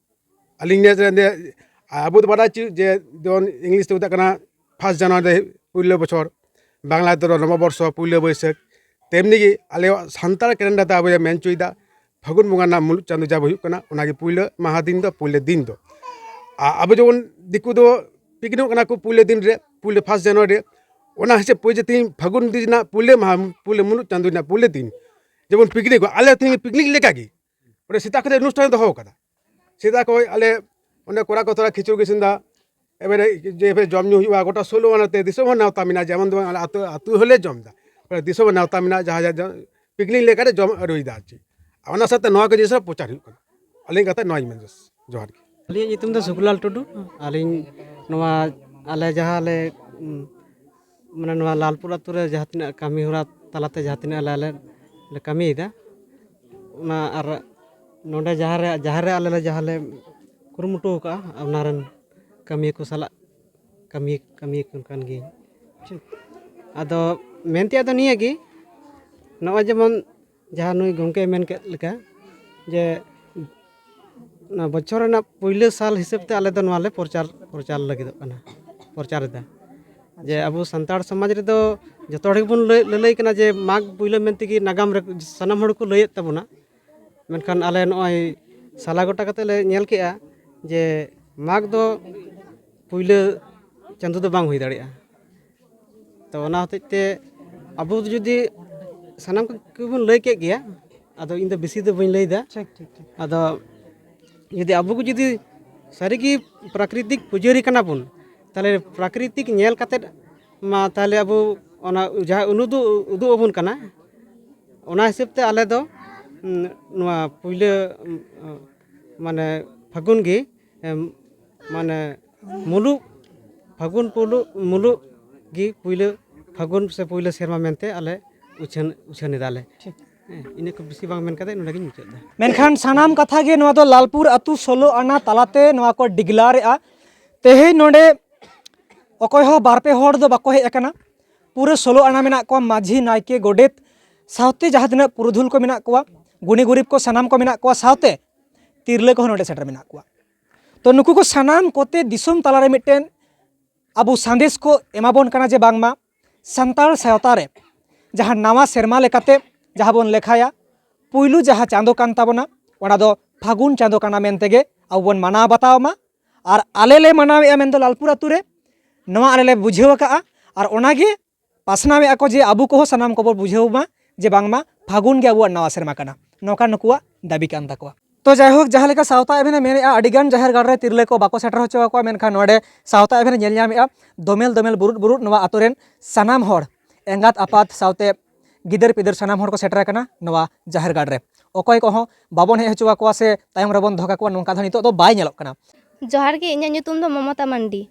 ᱟᱹᱞᱤᱧ ᱱᱤᱭᱟᱹ ᱨᱮ ᱱᱤᱭᱟᱹ, ᱟᱵᱚ ᱫᱚ ᱵᱟᱰᱟᱭ ᱪᱮᱫ ᱡᱮ ᱡᱮᱢᱚᱱ ᱤᱝᱞᱤᱥ ᱛᱮ ᱢᱮᱛᱟᱜ ᱠᱟᱱᱟ ᱯᱷᱟᱥᱴ ᱡᱟᱱᱩᱣᱟᱨᱤ ᱯᱩᱭᱞᱟᱹ ᱵᱚᱪᱷᱚᱨ, ᱵᱟᱝᱞᱟ ᱛᱮᱫᱚ ᱱᱚᱵᱚᱵᱚᱨᱥᱚ ᱯᱩᱭᱞᱟᱹ ᱵᱟᱹᱭᱥᱟᱹᱠᱷ, ᱛᱮᱢᱱᱤ ᱜᱮ ᱟᱞᱮᱭᱟᱜ ᱥᱟᱱᱛᱟᱲ ᱠᱮᱞᱮᱱᱰᱟᱨ ᱛᱮ ᱟᱵᱚ ᱡᱟ ᱢᱮᱱ ᱦᱚᱪᱚᱭᱮᱫᱟ ᱯᱷᱟᱹᱜᱩᱱ ᱵᱚᱸᱜᱟ ᱨᱮᱱᱟᱜ ᱢᱩᱞᱩᱜ ᱪᱟᱸᱫᱳ ᱡᱟ ᱦᱩᱭᱩᱜ ᱠᱟᱱᱟ, ᱚᱱᱟᱜᱮ ᱯᱩᱭᱞᱟᱹ ᱢᱟᱦᱟ ᱫᱤᱱ ᱫᱚ, ᱯᱩᱭᱞᱟᱹ ᱫᱤᱱ ᱫᱚ᱾ ᱟᱨ ᱟᱵᱚ ᱡᱮᱢᱚᱱ ᱫᱤᱠᱩ ᱫᱚ ᱯᱤᱠᱱᱤᱠ ᱠᱟᱱᱟ ᱠᱚ ᱯᱩᱭᱞᱟᱹ ᱫᱤᱱ ᱨᱮ, ᱯᱩᱭᱞᱟᱹ ᱯᱷᱟᱥᱴ ᱡᱟᱱᱩᱣᱟᱨᱤ ᱨᱮ, ᱚᱱᱟ ᱦᱤᱥᱟᱹᱵ ᱯᱩᱭᱞᱩ ᱛᱮᱦᱮᱧ ᱯᱷᱟᱹᱜᱩᱱ ᱫᱤᱱ ᱨᱮᱱᱟᱜ ᱯᱩᱭᱞᱩ ᱢᱟᱦᱟ, ᱯᱩᱭᱞᱩ ᱢᱩᱞᱩᱜ ᱪᱟᱸᱫᱳ ᱨᱮᱱᱟᱜ ᱯᱩᱭᱞᱩ ᱫᱤᱱ ᱡᱮᱢᱚᱱ ᱯᱤᱠᱱᱤᱠᱚᱜᱼᱟ, ᱟᱞᱮ ᱛᱮᱦᱮᱧ ᱯᱤᱠᱱᱤᱠ ᱞᱮᱠᱟᱜᱮ ᱚᱸᱰᱮ ᱥᱮᱛᱟᱜ ᱠᱷᱚᱱ ᱚᱱᱩᱥᱴᱷᱟᱱ ᱫᱚᱦᱚ ᱠᱟᱫᱟ᱾ ᱥᱮᱛᱟᱜ ᱠᱷᱚᱱ ᱟᱞᱮ ᱚᱸᱰᱮ ᱠᱚᱲᱟ ᱠᱚ ᱛᱷᱚᱲᱟ ᱠᱷᱤᱪᱩᱲᱤ ᱠᱚ ᱤᱥᱤᱱ ᱮᱫᱟ, ᱮᱵᱟᱨᱮ ᱡᱮ ᱯᱷᱮᱨ ᱡᱚᱢ ᱧᱩ ᱦᱩᱭᱩᱜᱼᱟ, ᱜᱚᱴᱟ ᱥᱳᱞᱳ ᱟᱱᱟ ᱛᱮ ᱫᱤᱥᱚᱢ ᱦᱚᱲ ᱱᱮᱣᱛᱟ ᱢᱮᱱᱟᱜᱼᱟ, ᱡᱮᱢᱚᱱ ᱫᱚ ᱟᱞᱮ ᱟᱹᱛᱩ, ᱟᱹᱛᱩ ᱦᱚᱸᱞᱮ ᱡᱚᱢ ᱮᱫᱟ, ᱫᱤᱥᱚᱢ ᱦᱚᱲ ᱱᱮᱣᱛᱟ ᱢᱮᱱᱟᱜᱼᱟ, ᱡᱟᱦᱟᱸ ᱡᱟᱦᱟᱸ ᱯᱤᱠᱱᱤᱠ ᱞᱮᱠᱟᱨᱮ ᱡᱚᱢ ᱟᱹᱨᱩᱭᱮᱫᱟ ᱟᱨ ᱪᱮᱫ᱾ ᱟᱨ ᱚᱱᱟ ᱥᱟᱶᱛᱮ ᱱᱚᱣᱟ ᱠᱚ ᱡᱤᱱᱤᱥ ᱨᱮ ᱯᱨᱚᱪᱟᱨ ᱦᱩᱭᱩᱜ ᱠᱟᱱᱟ᱾ ᱟᱹᱞᱤᱧ ᱠᱟᱛᱷᱟ ᱱᱚᱣᱟᱧ ᱢᱮᱱ ᱡᱚᱥ᱾ ᱡᱚᱦᱟᱨ ᱜᱮ᱾ ᱟᱹᱞᱤᱧᱟᱜ ᱧᱩᱛᱩᱢ ᱫᱚ ᱥᱩᱠᱞᱟᱞ ᱴᱩᱰᱩ᱾ ᱟᱹᱞᱤᱧ ᱱᱚᱣᱟ ᱟᱞᱮ ᱡᱟᱦᱟᱸ ᱞᱮ, ᱩᱢ, ᱢᱟᱱᱮ ᱱᱚᱣᱟ ᱞᱟᱞᱯᱩᱨ ᱟᱹᱛᱩ ᱨᱮ ᱡᱟᱦᱟᱸ ᱛᱤᱱᱟᱹᱜ ᱠᱟᱹᱢᱤ ᱦᱚᱨᱟ ᱛᱟᱞᱟᱛᱮ ᱡᱟᱦᱟᱸ ᱛᱤᱱᱟᱹᱜ ᱟᱞᱮ, ᱟᱞᱮ ᱞᱮ ᱠᱟᱹᱢᱤᱭᱮᱫᱟ, ᱚᱱᱟ ᱟᱨ ᱱᱚᱰᱮ ᱡᱟᱦᱟᱸ ᱨᱮ, ᱡᱟᱦᱟᱸ ᱨᱮ ᱟᱞᱮ ᱞᱮ, ᱡᱟᱦᱟᱸ ᱞᱮ ᱠᱩᱨᱩᱢᱩᱴᱩ ᱟᱠᱟᱫᱼᱟ, ᱚᱱᱟ ᱨᱮᱱ ᱠᱟᱹᱢᱤᱭᱟᱹ ᱠᱚ ᱥᱟᱞᱟᱜ ᱠᱟᱹᱢᱤ, ᱠᱟᱹᱢᱤ ᱠᱟᱱ ᱜᱤᱭᱟᱹᱧ᱾ ᱟᱫᱚ ᱢᱮᱱ ᱛᱮᱭᱟᱜ ᱫᱚ ᱱᱤᱭᱟᱹ ᱜᱮ, ᱱᱚᱜᱼᱚᱭ ᱡᱮᱢᱚᱱ ᱡᱟᱦᱟᱸ ᱱᱩᱭ ᱜᱚᱢᱠᱮᱭ ᱢᱮᱱ ᱠᱮᱫ ᱞᱮᱠᱟ, ᱡᱮ ᱚᱱᱟ ᱵᱚᱪᱷᱚᱨ ᱨᱮᱱᱟᱜ ᱯᱩᱭᱞᱟᱹ ᱥᱟᱞ ᱦᱤᱥᱟᱹᱵ ᱛᱮ ᱟᱞᱮ ᱫᱚ ᱱᱚᱣᱟ ᱞᱮ ᱯᱨᱚᱪᱟᱨ, ᱯᱨᱚᱪᱟᱨ ᱞᱟᱹᱜᱤᱫᱚᱜ ᱠᱟᱱᱟ, ᱯᱨᱚᱪᱟᱨ ᱮᱫᱟ᱾ ᱡᱮ ᱟᱵᱚ ᱥᱟᱱᱛᱟᱲ ᱥᱚᱢᱟᱡᱽ ᱨᱮᱫᱚ ᱡᱚᱛᱚ ᱦᱚᱲ ᱜᱮᱵᱚᱱ ᱞᱟᱹᱭ, ᱞᱟᱹᱞᱟᱹᱭ ᱠᱟᱱᱟ ᱡᱮ ᱢᱟᱜᱽ ᱯᱩᱭᱞᱟᱹ ᱢᱮᱱ ᱛᱮᱜᱮ ᱱᱟᱜᱟᱢ ᱨᱮ ᱥᱟᱱᱟᱢ ᱦᱚᱲ ᱠᱚ ᱞᱟᱹᱭᱮᱫ ᱛᱟᱵᱚᱱᱟ᱾ ᱢᱮᱱᱠᱷᱟᱱ ᱟᱞᱮ ᱱᱚᱜᱼᱚᱭ ᱥᱟᱞᱟ ᱜᱚᱴᱟ ᱠᱟᱛᱮ ᱞᱮ ᱧᱮᱞ ᱠᱮᱜᱼᱟ ᱡᱮ ᱢᱟᱜᱽ ᱫᱚ ᱯᱩᱭᱞᱟᱹ ᱪᱟᱸᱫᱚ ᱫᱚ ᱵᱟᱝ ᱦᱩᱭ ᱫᱟᱲᱮᱭᱟᱜᱼᱟ᱾ ᱛᱚ ᱚᱱᱟ ᱦᱚᱛᱮᱡ ᱛᱮ ᱟᱵᱚ ᱡᱩᱫᱤ ᱥᱟᱱᱟᱢ ᱠᱚᱜᱮ ᱵᱚᱱ ᱞᱟᱹᱭ ᱠᱮᱫ ᱜᱮᱭᱟ, ᱟᱫᱚ ᱤᱧ ᱫᱚ ᱵᱮᱥᱤ ᱫᱚ ᱵᱟᱹᱧ ᱞᱟᱹᱭᱫᱟ᱾ ᱴᱷᱤᱠ, ᱴᱷᱤᱠ, ᱴᱷᱤᱠ᱾ ᱟᱫᱚ ᱡᱩᱫᱤ ᱟᱵᱚ ᱠᱚ ᱡᱩᱫᱤ ᱥᱟᱹᱨᱤᱜᱮ ᱯᱨᱟᱠᱨᱤᱛᱤᱠ ᱯᱩᱡᱟᱹᱨᱤ ᱠᱟᱱᱟ ᱵᱚᱱ, ᱛᱟᱦᱞᱮ ᱯᱨᱟᱠᱨᱤᱛᱤᱠ ᱧᱮᱞ ᱠᱟᱛᱮᱫ ᱢᱟ ᱛᱟᱦᱞᱮ ᱟᱵᱚ ᱚᱱᱟ ᱡᱟᱦᱟᱸ ᱩᱱᱩᱫᱩᱜ ᱩᱫᱩᱜ ᱟᱵᱚᱱ ᱠᱟᱱᱟ, ᱚᱱᱟ ᱦᱤᱥᱟᱹᱵ ᱛᱮ ᱟᱞᱮ ᱫᱚ, ᱩᱸ, ᱱᱚᱣᱟ ᱯᱩᱭᱞᱟᱹ, ᱩᱸ, ᱢᱟᱱᱮ ᱯᱷᱟᱹᱜᱩᱱ ᱜᱮ, ᱮᱢ, ᱢᱟᱱᱮ ᱢᱩᱞᱩᱜ ᱯᱷᱟᱹᱜᱩᱱ ᱯᱩᱭᱞᱩ, ᱢᱩᱞᱩᱜ ᱜᱮ ᱯᱩᱭᱞᱟᱹ ᱯᱷᱟᱹᱜᱩᱱ ᱥᱮ ᱯᱩᱭᱞᱟᱹ ᱥᱮᱨᱢᱟ ᱢᱮᱱᱛᱮ ᱟᱞᱮ ᱩᱪᱷᱟᱹᱱ, ᱩᱪᱷᱟᱹᱱ ᱮᱫᱟᱞᱮ᱾ ᱴᱷᱤᱠ᱾ ᱦᱮᱸ, ᱤᱱᱟᱹ ᱠᱚ ᱵᱮᱥᱤ ᱵᱟᱝ ᱢᱮᱱ ᱠᱟᱛᱮ ᱱᱚᱰᱮ ᱜᱤᱧ ᱢᱩᱪᱟᱹᱫ ᱮᱫᱟ᱾ ᱢᱮᱱᱠᱷᱟᱱ ᱥᱟᱱᱟᱢ ᱠᱟᱛᱷᱟ ᱜᱮ ᱱᱚᱣᱟ ᱫᱚ ᱞᱟᱞᱯᱩᱨ ᱟᱹᱛᱩ ᱥᱳᱞᱳ ᱟᱱᱟ ᱛᱟᱞᱟᱛᱮ ᱱᱚᱣᱟ ᱠᱚ declare ᱮᱫᱼᱟ᱾ ᱛᱮᱦᱮᱧ ᱱᱚᱰᱮ ᱚᱠᱚᱭ ᱦᱚᱸ ᱵᱟᱨ ᱯᱮ ᱦᱚᱲ ᱫᱚ ᱵᱟᱠᱚ ᱦᱮᱡ ᱟᱠᱟᱱᱟ᱾ ᱯᱩᱨᱟᱹ ᱥᱳᱞᱳ ᱟᱱᱟ ᱢᱮᱱᱟᱜ ᱠᱚᱣᱟ, ᱢᱟᱹᱡᱷᱤ, ᱱᱟᱭᱠᱮ, ᱜᱚᱰᱮᱛ, ᱥᱟᱶᱛᱮ ᱡᱟᱦᱟᱸ ᱛᱤᱱᱟᱹᱜ ᱯᱩᱨᱩᱫᱷᱩᱞ ᱠᱚ ᱢᱮᱱᱟᱜ ᱠᱚᱣᱟ, ᱜᱩᱱᱤ ᱜᱩᱨᱤᱵ ᱠᱚ ᱥᱟᱱᱟᱢ ᱠᱚ ᱢᱮᱱᱟᱜ ᱠᱚᱣᱟ, ᱥᱟᱶᱛᱮ ᱛᱤᱨᱞᱟᱹ ᱠᱚᱦᱚᱸ ᱱᱚᱰᱮ ᱥᱮᱴᱮᱨ ᱢᱮᱱᱟᱜ ᱠᱚᱣᱟ᱾ ᱛᱚ ᱱᱩᱠᱩ ᱠᱚ ᱥᱟᱱᱟᱢ ᱠᱚᱛᱮ ᱫᱤᱥᱚᱢ ᱛᱟᱞᱟᱨᱮ ᱢᱤᱫᱴᱮᱱ ᱟᱵᱚ ᱥᱟᱸᱫᱮᱥ ᱠᱚ ᱮᱢᱟᱵᱚᱱ ᱠᱟᱱᱟ ᱡᱮ ᱵᱟᱝᱢᱟ ᱥᱟᱱᱛᱟᱲ ᱥᱟᱶᱛᱟ ᱨᱮ ᱡᱟᱦᱟᱸ ᱱᱟᱣᱟ ᱥᱮᱨᱢᱟ ᱞᱮᱠᱟᱛᱮ ᱡᱟᱦᱟᱸ ᱵᱚᱱ ᱞᱮᱠᱷᱟᱭᱟ, ᱯᱩᱭᱞᱩ ᱡᱟᱦᱟᱸ ᱪᱟᱸᱫᱚ ᱠᱟᱱ ᱛᱟᱵᱚᱱᱟ, ᱚᱱᱟ ᱫᱚ ᱯᱷᱟᱹᱜᱩᱱ ᱪᱟᱸᱫᱚ ᱠᱟᱱᱟ ᱢᱮᱱᱛᱮ ᱜᱮ ᱟᱵᱚ ᱵᱚᱱ ᱢᱟᱱᱟᱣ ᱵᱟᱛᱟᱣ ᱢᱟ᱾ ᱟᱨ ᱟᱞᱮ ᱞᱮ ᱢᱟᱱᱟᱣᱮᱫᱼᱟ ᱢᱮᱱᱫᱚ ᱞᱟᱞᱯᱩᱨ ᱟᱹᱛᱩ ᱨᱮ ᱱᱚᱣᱟ ᱟᱞᱮ ᱞᱮ ᱵᱩᱡᱷᱟᱹᱣ ᱟᱠᱟᱫᱼᱟ᱾ ᱟᱨ ᱚᱱᱟᱜᱮ ᱯᱟᱥᱱᱟᱣᱮᱫᱼᱟ ᱠᱚ ᱡᱮ ᱟᱵᱚ ᱠᱚᱦᱚᱸ ᱥᱟᱱᱟᱢ ᱠᱚᱵᱚ ᱵᱩᱡᱷᱟᱹᱣ ᱢᱟ ᱡᱮ ᱵᱟᱝᱢᱟ ᱯᱷᱟᱹᱜᱩᱱ ᱜᱮ ᱟᱵᱚᱣᱟᱜ ᱱᱟᱣᱟ ᱥᱮᱨᱢᱟ ᱠᱟᱱᱟ, ᱱᱚᱝᱠᱟᱱ ᱱᱩᱠᱩᱣᱟᱜ ᱫᱟᱹᱵᱤ ᱠᱟᱱ ᱛᱟᱠᱚᱣᱟ᱾ ᱛᱚ ᱡᱟᱭᱦᱳᱠ, ᱡᱟᱦᱟᱸ ᱞᱮᱠᱟ ᱥᱟᱶᱛᱟ ᱮᱵᱷᱮᱱᱮ ᱢᱮᱱᱮᱫᱼᱟ, ᱟᱹᱰᱤᱜᱟᱱ ᱡᱟᱦᱮᱨ ᱜᱟᱲ ᱨᱮ ᱛᱤᱨᱞᱟᱹ ᱠᱚ ᱵᱟᱠᱚ ᱥᱮᱴᱮᱨ ᱦᱚᱪᱚ ᱟᱠᱚᱣᱟ, ᱢᱮᱱᱠᱷᱟᱱ ᱱᱚᱰᱮ ᱥᱟᱶᱛᱟ ᱮᱵᱷᱮᱱᱮ ᱧᱮᱞ ᱧᱟᱢᱮᱫᱼᱟ ᱫᱚᱢᱮᱞ ᱫᱚᱢᱮᱞ ᱵᱩᱨᱩᱫ ᱵᱩᱨᱩᱫ ᱱᱚᱣᱟ ᱟᱛᱳ ᱨᱮᱱ ᱥᱟᱱᱟᱢ ᱦᱚᱲ, ᱮᱸᱜᱟᱛ ᱟᱯᱟᱛ ᱥᱟᱶᱛᱮ ᱜᱤᱫᱟᱹᱨ ᱯᱤᱫᱟᱹᱨ ᱥᱟᱱᱟᱢ ᱦᱚᱲ ᱠᱚ ᱥᱮᱴᱮᱨ ᱟᱠᱟᱱᱟ ᱱᱚᱣᱟ ᱡᱟᱦᱮᱨ ᱜᱟᱲ ᱨᱮ᱾ ᱚᱠᱚᱭ ᱠᱚᱦᱚᱸ ᱵᱟᱵᱚᱱ ᱦᱮᱡ ᱦᱚᱪᱚ ᱟᱠᱚᱣᱟ ᱥᱮ ᱛᱟᱭᱚᱢ ᱨᱮᱵᱚᱱ ᱫᱚᱦᱚ ᱠᱟᱠᱚᱣᱟ, ᱱᱚᱝᱠᱟ ᱫᱚ ᱱᱤᱛᱚᱜ ᱫᱚ ᱵᱟᱭ ᱧᱮᱞᱚᱜ ᱠᱟᱱᱟ᱾ ᱡᱚᱦᱟᱨ ᱜᱮ, ᱤᱧᱟᱹᱜ ᱧᱩᱛᱩᱢ ᱫᱚ ᱢᱚᱢᱚᱛᱟ ᱢᱟᱱᱰᱤ᱾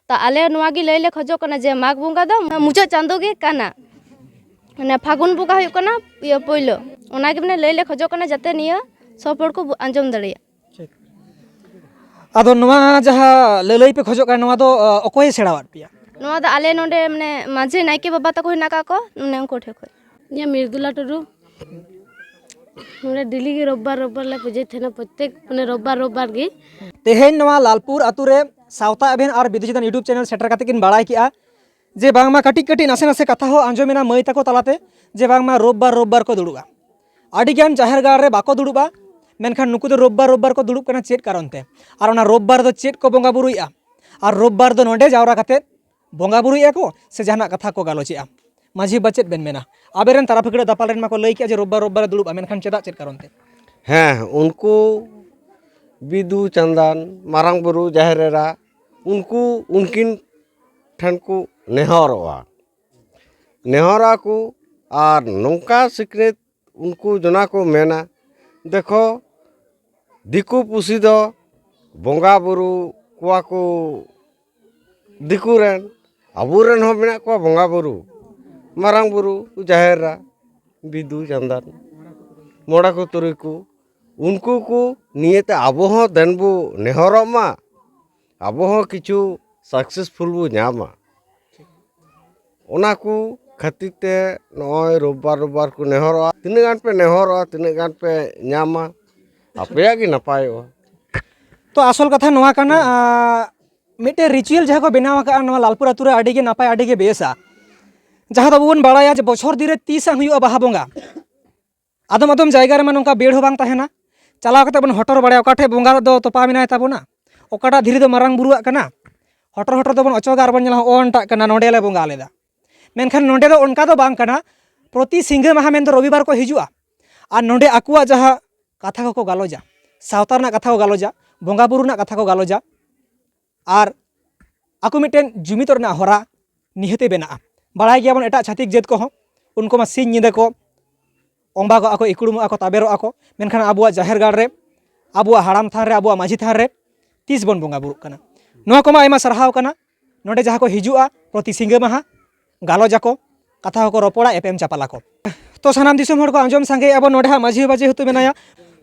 ᱛᱚ ᱟᱞᱮ ᱱᱚᱣᱟ ᱜᱮ ᱞᱟᱹᱭ ᱞᱮ ᱠᱷᱚᱡᱚᱜ ᱠᱟᱱᱟ ᱡᱮ ᱢᱟᱜᱽ ᱵᱚᱸᱜᱟ ᱫᱚ ᱢᱩᱪᱟᱹᱫ ᱪᱟᱸᱫᱳ ᱜᱮ ᱠᱟᱱᱟ, ᱢᱟᱱᱮ ᱯᱷᱟᱹᱜᱩᱱ ᱵᱚᱸᱜᱟ ᱦᱩᱭᱩᱜ ᱠᱟᱱᱟ ᱤᱭᱟᱹ ᱯᱳᱭᱞᱳ᱾ ᱚᱱᱟ ᱜᱮ ᱢᱟᱱᱮ ᱞᱟᱹᱭ ᱞᱮ ᱠᱷᱚᱡᱚᱜ ᱠᱟᱱᱟ ᱡᱟᱛᱮ ᱱᱤᱭᱟᱹ ᱥᱚᱵ ᱦᱚᱲ ᱠᱚ ᱵᱩ-, ᱟᱸᱡᱚᱢ ᱫᱟᱲᱮᱭᱟᱜ᱾ ᱟᱫᱚ ᱱᱚᱣᱟ ᱡᱟᱦᱟᱸ ᱞᱟᱹᱞᱟᱹᱭ ᱯᱮ ᱠᱷᱚᱡᱚᱜ ᱠᱟᱱᱟ, ᱱᱚᱣᱟ ᱫᱚ, ᱚ, ᱚᱠᱚᱭᱮ ᱥᱮᱬᱟᱣᱟᱫ ᱯᱮᱭᱟ? ᱱᱚᱣᱟ ᱫᱚ ᱟᱞᱮ ᱱᱚᱰᱮ ᱢᱟᱱᱮ ᱢᱟᱹᱡᱷᱤ ᱱᱟᱭᱠᱮ ᱵᱟᱵᱟ ᱛᱟᱠᱚ ᱦᱮᱱᱟᱜ ᱠᱟᱜ ᱠᱚ, ᱢᱟᱱᱮ ᱩᱱᱠᱩ ᱴᱷᱮᱱ ᱠᱷᱚᱡ᱾ ᱤᱧᱟᱹᱜ ᱢᱤᱨᱫᱩᱞᱟ ᱴᱩᱰᱩ᱾ ᱱᱚᱰᱮ ᱰᱮᱞᱤ ᱜᱮ ᱨᱳᱵᱵᱟᱨ ᱨᱳᱵᱵᱟᱨ ᱞᱮ ᱯᱩᱡᱟᱹᱭ ᱛᱟᱦᱮᱱᱟ, ᱯᱨᱚᱛᱛᱮᱠ ᱢᱟᱱᱮ ᱨᱳᱵᱵᱟᱨ ᱨᱳᱵᱵᱟᱨ ᱜᱮ᱾ ᱛᱮᱦᱮᱧ ᱱᱚᱣᱟ ᱞᱟᱞᱯᱩᱨ ᱟᱛᱳ ᱨᱮ ᱥᱟᱶᱛᱟ ᱮᱵᱷᱮᱱ ᱟᱨ ᱵᱤᱫᱩ ᱪᱮᱛᱚᱱ YouTube channel ᱥᱮᱴᱮᱨ ᱠᱟᱛᱮ ᱠᱤᱱ ᱵᱟᱲᱟᱭ ᱠᱮᱜᱼᱟ ᱡᱮ ᱵᱟᱝᱢᱟ ᱠᱟᱹᱴᱤᱡ ᱠᱟᱹᱴᱤᱡ ᱱᱟᱥᱮ ᱱᱟᱥᱮ ᱠᱟᱛᱷᱟ ᱦᱚᱸ ᱟᱸᱡᱚᱢᱮᱱᱟ ᱢᱟᱹᱭ ᱛᱟᱠᱚ ᱛᱟᱞᱟᱛᱮ ᱡᱮ ᱵᱟᱝᱢᱟ ᱨᱳᱵᱵᱟᱨ ᱨᱳᱵᱵᱟᱨ ᱠᱚ ᱫᱩᱲᱩᱵᱼᱟ᱾ ᱟᱹᱰᱤᱜᱟᱱ ᱡᱟᱦᱮᱨ ᱜᱟᱲ ᱨᱮ ᱵᱟᱠᱚ ᱫᱩᱲᱩᱵᱼᱟ, ᱢᱮᱱᱠᱷᱟᱱ ᱱᱩᱠᱩ ᱫᱚ ᱨᱳᱵᱵᱟᱨ ᱨᱳᱵᱵᱟᱨ ᱠᱚ ᱫᱩᱲᱩᱵ ᱠᱟᱱᱟ᱾ ᱪᱮᱫ ᱠᱟᱨᱚᱱ ᱛᱮ? ᱟᱨ ᱚᱱᱟ ᱨᱳᱵᱵᱟᱨ ᱫᱚ ᱪᱮᱫ ᱠᱚ ᱵᱚᱸᱜᱟ ᱵᱩᱨᱩᱭᱮᱫᱼᱟ? ᱟᱨ ᱨᱳᱵᱵᱟᱨ ᱫᱚ ᱱᱚᱰᱮ ᱡᱟᱣᱨᱟ ᱠᱟᱛᱮ ᱵᱚᱸᱜᱟ ᱵᱩᱨᱩᱭᱮᱫᱼᱟ ᱠᱚ ᱥᱮ ᱡᱟᱦᱟᱱᱟᱜ ᱠᱟᱛᱷᱟ ᱠᱚ ᱜᱟᱞᱚᱪᱮᱫᱼᱟ? ᱢᱟᱹᱡᱷᱤ ᱵᱟ, ᱪᱮᱫ ᱵᱮᱱ ᱢᱮᱱᱟ? ᱟᱵᱮᱱ ᱨᱮᱱ ᱛᱟᱨᱟ ᱯᱷᱟᱹᱠᱲᱟᱹ ᱫᱟᱯᱟᱞ ᱨᱮᱱ ᱢᱟᱠᱚ ᱞᱟᱹᱭ ᱠᱮᱜᱼᱟ ᱡᱮ ᱨᱳᱵᱵᱟᱨ ᱨᱳᱵᱵᱟᱨ ᱮ ᱫᱩᱲᱩᱵᱼᱟ, ᱢᱮᱱᱠᱷᱟᱱ ᱪᱮᱫᱟᱜ, ᱪᱮᱫ ᱠᱟᱨᱚᱱ ᱛᱮ? ᱦᱮᱸ, ᱩᱱᱠᱩ ᱵᱤᱫᱩ ᱪᱟᱸᱫᱟᱱ, ᱢᱟᱨᱟᱝ ᱵᱩᱨᱩ, ᱡᱟᱦᱮᱨ ᱮᱨᱟ, ᱩᱱᱠᱩ ᱩᱱᱠᱤᱱ ᱴᱷᱮᱱ ᱠᱚ ᱱᱮᱦᱚᱨᱚᱜᱼᱟ, ᱱᱮᱦᱚᱨᱚᱜᱼᱟ ᱠᱚ᱾ ᱟᱨ ᱱᱚᱝᱠᱟ ᱥᱤᱠᱷᱱᱟᱹᱛ ᱩᱱᱠᱩ ᱡᱚᱱᱟ ᱠᱚ ᱢᱮᱱᱟ, ᱫᱮᱠᱷᱚ, ᱫᱤᱠᱩ ᱯᱩᱥᱤ ᱫᱚ ᱵᱚᱸᱜᱟ ᱵᱩᱨᱩ ᱠᱚᱣᱟ ᱠᱚ ᱫᱤᱠᱩ ᱨᱮᱱ, ᱟᱵᱚ ᱨᱮᱱ ᱦᱚᱸ ᱢᱮᱱᱟᱜ ᱠᱚᱣᱟ ᱵᱚᱸᱜᱟ ᱵᱩᱨᱩ, ᱢᱟᱨᱟᱝ ᱵᱩᱨᱩ, ᱡᱟᱦᱮᱨ ᱮᱨᱟ, ᱵᱤᱫᱩ ᱪᱟᱸᱫᱟᱱ, ᱢᱚᱬᱮ ᱠᱚ ᱛᱩᱨᱩᱭ ᱠᱚ, ᱩᱱᱠᱩ ᱠᱚ ᱱᱤᱭᱟᱹᱛᱮ ᱟᱵᱚ ᱦᱚᱸ ᱫᱮᱱ ᱵᱚ ᱱᱮᱦᱚᱨᱚᱜ ᱢᱟ, ᱟᱵᱚ ᱦᱚᱸ ᱠᱤᱪᱷᱩ successful ᱵᱚ ᱧᱟᱢᱟ᱾ ᱚᱱᱟ ᱠᱚ ᱠᱷᱟᱹᱛᱤᱨ ᱛᱮ ᱱᱚᱜᱼᱚᱭ ᱨᱳᱵᱵᱟᱨ ᱨᱳᱵᱵᱟᱨ ᱠᱚ ᱱᱮᱦᱚᱨᱚᱜᱼᱟ᱾ ᱛᱤᱱᱟᱹᱜ ᱜᱟᱱ ᱯᱮ ᱱᱮᱦᱚᱨᱚᱜᱼᱟ, ᱛᱤᱱᱟᱹᱜ ᱜᱟᱱ ᱯᱮ ᱧᱟᱢᱟ, ᱟᱯᱮᱭᱟᱜ ᱜᱮ ᱱᱟᱯᱟᱭᱚᱜᱼᱟ᱾ ᱛᱚ ᱟᱥᱚᱞ ᱠᱟᱛᱷᱟ ᱱᱚᱣᱟ ᱠᱟᱱᱟ, ᱟᱸ, ᱢᱤᱫᱴᱮᱱ ritual ᱡᱟᱦᱟᱸ ᱠᱚ ᱵᱮᱱᱟᱣ ᱟᱠᱟᱫᱼᱟ ᱱᱚᱣᱟ ᱞᱟᱞᱯᱩᱨ ᱟᱛᱳ ᱨᱮ, ᱟᱹᱰᱤ ᱜᱮ ᱱᱟᱯᱟᱭ, ᱟᱹᱰᱤ ᱜᱮ ᱵᱮᱥᱟ᱾ ᱡᱟᱦᱟᱸ ᱫᱚ ᱟᱵᱚ ᱵᱚᱱ ᱵᱟᱲᱟᱭᱟ ᱡᱮ ᱵᱚᱪᱷᱚᱨ ᱫᱤᱱ ᱨᱮ ᱛᱤᱥ ᱦᱟᱸᱜ ᱦᱩᱭᱩᱜᱼᱟ ᱵᱟᱦᱟ ᱵᱚᱸᱜᱟ᱾ ᱟᱫᱚᱢ ᱟᱫᱚᱢ ᱡᱟᱭᱜᱟ ᱨᱮᱢᱟ ᱱᱚᱝᱠᱟ ᱵᱮᱲ ᱦᱚᱸ ᱵᱟᱝ ᱛᱟᱦᱮᱱᱟ, ᱪᱟᱞᱟᱣ ᱠᱟᱛᱮ ᱵᱚᱱ ᱦᱚᱴᱚᱨ ᱵᱟᱲᱟᱭᱟ ᱚᱠᱟ ᱴᱷᱮᱡ ᱵᱚᱸᱜᱟ ᱫᱚ ᱛᱚᱯᱟ ᱢᱮᱱᱟᱭ ᱛᱟᱵᱚᱱᱟ, ᱚᱠᱟᱴᱟᱜ ᱫᱷᱤᱨᱤ ᱫᱚ ᱢᱟᱨᱟᱝ ᱵᱩᱨᱩᱣᱟᱜ ᱠᱟᱱᱟ᱾ ᱦᱚᱴᱚᱨ ᱦᱚᱴᱚᱨ ᱫᱚᱵᱚᱱ ᱚᱪᱚᱜᱟ ᱟᱨ ᱵᱚᱱ ᱧᱮᱞᱟ, ᱦᱚᱸᱜᱼᱚ ᱚᱱᱴᱟᱜ ᱠᱟᱱᱟ, ᱱᱚᱸᱰᱮ ᱞᱮ ᱵᱚᱸᱜᱟ ᱞᱮᱫᱟ᱾ ᱢᱮᱱᱠᱷᱟᱱ ᱱᱚᱸᱰᱮ ᱫᱚ ᱚᱱᱠᱟ ᱫᱚ ᱵᱟᱝ ᱠᱟᱱᱟ᱾ ᱯᱨᱚᱛᱤ ᱥᱤᱸᱜᱟᱹ ᱢᱟᱦᱟ ᱢᱮᱱᱫᱚ ᱨᱚᱵᱤᱵᱟᱨ ᱠᱚ ᱦᱤᱡᱩᱜᱼᱟ ᱟᱨ ᱱᱚᱸᱰᱮ ᱟᱠᱚᱣᱟᱜ ᱡᱟᱦᱟᱸ ᱠᱟᱛᱷᱟ ᱠᱚᱠᱚ ᱜᱟᱞᱚᱪᱟ, ᱥᱟᱶᱛᱟ ᱨᱮᱱᱟᱜ ᱠᱟᱛᱷᱟ ᱠᱚ ᱜᱟᱞᱚᱪᱟ, ᱵᱚᱸᱜᱟ ᱵᱩᱨᱩ ᱨᱮᱱᱟᱜ ᱠᱟᱛᱷᱟ ᱠᱚ ᱜᱟᱞᱚᱪᱟ, ᱟᱨ ᱟᱠᱚ ᱢᱤᱫᱴᱮᱱ ᱡᱩᱢᱤᱫ ᱨᱮᱱᱟᱜ ᱦᱚᱨᱟ ᱱᱤᱦᱟᱹᱛᱤ ᱵᱮᱱᱟᱜᱼᱟ᱾ ᱵᱟᱲᱟᱭ ᱜᱮᱭᱟᱵᱚᱱ ᱮᱴᱟᱜ ᱪᱷᱟᱹᱛᱤᱠ ᱡᱟᱹᱛ ᱠᱚᱦᱚᱸ, ᱩᱱᱠᱩ ᱢᱟ ᱥᱤᱧ ᱧᱤᱫᱟᱹ ᱠᱚ ᱚᱸᱵᱟᱜᱚᱜᱼᱟ ᱠᱚ, ᱤᱠᱲᱩᱢᱚᱜᱼᱟ ᱠᱚ, ᱛᱟᱵᱮᱨᱚᱜᱼᱟ ᱠᱚ, ᱢᱮᱱᱠᱷᱟᱱ ᱟᱵᱚᱣᱟᱜ ᱡᱟᱦᱮᱨ ᱜᱟᱲ ᱨᱮ, ᱟᱵᱚᱣᱟᱜ ᱦᱟᱲᱟᱢ ᱛᱷᱟᱱ ᱨᱮ, ᱟᱵᱚᱣᱟᱜ ᱢᱟᱹᱡᱷᱤ ᱛᱷᱟᱱ ᱨᱮ ᱛᱤᱥ ᱵᱚᱱ ᱵᱚᱸᱜᱟ ᱵᱩᱨᱩᱜ ᱠᱟᱱᱟ? ᱱᱚᱣᱟ ᱠᱚᱢᱟ ᱟᱭᱢᱟ ᱥᱟᱨᱦᱟᱣ ᱠᱟᱱᱟ᱾ ᱱᱚᱰᱮ ᱡᱟᱦᱟᱸ ᱠᱚ ᱦᱤᱡᱩᱜᱼᱟ ᱯᱨᱚᱛᱤ ᱥᱤᱸᱜᱟᱹ ᱢᱟᱦᱟ, ᱜᱟᱞᱚᱪ ᱟᱠᱚ, ᱠᱟᱛᱷᱟ ᱦᱚᱸᱠᱚ ᱨᱚᱯᱚᱲᱟ, ᱮᱯᱮᱢ ᱪᱟᱯᱟᱞ ᱟᱠᱚ᱾ ᱛᱚ ᱥᱟᱱᱟᱢ ᱫᱤᱥᱚᱢ ᱦᱚᱲ ᱠᱚ ᱟᱸᱡᱚᱢ ᱥᱟᱸᱜᱮᱭᱟ ᱵᱚᱱ, ᱱᱚᱰᱮ ᱦᱟᱸᱜ ᱢᱟᱹᱡᱷᱤ ᱵᱟᱵᱟ ᱡᱮᱦᱮᱛᱩ ᱢᱮᱱᱟᱭᱟ,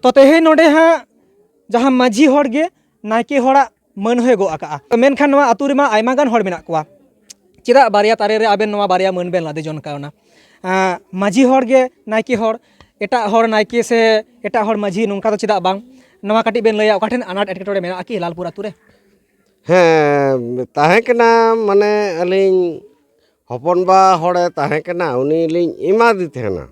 ᱛᱚ ᱛᱮᱦᱮᱧ ᱱᱚᱰᱮ ᱦᱟᱸᱜ ᱡᱟᱦᱟᱸ ᱢᱟᱹᱡᱷᱤ ᱦᱚᱲ ᱜᱮ ᱱᱟᱭᱠᱮ ᱦᱚᱲᱟᱜ ᱢᱟᱹᱱ ᱦᱚᱸᱭ ᱜᱚᱜ ᱟᱠᱟᱜᱼᱟ᱾ ᱢᱮᱱᱠᱷᱟᱱ ᱱᱚᱣᱟ ᱟᱹᱛᱩ ᱨᱮᱢᱟ ᱟᱭᱢᱟ ᱜᱟᱱ ᱦᱚᱲ ᱢᱮᱱᱟᱜ ᱠᱚᱣᱟ, ᱪᱮᱫᱟᱜ ᱵᱟᱨᱭᱟ ᱛᱟᱨᱮ ᱨᱮ ᱟᱵᱮᱱ ᱱᱚᱣᱟ ᱵᱟᱨᱭᱟ ᱢᱟᱹᱱ ᱵᱮᱱ ᱞᱟᱫᱮ ᱡᱚᱱ ᱠᱟᱣᱱᱟ? ᱟᱸ, ᱢᱟᱹᱡᱷᱤ ᱦᱚᱲ ᱜᱮ ᱱᱟᱭᱠᱮ ᱦᱚᱲ, ᱮᱴᱟᱜ ᱦᱚᱲ ᱱᱟᱭᱠᱮ ᱥᱮ ᱮᱴᱟᱜ ᱦᱚᱲ ᱢᱟᱹᱡᱷᱤ, ᱱᱚᱝᱠᱟ ᱫᱚ ᱪᱮᱫᱟᱜ ᱵᱟᱝ? ᱱᱚᱣᱟ ᱠᱟᱹᱴᱤᱡ ᱵᱮᱱ ᱞᱟᱹᱭᱟ, ᱚᱠᱟ ᱴᱷᱮᱱ ᱟᱱᱟᱴ ᱮᱴᱠᱮᱴᱚᱬᱮ ᱢᱮᱱᱟᱜᱼᱟ ᱠᱤ ᱞᱟᱞᱯᱩᱨ ᱟᱹᱛᱩ ᱨᱮ? ᱦᱮᱸ, ᱛᱟᱦᱮᱸ ᱠᱟᱱᱟ, ᱢᱟᱱᱮ, ᱟᱹᱞᱤᱧ ᱦᱚᱯᱚᱱ ᱵᱟ ᱦᱚᱲᱮ ᱛᱟᱦᱮᱸ ᱠᱟᱱᱟ, ᱩᱱᱤ ᱞᱤᱧ ᱮᱢᱟᱫᱮ ᱛᱟᱦᱮᱱᱟ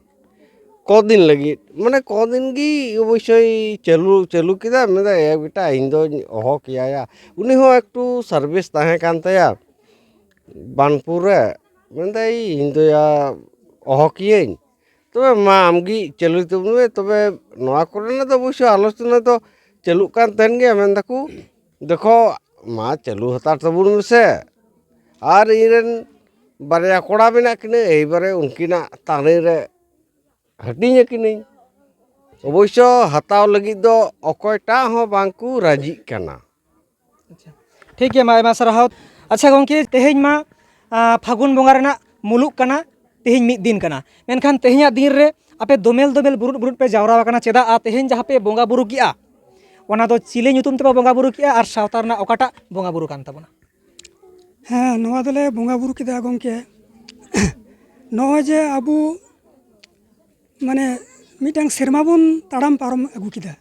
ᱠᱚᱫᱤᱱ ᱞᱟᱹᱜᱤᱫ, ᱢᱟᱱᱮ, ᱠᱚᱫᱤᱱ ᱜᱮ ᱚᱵᱚᱥᱥᱳᱭ ᱪᱟᱹᱞᱩ, ᱪᱟᱹᱞᱩ ᱠᱮᱫᱟ, ᱢᱮᱱᱫᱟ, "ᱮ ᱵᱮᱴᱟ, ᱤᱧ ᱫᱚᱧ ᱚᱦᱚ ᱠᱮᱭᱟᱭᱟ᱾" ᱩᱱᱤ ᱦᱚᱸ ᱮᱠᱴᱩ ᱥᱟᱨᱵᱷᱤᱥ ᱛᱟᱦᱮᱸ ᱠᱟᱱ ᱛᱟᱭᱟ ᱵᱟᱱᱯᱩᱨ ᱨᱮ, ᱢᱮᱱᱫᱟᱭ, "ᱤᱧ ᱫᱚᱭᱟ ᱚᱦᱚ ᱠᱤᱭᱟᱹᱧ, ᱛᱚᱵᱮ ᱢᱟ ᱟᱢᱜᱮ ᱪᱟᱹᱞᱩᱭ ᱛᱟᱵᱚᱱ ᱢᱮ᱾" ᱛᱚᱵᱮ ᱱᱚᱣᱟ ᱠᱚᱨᱮᱱᱟᱜ ᱫᱚ ᱚᱵᱚᱥᱥᱳᱭ ᱟᱞᱳᱪᱚᱱᱟ ᱫᱚ ᱪᱟᱹᱞᱩᱜ ᱠᱟᱱ ᱛᱟᱦᱮᱱ ᱜᱮᱭᱟ, ᱢᱮᱱ ᱫᱟᱠᱚ, "ᱫᱮᱠᱷᱚ, ᱢᱟ ᱪᱟᱹᱞᱩ ᱦᱟᱛᱟᱲ ᱛᱟᱵᱚᱱ ᱢᱮᱥᱮ᱾" ᱟᱨ ᱤᱧᱨᱮᱱ ᱵᱟᱨᱭᱟ ᱠᱚᱲᱟ ᱢᱮᱱᱟᱜ ᱠᱤᱱᱟᱹ, ᱮᱭᱵᱟᱨᱮ ᱩᱱᱠᱤᱱᱟᱜ ᱛᱟᱹᱱᱤ ᱨᱮ ᱦᱟᱹᱴᱤᱧ ᱟᱹᱠᱤᱱᱟᱹᱧ᱾ ᱚᱵᱚᱥᱥᱳ ᱦᱟᱛᱟᱣ ᱞᱟᱹᱜᱤᱫ ᱫᱚ ᱚᱠᱚᱭᱴᱟᱜ ᱦᱚᱸ ᱵᱟᱝ ᱠᱚ ᱨᱟᱹᱡᱤᱜ ᱠᱟᱱᱟ᱾ ᱟᱪᱪᱷᱟ, ᱴᱷᱤᱠ ᱜᱮᱭᱟ, ᱢᱟ ᱟᱭᱢᱟ ᱥᱟᱨᱦᱟᱣ᱾ ᱟᱪᱪᱷᱟ ᱜᱚᱢᱠᱮ, ᱛᱮᱦᱮᱧ ᱢᱟ, ᱟ, ᱯᱷᱟᱹᱜᱩᱱ ᱵᱚᱸᱜᱟ ᱨᱮᱱᱟᱜ ᱢᱩᱞᱩᱜ ᱠᱟᱱᱟ, ᱛᱮᱦᱮᱧ ᱢᱤᱫ ᱫᱤᱱ ᱠᱟᱱᱟ, ᱢᱮᱱᱠᱷᱟᱱ ᱛᱮᱦᱮᱧᱟᱜ ᱫᱤᱱ ᱨᱮ ᱟᱯᱮ ᱫᱚᱢᱮᱞ ᱫᱚᱢᱮᱞ ᱵᱩᱨᱩᱫ ᱵᱩᱨᱩᱫ ᱯᱮ ᱡᱟᱣᱨᱟ ᱟᱠᱟᱱᱟ, ᱪᱮᱫᱟᱜ? ᱟᱨ ᱛᱮᱦᱮᱧ ᱡᱟᱦᱟᱸ ᱯᱮ ᱵᱚᱸᱜᱟ ᱵᱩᱨᱩ ᱠᱮᱜᱼᱟ, ᱚᱱᱟ ᱫᱚ ᱪᱤᱞᱤ ᱧᱩᱛᱩᱢ ᱛᱮᱯᱮ ᱵᱚᱸᱜᱟ ᱵᱩᱨᱩ ᱠᱮᱜᱼᱟ ᱟᱨ ᱥᱟᱶᱛᱟ ᱨᱮᱱᱟᱜ ᱚᱠᱟᱴᱟᱜ ᱵᱚᱸᱜᱟ ᱵᱩᱨᱩ ᱠᱟᱱ ᱛᱟᱵᱚᱱᱟ? ᱦᱮᱸ, ᱱᱚᱣᱟ ᱫᱚᱞᱮ ᱵᱚᱸᱜᱟ ᱵᱩᱨᱩ ᱠᱮᱫᱟ ᱜᱚᱢᱠᱮ᱾ ᱱᱚᱜᱼᱚᱭ ᱡᱮ ᱟᱵᱚ, ᱢᱟᱱᱮ, ᱢᱤᱫᱴᱟᱝ ᱥᱮᱨᱢᱟ ᱵᱚᱱ ᱛᱟᱲᱟᱢ ᱯᱟᱨᱚᱢ ᱟᱹᱜᱩ ᱠᱮᱫᱟ,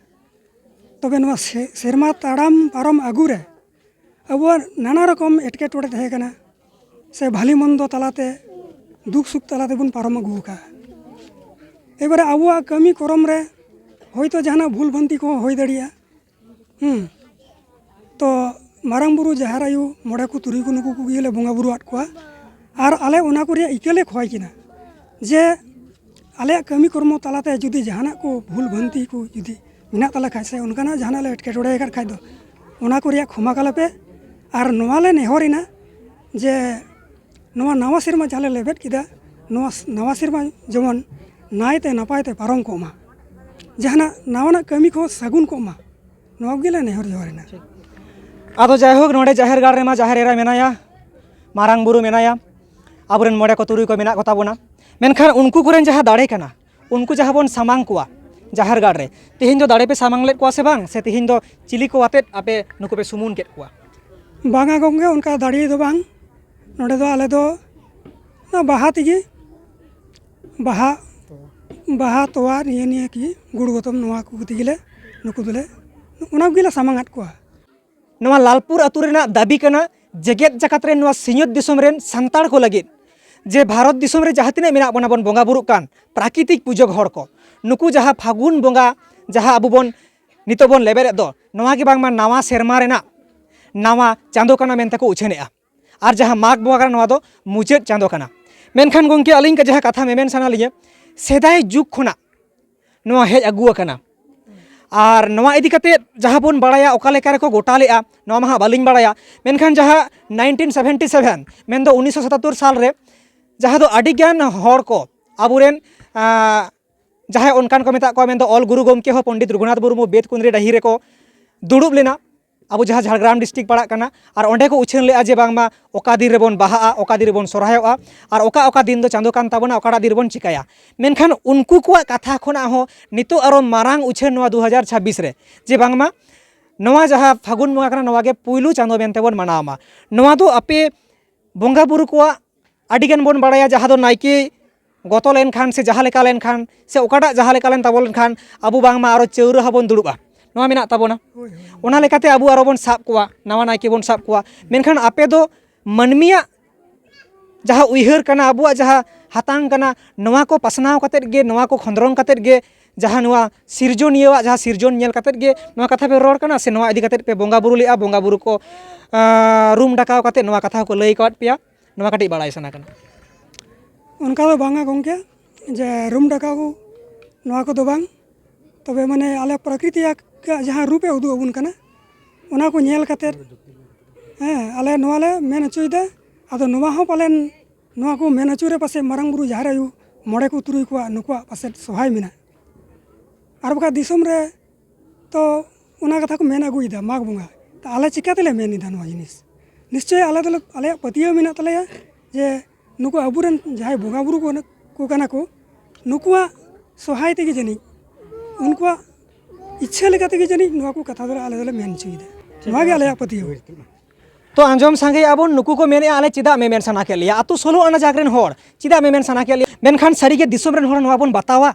ᱛᱚᱵᱮ ᱱᱚᱣᱟ ᱥᱮ-, ᱥᱮᱨᱢᱟ ᱛᱟᱲᱟᱢ ᱯᱟᱨᱚᱢ ᱟᱹᱜᱩ ᱨᱮ ᱟᱵᱚᱣᱟᱜ ᱱᱟᱱᱟ ᱨᱚᱠᱚᱢ ᱮᱴᱠᱮᱴᱚᱬᱮ ᱛᱟᱦᱮᱸ ᱠᱟᱱᱟ, ᱥᱮ ᱵᱷᱟᱞᱤ ᱢᱚᱱᱫᱚ ᱛᱟᱞᱟᱛᱮ, ᱫᱩᱠ ᱥᱩᱠ ᱛᱟᱞᱟ ᱛᱮᱵᱚᱱ ᱯᱟᱨᱚᱢ ᱟᱹᱜᱩ ᱟᱠᱟᱫᱼᱟ᱾ ᱮᱵᱟᱨᱮ ᱟᱵᱚᱣᱟᱜ ᱠᱟᱹᱢᱤ ᱠᱚᱨᱚᱢ ᱨᱮ ᱦᱚᱭᱛᱳ ᱡᱟᱦᱟᱱᱟᱜ ᱵᱷᱩᱞ ᱵᱷᱟᱱᱛᱤ ᱠᱚᱦᱚᱸ ᱦᱩᱭ ᱫᱟᱲᱮᱭᱟᱜᱼᱟ᱾ ᱦᱩᱸ᱾ ᱛᱚ ᱢᱟᱨᱟᱝ ᱵᱩᱨᱩ, ᱡᱟᱦᱮᱨ ᱟᱭᱳ, ᱢᱚᱬᱮ ᱠᱚ, ᱛᱩᱨᱩᱭ ᱠᱚ, ᱱᱩᱠᱩ ᱠᱚᱜᱮ ᱞᱮ ᱵᱚᱸᱜᱟ ᱵᱩᱨᱩᱣᱟᱫ ᱠᱚᱣᱟ᱾ ᱟᱨ ᱟᱞᱮ ᱚᱱᱟ ᱠᱚ ᱨᱮᱭᱟᱜ ᱤᱠᱟᱹ ᱞᱮ ᱠᱷᱚᱭ ᱠᱤᱱᱟ ᱡᱮ ᱟᱞᱮᱭᱟᱜ ᱠᱟᱹᱢᱤ ᱠᱚᱨᱢᱚ ᱛᱟᱞᱟᱛᱮ ᱡᱩᱫᱤ ᱡᱟᱦᱟᱱᱟᱜ ᱠᱚ ᱵᱷᱩᱞ ᱵᱷᱟᱱᱛᱤ ᱠᱚ ᱡᱩᱫᱤ ᱢᱮᱱᱟᱜ ᱛᱟᱞᱮ ᱠᱷᱟᱡ ᱥᱮ ᱚᱱᱠᱟᱱᱟᱜ ᱡᱟᱦᱟᱱᱟᱜ ᱞᱮ ᱮᱴᱠᱮᱴᱚᱬᱮ ᱟᱠᱟᱫ ᱠᱷᱟᱡ ᱫᱚ, ᱚᱱᱟ ᱠᱚ ᱨᱮᱭᱟᱜ ᱠᱷᱚᱢᱟ ᱠᱟᱞᱮ ᱯᱮ᱾ ᱟᱨ ᱱᱚᱣᱟ ᱞᱮ ᱱᱮᱦᱚᱨ ᱮᱱᱟ ᱡᱮ ᱱᱚᱣᱟ ᱱᱟᱣᱟ ᱥᱮᱨᱢᱟ ᱡᱟᱦᱟᱸ ᱞᱮ ᱞᱮᱵᱮᱫ ᱠᱮᱫᱟ, ᱱᱚᱣᱟ ᱱᱟᱣᱟ ᱥᱮᱨᱢᱟ ᱡᱮᱢᱚᱱ ᱱᱟᱭᱛᱮ ᱱᱟᱯᱟᱭ ᱛᱮ ᱯᱟᱨᱚᱢ ᱠᱚᱜ ᱢᱟ, ᱡᱟᱦᱟᱱᱟᱜ ᱱᱟᱣᱟᱱᱟᱜ ᱠᱟᱹᱢᱤ ᱠᱚ ᱥᱟᱹᱜᱩᱱ ᱠᱚᱜ ᱢᱟ, ᱱᱚᱣᱟ ᱠᱚᱜᱮ ᱞᱮ ᱱᱮᱦᱚᱨ ᱡᱚᱦᱟᱨ ᱮᱱᱟ᱾ ᱟᱫᱚ ᱡᱟᱭᱦᱳᱠ, ᱱᱚᱰᱮ ᱡᱟᱦᱮᱨ ᱜᱟᱲ ᱨᱮᱢᱟ ᱡᱟᱦᱮᱨ ᱮᱨᱟ ᱢᱮᱱᱟᱭᱟ, ᱢᱟᱨᱟᱝ ᱵᱩᱨᱩ ᱢᱮᱱᱟᱭᱟ, ᱟᱵᱚᱨᱮᱱ ᱢᱚᱬᱮ ᱠᱚ ᱛᱩᱨᱩᱭ ᱠᱚ ᱢᱮᱱᱟᱜ ᱠᱚᱛᱟ ᱵᱚᱱᱟ, ᱢᱮᱱᱠᱷᱟᱱ ᱩᱱᱠᱩ ᱠᱚᱨᱮᱱ ᱡᱟᱦᱟᱸ ᱫᱟᱲᱮ ᱠᱟᱱᱟ, ᱩᱱᱠᱩ ᱡᱟᱦᱟᱸ ᱵᱚᱱ ᱥᱟᱢᱟᱝ ᱠᱚᱣᱟ ᱡᱟᱦᱮᱨ ᱜᱟᱲ ᱨᱮ, ᱛᱮᱦᱮᱧ ᱫᱚ ᱫᱟᱲᱮ ᱯᱮ ᱥᱟᱢᱟᱝ ᱞᱮᱫ ᱠᱚᱣᱟ ᱥᱮ ᱵᱟᱝ? ᱥᱮ ᱛᱮᱦᱮᱧ ᱫᱚ ᱪᱤᱞᱤ ᱠᱚ ᱟᱛᱮᱫ ᱟᱯᱮ ᱱᱩᱠᱩ ᱯᱮ ᱥᱩᱢᱩᱱ ᱠᱮᱫ ᱠᱚᱣᱟ? ᱵᱟᱝᱟ ᱜᱚᱢᱠᱮ, ᱚᱱᱠᱟ ᱫᱟᱲᱮ ᱫᱚ ᱵᱟᱝ᱾ ᱱᱚᱰᱮ ᱫᱚ ᱟᱞᱮ ᱫᱚ ᱚᱱᱟ ᱵᱟᱦᱟ ᱛᱮᱜᱮ, ᱵᱟᱦᱟ, ᱵᱟᱦᱟ, ᱛᱚᱣᱟ, ᱱᱤᱭᱟᱹ ᱱᱤᱭᱟᱹ ᱠᱤ ᱜᱩᱲ ᱜᱚᱛᱚᱢ, ᱱᱚᱣᱟ ᱠᱚ ᱛᱮᱜᱮ ᱞᱮ, ᱱᱩᱠᱩ ᱫᱚᱞᱮ, ᱚᱱᱟ ᱠᱚᱜᱮ ᱞᱮ ᱥᱟᱢᱟᱝ ᱟᱫ ᱠᱚᱣᱟ᱾ ᱱᱚᱣᱟ ᱞᱟᱞᱯᱩᱨ ᱟᱹᱛᱩ ᱨᱮᱱᱟᱜ ᱫᱟᱹᱵᱤ ᱠᱟᱱᱟ ᱡᱮᱜᱮᱛ ᱡᱟᱠᱟᱛ ᱨᱮᱱ ᱱᱚᱣᱟ ᱥᱤᱧᱚᱛ ᱫᱤᱥᱚᱢ ᱨᱮᱱ ᱥᱟᱱᱛᱟᱲ ᱠᱚ ᱞᱟᱹᱜᱤᱫ, ᱡᱮ ᱵᱷᱟᱨᱚᱛ ᱫᱤᱥᱚᱢ ᱨᱮ ᱡᱟᱦᱟᱸ ᱛᱤᱱᱟᱹᱜ ᱢᱮᱱᱟᱜ ᱵᱚᱱᱟ, ᱵᱚᱱ ᱵᱚᱸᱜᱟ ᱵᱩᱨᱩᱜ ᱠᱟᱱ ᱯᱨᱟᱠᱨᱤᱛᱤᱠ ᱯᱩᱡᱟᱹ ᱦᱚᱲ ᱠᱚ, ᱱᱩᱠᱩ ᱡᱟᱦᱟᱸ ᱯᱷᱟᱹᱜᱩᱱ ᱵᱚᱸᱜᱟ ᱡᱟᱦᱟᱸ ᱟᱵᱚ ᱵᱚᱱ ᱱᱤᱛᱚᱜ ᱵᱚᱱ ᱞᱮᱵᱮᱫ ᱮᱫ ᱫᱚ, ᱱᱚᱣᱟ ᱜᱮ ᱵᱟᱝᱢᱟ ᱱᱟᱣᱟ ᱥᱮᱨᱢᱟ ᱨᱮᱱᱟᱜ ᱱᱟᱣᱟ ᱪᱟᱸᱫᱚ ᱠᱟᱱᱟ ᱢᱮᱱᱛᱮ ᱠᱚ ᱩᱪᱷᱟᱹᱱᱮᱜᱼᱟ᱾ ᱟᱨ ᱡᱟᱦᱟᱸ ᱢᱟᱜᱽ ᱵᱚᱸᱜᱟ ᱠᱟᱱᱟ, ᱱᱚᱣᱟ ᱫᱚ ᱢᱩᱪᱟᱹᱫ ᱪᱟᱸᱫᱚ ᱠᱟᱱᱟ᱾ ᱢᱮᱱᱠᱷᱟᱱ ᱜᱚᱢᱠᱮ, ᱟᱹᱞᱤᱧ ᱡᱟᱦᱟᱸ ᱠᱟᱛᱷᱟ ᱢᱮᱢᱮᱱ ᱥᱟᱱᱟ ᱞᱤᱧᱟᱹ, ᱥᱮᱫᱟᱭ ᱡᱩᱜᱽ ᱠᱷᱚᱱᱟᱜ ᱱᱚᱣᱟ ᱦᱮᱡ ᱟᱹᱜᱩ ᱟᱠᱟᱱᱟ᱾ ᱟᱨ ᱱᱚᱣᱟ ᱤᱫᱤ ᱠᱟᱛᱮ ᱡᱟᱦᱟᱸ ᱵᱚᱱ ᱵᱟᱲᱟᱭᱟ, ᱚᱠᱟ ᱞᱮᱠᱟ ᱨᱮᱠᱚ ᱜᱚᱴᱟ ᱞᱮᱜᱼᱟ, ᱱᱚᱣᱟ ᱢᱟ ᱦᱟᱸᱜ ᱵᱟᱹᱞᱤᱧ ᱵᱟᱲᱟᱭᱟ᱾ ᱢᱮᱱᱠᱷᱟᱱ ᱡᱟᱦᱟᱸ ᱱᱟᱭᱤᱱᱴᱤᱱ ᱥᱮᱵᱷᱮᱱᱴᱤ ᱥᱮᱵᱷᱮᱱ, ᱢᱮᱱᱫᱚ ᱩᱱᱤᱥᱥᱚ ᱥᱟᱛᱟᱛᱛᱳᱨ ᱥᱟᱞ ᱨᱮ, ᱡᱟᱦᱟᱸ ᱫᱚ ᱟᱹᱰᱤᱜᱟᱱ ᱦᱚᱲ ᱠᱚ, ᱟᱵᱚᱨᱮᱱ, ᱟᱸ, ᱡᱟᱦᱟᱸᱭ ᱚᱱᱠᱟᱱ ᱠᱚ ᱢᱮᱛᱟᱜ ᱠᱚᱣᱟ, ᱢᱮᱱᱫᱚ ᱚᱞ ᱜᱩᱨᱩ ᱜᱚᱢᱠᱮ ᱦᱚᱸ ᱯᱚᱱᱰᱤᱛ ᱨᱚᱜᱷᱩᱱᱟᱛᱷ ᱢᱩᱨᱢᱩ ᱵᱮᱫᱠᱩᱸᱫᱽᱨᱤ ᱰᱟᱹᱦᱤ ᱨᱮᱠᱚ ᱫᱩᱲᱩᱵ ᱞᱮᱱᱟ᱾ ᱟᱵᱚ ᱡᱟᱦᱟᱸ ᱡᱷᱟᱲᱜᱨᱟᱢ ᱰᱤᱥᱴᱨᱤᱠᱴ ᱯᱟᱲᱟᱜ ᱠᱟᱱᱟ, ᱟᱨ ᱚᱸᱰᱮ ᱠᱚ ᱩᱪᱷᱟᱹᱱ ᱞᱮᱜᱼᱟ ᱡᱮ ᱵᱟᱝᱢᱟ ᱚᱠᱟ ᱫᱤᱱ ᱨᱮᱵᱚᱱ ᱵᱟᱦᱟᱜᱼᱟ, ᱚᱠᱟ ᱫᱤᱱ ᱨᱮᱵᱚᱱ ᱥᱚᱨᱦᱟᱭᱚᱜᱼᱟ, ᱟᱨ ᱚᱠᱟ ᱚᱠᱟ ᱫᱤᱱ ᱫᱚ ᱪᱟᱸᱫᱚ ᱠᱟᱱ ᱛᱟᱵᱚᱱᱟ, ᱚᱠᱟᱴᱟᱜ ᱫᱤᱱ ᱨᱮᱵᱚᱱ ᱪᱤᱠᱟᱹᱭᱟ᱾ ᱢᱮᱱᱠᱷᱟᱱ ᱩᱱᱠᱩ ᱠᱚᱣᱟᱜ ᱠᱟᱛᱷᱟ ᱠᱷᱚᱱᱟᱜ ᱦᱚᱸ ᱱᱤᱛᱚᱜ ᱟᱨᱚ ᱢᱟᱨᱟᱝ ᱩᱪᱷᱟᱹᱱ ᱱᱚᱣᱟ ᱫᱩ ᱦᱟᱡᱟᱨ ᱪᱷᱟᱵᱵᱤᱥ ᱨᱮ, ᱡᱮ ᱵᱟᱝᱢᱟ ᱱᱚᱣᱟ ᱡᱟᱦᱟᱸ ᱯᱷᱟᱹᱜᱩᱱ ᱵᱚᱸᱜᱟ ᱠᱟᱱᱟ, ᱱᱚᱣᱟ ᱜᱮ ᱯᱩᱭᱞᱩ ᱪᱟᱸᱫᱚ ᱢᱮᱱᱛᱮ ᱵᱚᱱ ᱢᱟᱱᱟᱣ ᱢᱟ᱾ ᱱᱚᱣᱟ ᱫᱚ ᱟᱯᱮ ᱵᱚᱸᱜᱟ ᱵᱩᱨᱩ ᱠᱚᱣᱟᱜ ᱟᱹᱰᱤ ᱜᱟᱱ ᱵᱚᱱ ᱵᱟᱲᱟᱭᱟ, ᱡᱟᱦᱟᱸ ᱫᱚ ᱱᱟᱭᱠᱮ ᱜᱚᱛᱚ ᱞᱮᱱᱠᱷᱟᱱ ᱥᱮ ᱡᱟᱦᱟᱸ ᱞᱮᱠᱟ ᱞᱮᱱᱠᱷᱟᱱ ᱥᱮ ᱚᱠᱟᱴᱟᱜ ᱡᱟᱦᱟᱸ ᱞᱮᱠᱟ ᱞᱮᱱ ᱛᱟᱵᱚ ᱞᱮᱱᱠᱷᱟᱱ ᱟᱵᱚ ᱵᱟᱝᱢᱟ ᱟᱨᱚ ᱪᱟᱹᱣᱨᱟᱹ ᱦᱚᱸᱵᱚᱱ ᱫᱩᱲᱩᱵᱼᱟ, ᱱᱚᱣᱟ ᱢᱮᱱᱟᱜ ᱛᱟᱵᱚᱱᱟ᱾ ᱦᱳᱭ, ᱦᱳᱭ᱾ ᱚᱱᱟ ᱞᱮᱠᱟᱛᱮ ᱟᱵᱚ ᱟᱨᱚ ᱵᱚᱱ ᱥᱟᱵ ᱠᱚᱣᱟ, ᱱᱟᱣᱟ ᱱᱟᱭᱠᱮ ᱵᱚᱱ ᱥᱟᱵ ᱠᱚᱣᱟ᱾ ᱢᱮᱱᱠᱷᱟᱱ ᱟᱯᱮ ᱫᱚ ᱢᱟᱹᱱᱢᱤᱭᱟᱜ ᱡᱟᱦᱟᱸ ᱩᱭᱦᱟᱹᱨ ᱠᱟᱱᱟ, ᱟᱵᱚᱣᱟᱜ ᱡᱟᱦᱟᱸ ᱦᱟᱛᱟᱝ ᱠᱟᱱᱟ, ᱱᱚᱣᱟ ᱠᱚ ᱯᱟᱥᱱᱟᱣ ᱠᱟᱛᱮᱫ ᱜᱮ, ᱱᱚᱣᱟ ᱠᱚ ᱠᱷᱚᱸᱫᱽᱨᱚᱝ ᱠᱟᱛᱮᱫ ᱜᱮ ᱡᱟᱦᱟᱸ ᱱᱚᱣᱟ ᱥᱤᱨᱡᱚᱱᱤᱭᱟᱹᱣᱟᱜ ᱡᱟᱦᱟᱸ ᱥᱤᱨᱡᱚᱱ ᱧᱮᱞ ᱠᱟᱛᱮᱫ ᱜᱮ ᱱᱚᱣᱟ ᱠᱟᱛᱷᱟ ᱯᱮ ᱨᱚᱲ ᱠᱟᱱᱟ, ᱥᱮ ᱱᱚᱣᱟ ᱤᱫᱤ ᱠᱟᱛᱮᱫ ᱯᱮ ᱵᱚᱸᱜᱟ ᱵᱩᱨᱩ ᱞᱮᱫᱼᱟ, ᱵᱚᱸᱜᱟ ᱵᱩᱨᱩ ᱠᱚ, ᱟᱸ, ᱨᱩᱢ ᱰᱟᱠᱟᱣ ᱠᱟᱛᱮᱫ ᱱᱚᱣᱟ ᱠᱟᱛᱷᱟ ᱦᱚᱸᱠᱚ ᱞᱟᱹᱭ ᱟᱠᱟᱫ ᱯᱮᱭᱟ? ᱱᱚᱣᱟ ᱠᱟᱹᱴᱤᱡ ᱵᱟᱲᱟᱭ ᱥᱟᱱᱟ ᱠᱟᱱᱟ᱾ ᱚᱱᱠᱟ ᱫᱚ ᱵᱟᱝᱟ ᱜᱚᱢᱠᱮ, ᱡᱮ ᱨᱩᱢ ᱰᱟᱠᱟᱣ ᱱᱚᱣᱟ ᱠᱚᱫᱚ ᱵᱟᱝ᱾ ᱛᱚᱵᱮ ᱢᱟᱱᱮ ᱟᱞᱮ ᱯᱨᱟᱠᱨᱤᱛᱤᱠ ᱡᱟᱦᱟᱸ ᱨᱩᱯᱮ ᱩᱫᱩᱜ ᱟᱵᱚᱱ ᱠᱟᱱᱟ, ᱚᱱᱟ ᱠᱚ ᱧᱮᱞ ᱠᱟᱛᱮᱫ, ᱦᱮᱸ, ᱟᱞᱮ ᱱᱚᱣᱟ ᱞᱮ ᱢᱮᱱ ᱦᱚᱪᱚᱭᱮᱫᱟ᱾ ᱟᱫᱚ ᱱᱚᱣᱟ ᱦᱚᱸ ᱯᱟᱞᱮᱱ ᱱᱚᱣᱟ ᱠᱚ ᱢᱮᱱ ᱦᱚᱪᱚ ᱨᱮ ᱯᱟᱥᱮᱡ ᱢᱟᱨᱟᱝ ᱵᱩᱨᱩ, ᱡᱟᱦᱮᱨ ᱟᱭᱳ, ᱢᱚᱬᱮ ᱠᱚ ᱛᱩᱨᱩᱭ ᱠᱚᱣᱟᱜ ᱱᱩᱠᱩᱣᱟᱜ ᱯᱟᱥᱮᱡ ᱥᱚᱦᱟᱭ ᱢᱮᱱᱟᱜ᱾ ᱟᱨ ᱵᱟᱠᱷᱟᱡ ᱫᱤᱥᱚᱢ ᱨᱮ ᱛᱚ ᱚᱱᱟ ᱠᱟᱛᱷᱟ ᱠᱚ ᱢᱮᱱ ᱟᱹᱜᱩᱭᱮᱫᱟ ᱢᱟᱜᱽ ᱵᱚᱸᱜᱟ᱾ ᱛᱚ ᱟᱞᱮ ᱪᱤᱠᱟᱹ ᱛᱮᱞᱮ ᱢᱮᱱ ᱮᱫᱟ ᱱᱚᱣᱟ ᱡᱤᱱᱤᱥ? ᱱᱤᱥᱪᱚᱭ ᱟᱞᱮ ᱫᱚᱞᱮ, ᱟᱞᱮᱭᱟᱜ ᱯᱟᱹᱛᱭᱟᱹᱣ ᱢᱮᱱᱟᱜ ᱛᱟᱞᱮᱭᱟ ᱡᱮ ᱱᱩᱠᱩ ᱟᱵᱚᱨᱮᱱ ᱡᱟᱦᱟᱸᱭ ᱵᱚᱸᱜᱟ ᱵᱩᱨᱩ ᱠᱚ, ᱠᱚ ᱠᱟᱱᱟ ᱠᱚ, ᱱᱩᱠᱩᱣᱟᱜ ᱥᱚᱦᱟᱭ ᱛᱮᱜᱮ ᱡᱟᱹᱱᱤᱡ, ᱩᱱᱠᱩᱣᱟᱜ ᱤᱪᱪᱷᱟᱹ ᱞᱮᱠᱟ ᱛᱮᱜᱮ ᱡᱟᱹᱱᱤᱡ ᱱᱚᱣᱟ ᱠᱚ ᱠᱟᱛᱷᱟ ᱫᱚ ᱟᱞᱮ ᱫᱚᱞᱮ ᱢᱮᱱ ᱦᱚᱪᱚᱭᱮᱫᱟ᱾ ᱱᱚᱣᱟ ᱜᱮ ᱟᱞᱮᱭᱟᱜ ᱯᱟᱹᱛᱭᱟᱹᱣ᱾ ᱛᱚ ᱟᱸᱡᱚᱢ ᱥᱟᱸᱜᱮᱭᱟᱜᱼᱟ ᱵᱚᱱ, ᱱᱩᱠᱩ ᱠᱚ ᱢᱮᱱᱮᱫᱼᱟ, "ᱟᱞᱮ ᱪᱮᱫᱟᱜ ᱢᱮᱢᱮᱱ ᱥᱟᱱᱟ ᱠᱮᱫ ᱞᱮᱭᱟ? ᱟᱛᱳ ᱥᱳᱞᱳ ᱟᱱᱟ ᱡᱟᱜᱽ ᱨᱮᱱ ᱦᱚᱲ ᱪᱮᱫᱟᱜ ᱢᱮᱢᱮᱱ ᱥᱟᱱᱟ ᱠᱮᱫ ᱞᱮᱭᱟ?" ᱢᱮᱱᱠᱷᱟᱱ ᱥᱟᱹᱨᱤᱜᱮ ᱫᱤᱥᱚᱢ ᱨᱮᱱ ᱦᱚᱲ ᱱᱚᱣᱟ ᱵᱚᱱ ᱵᱟᱛᱟᱣᱟ?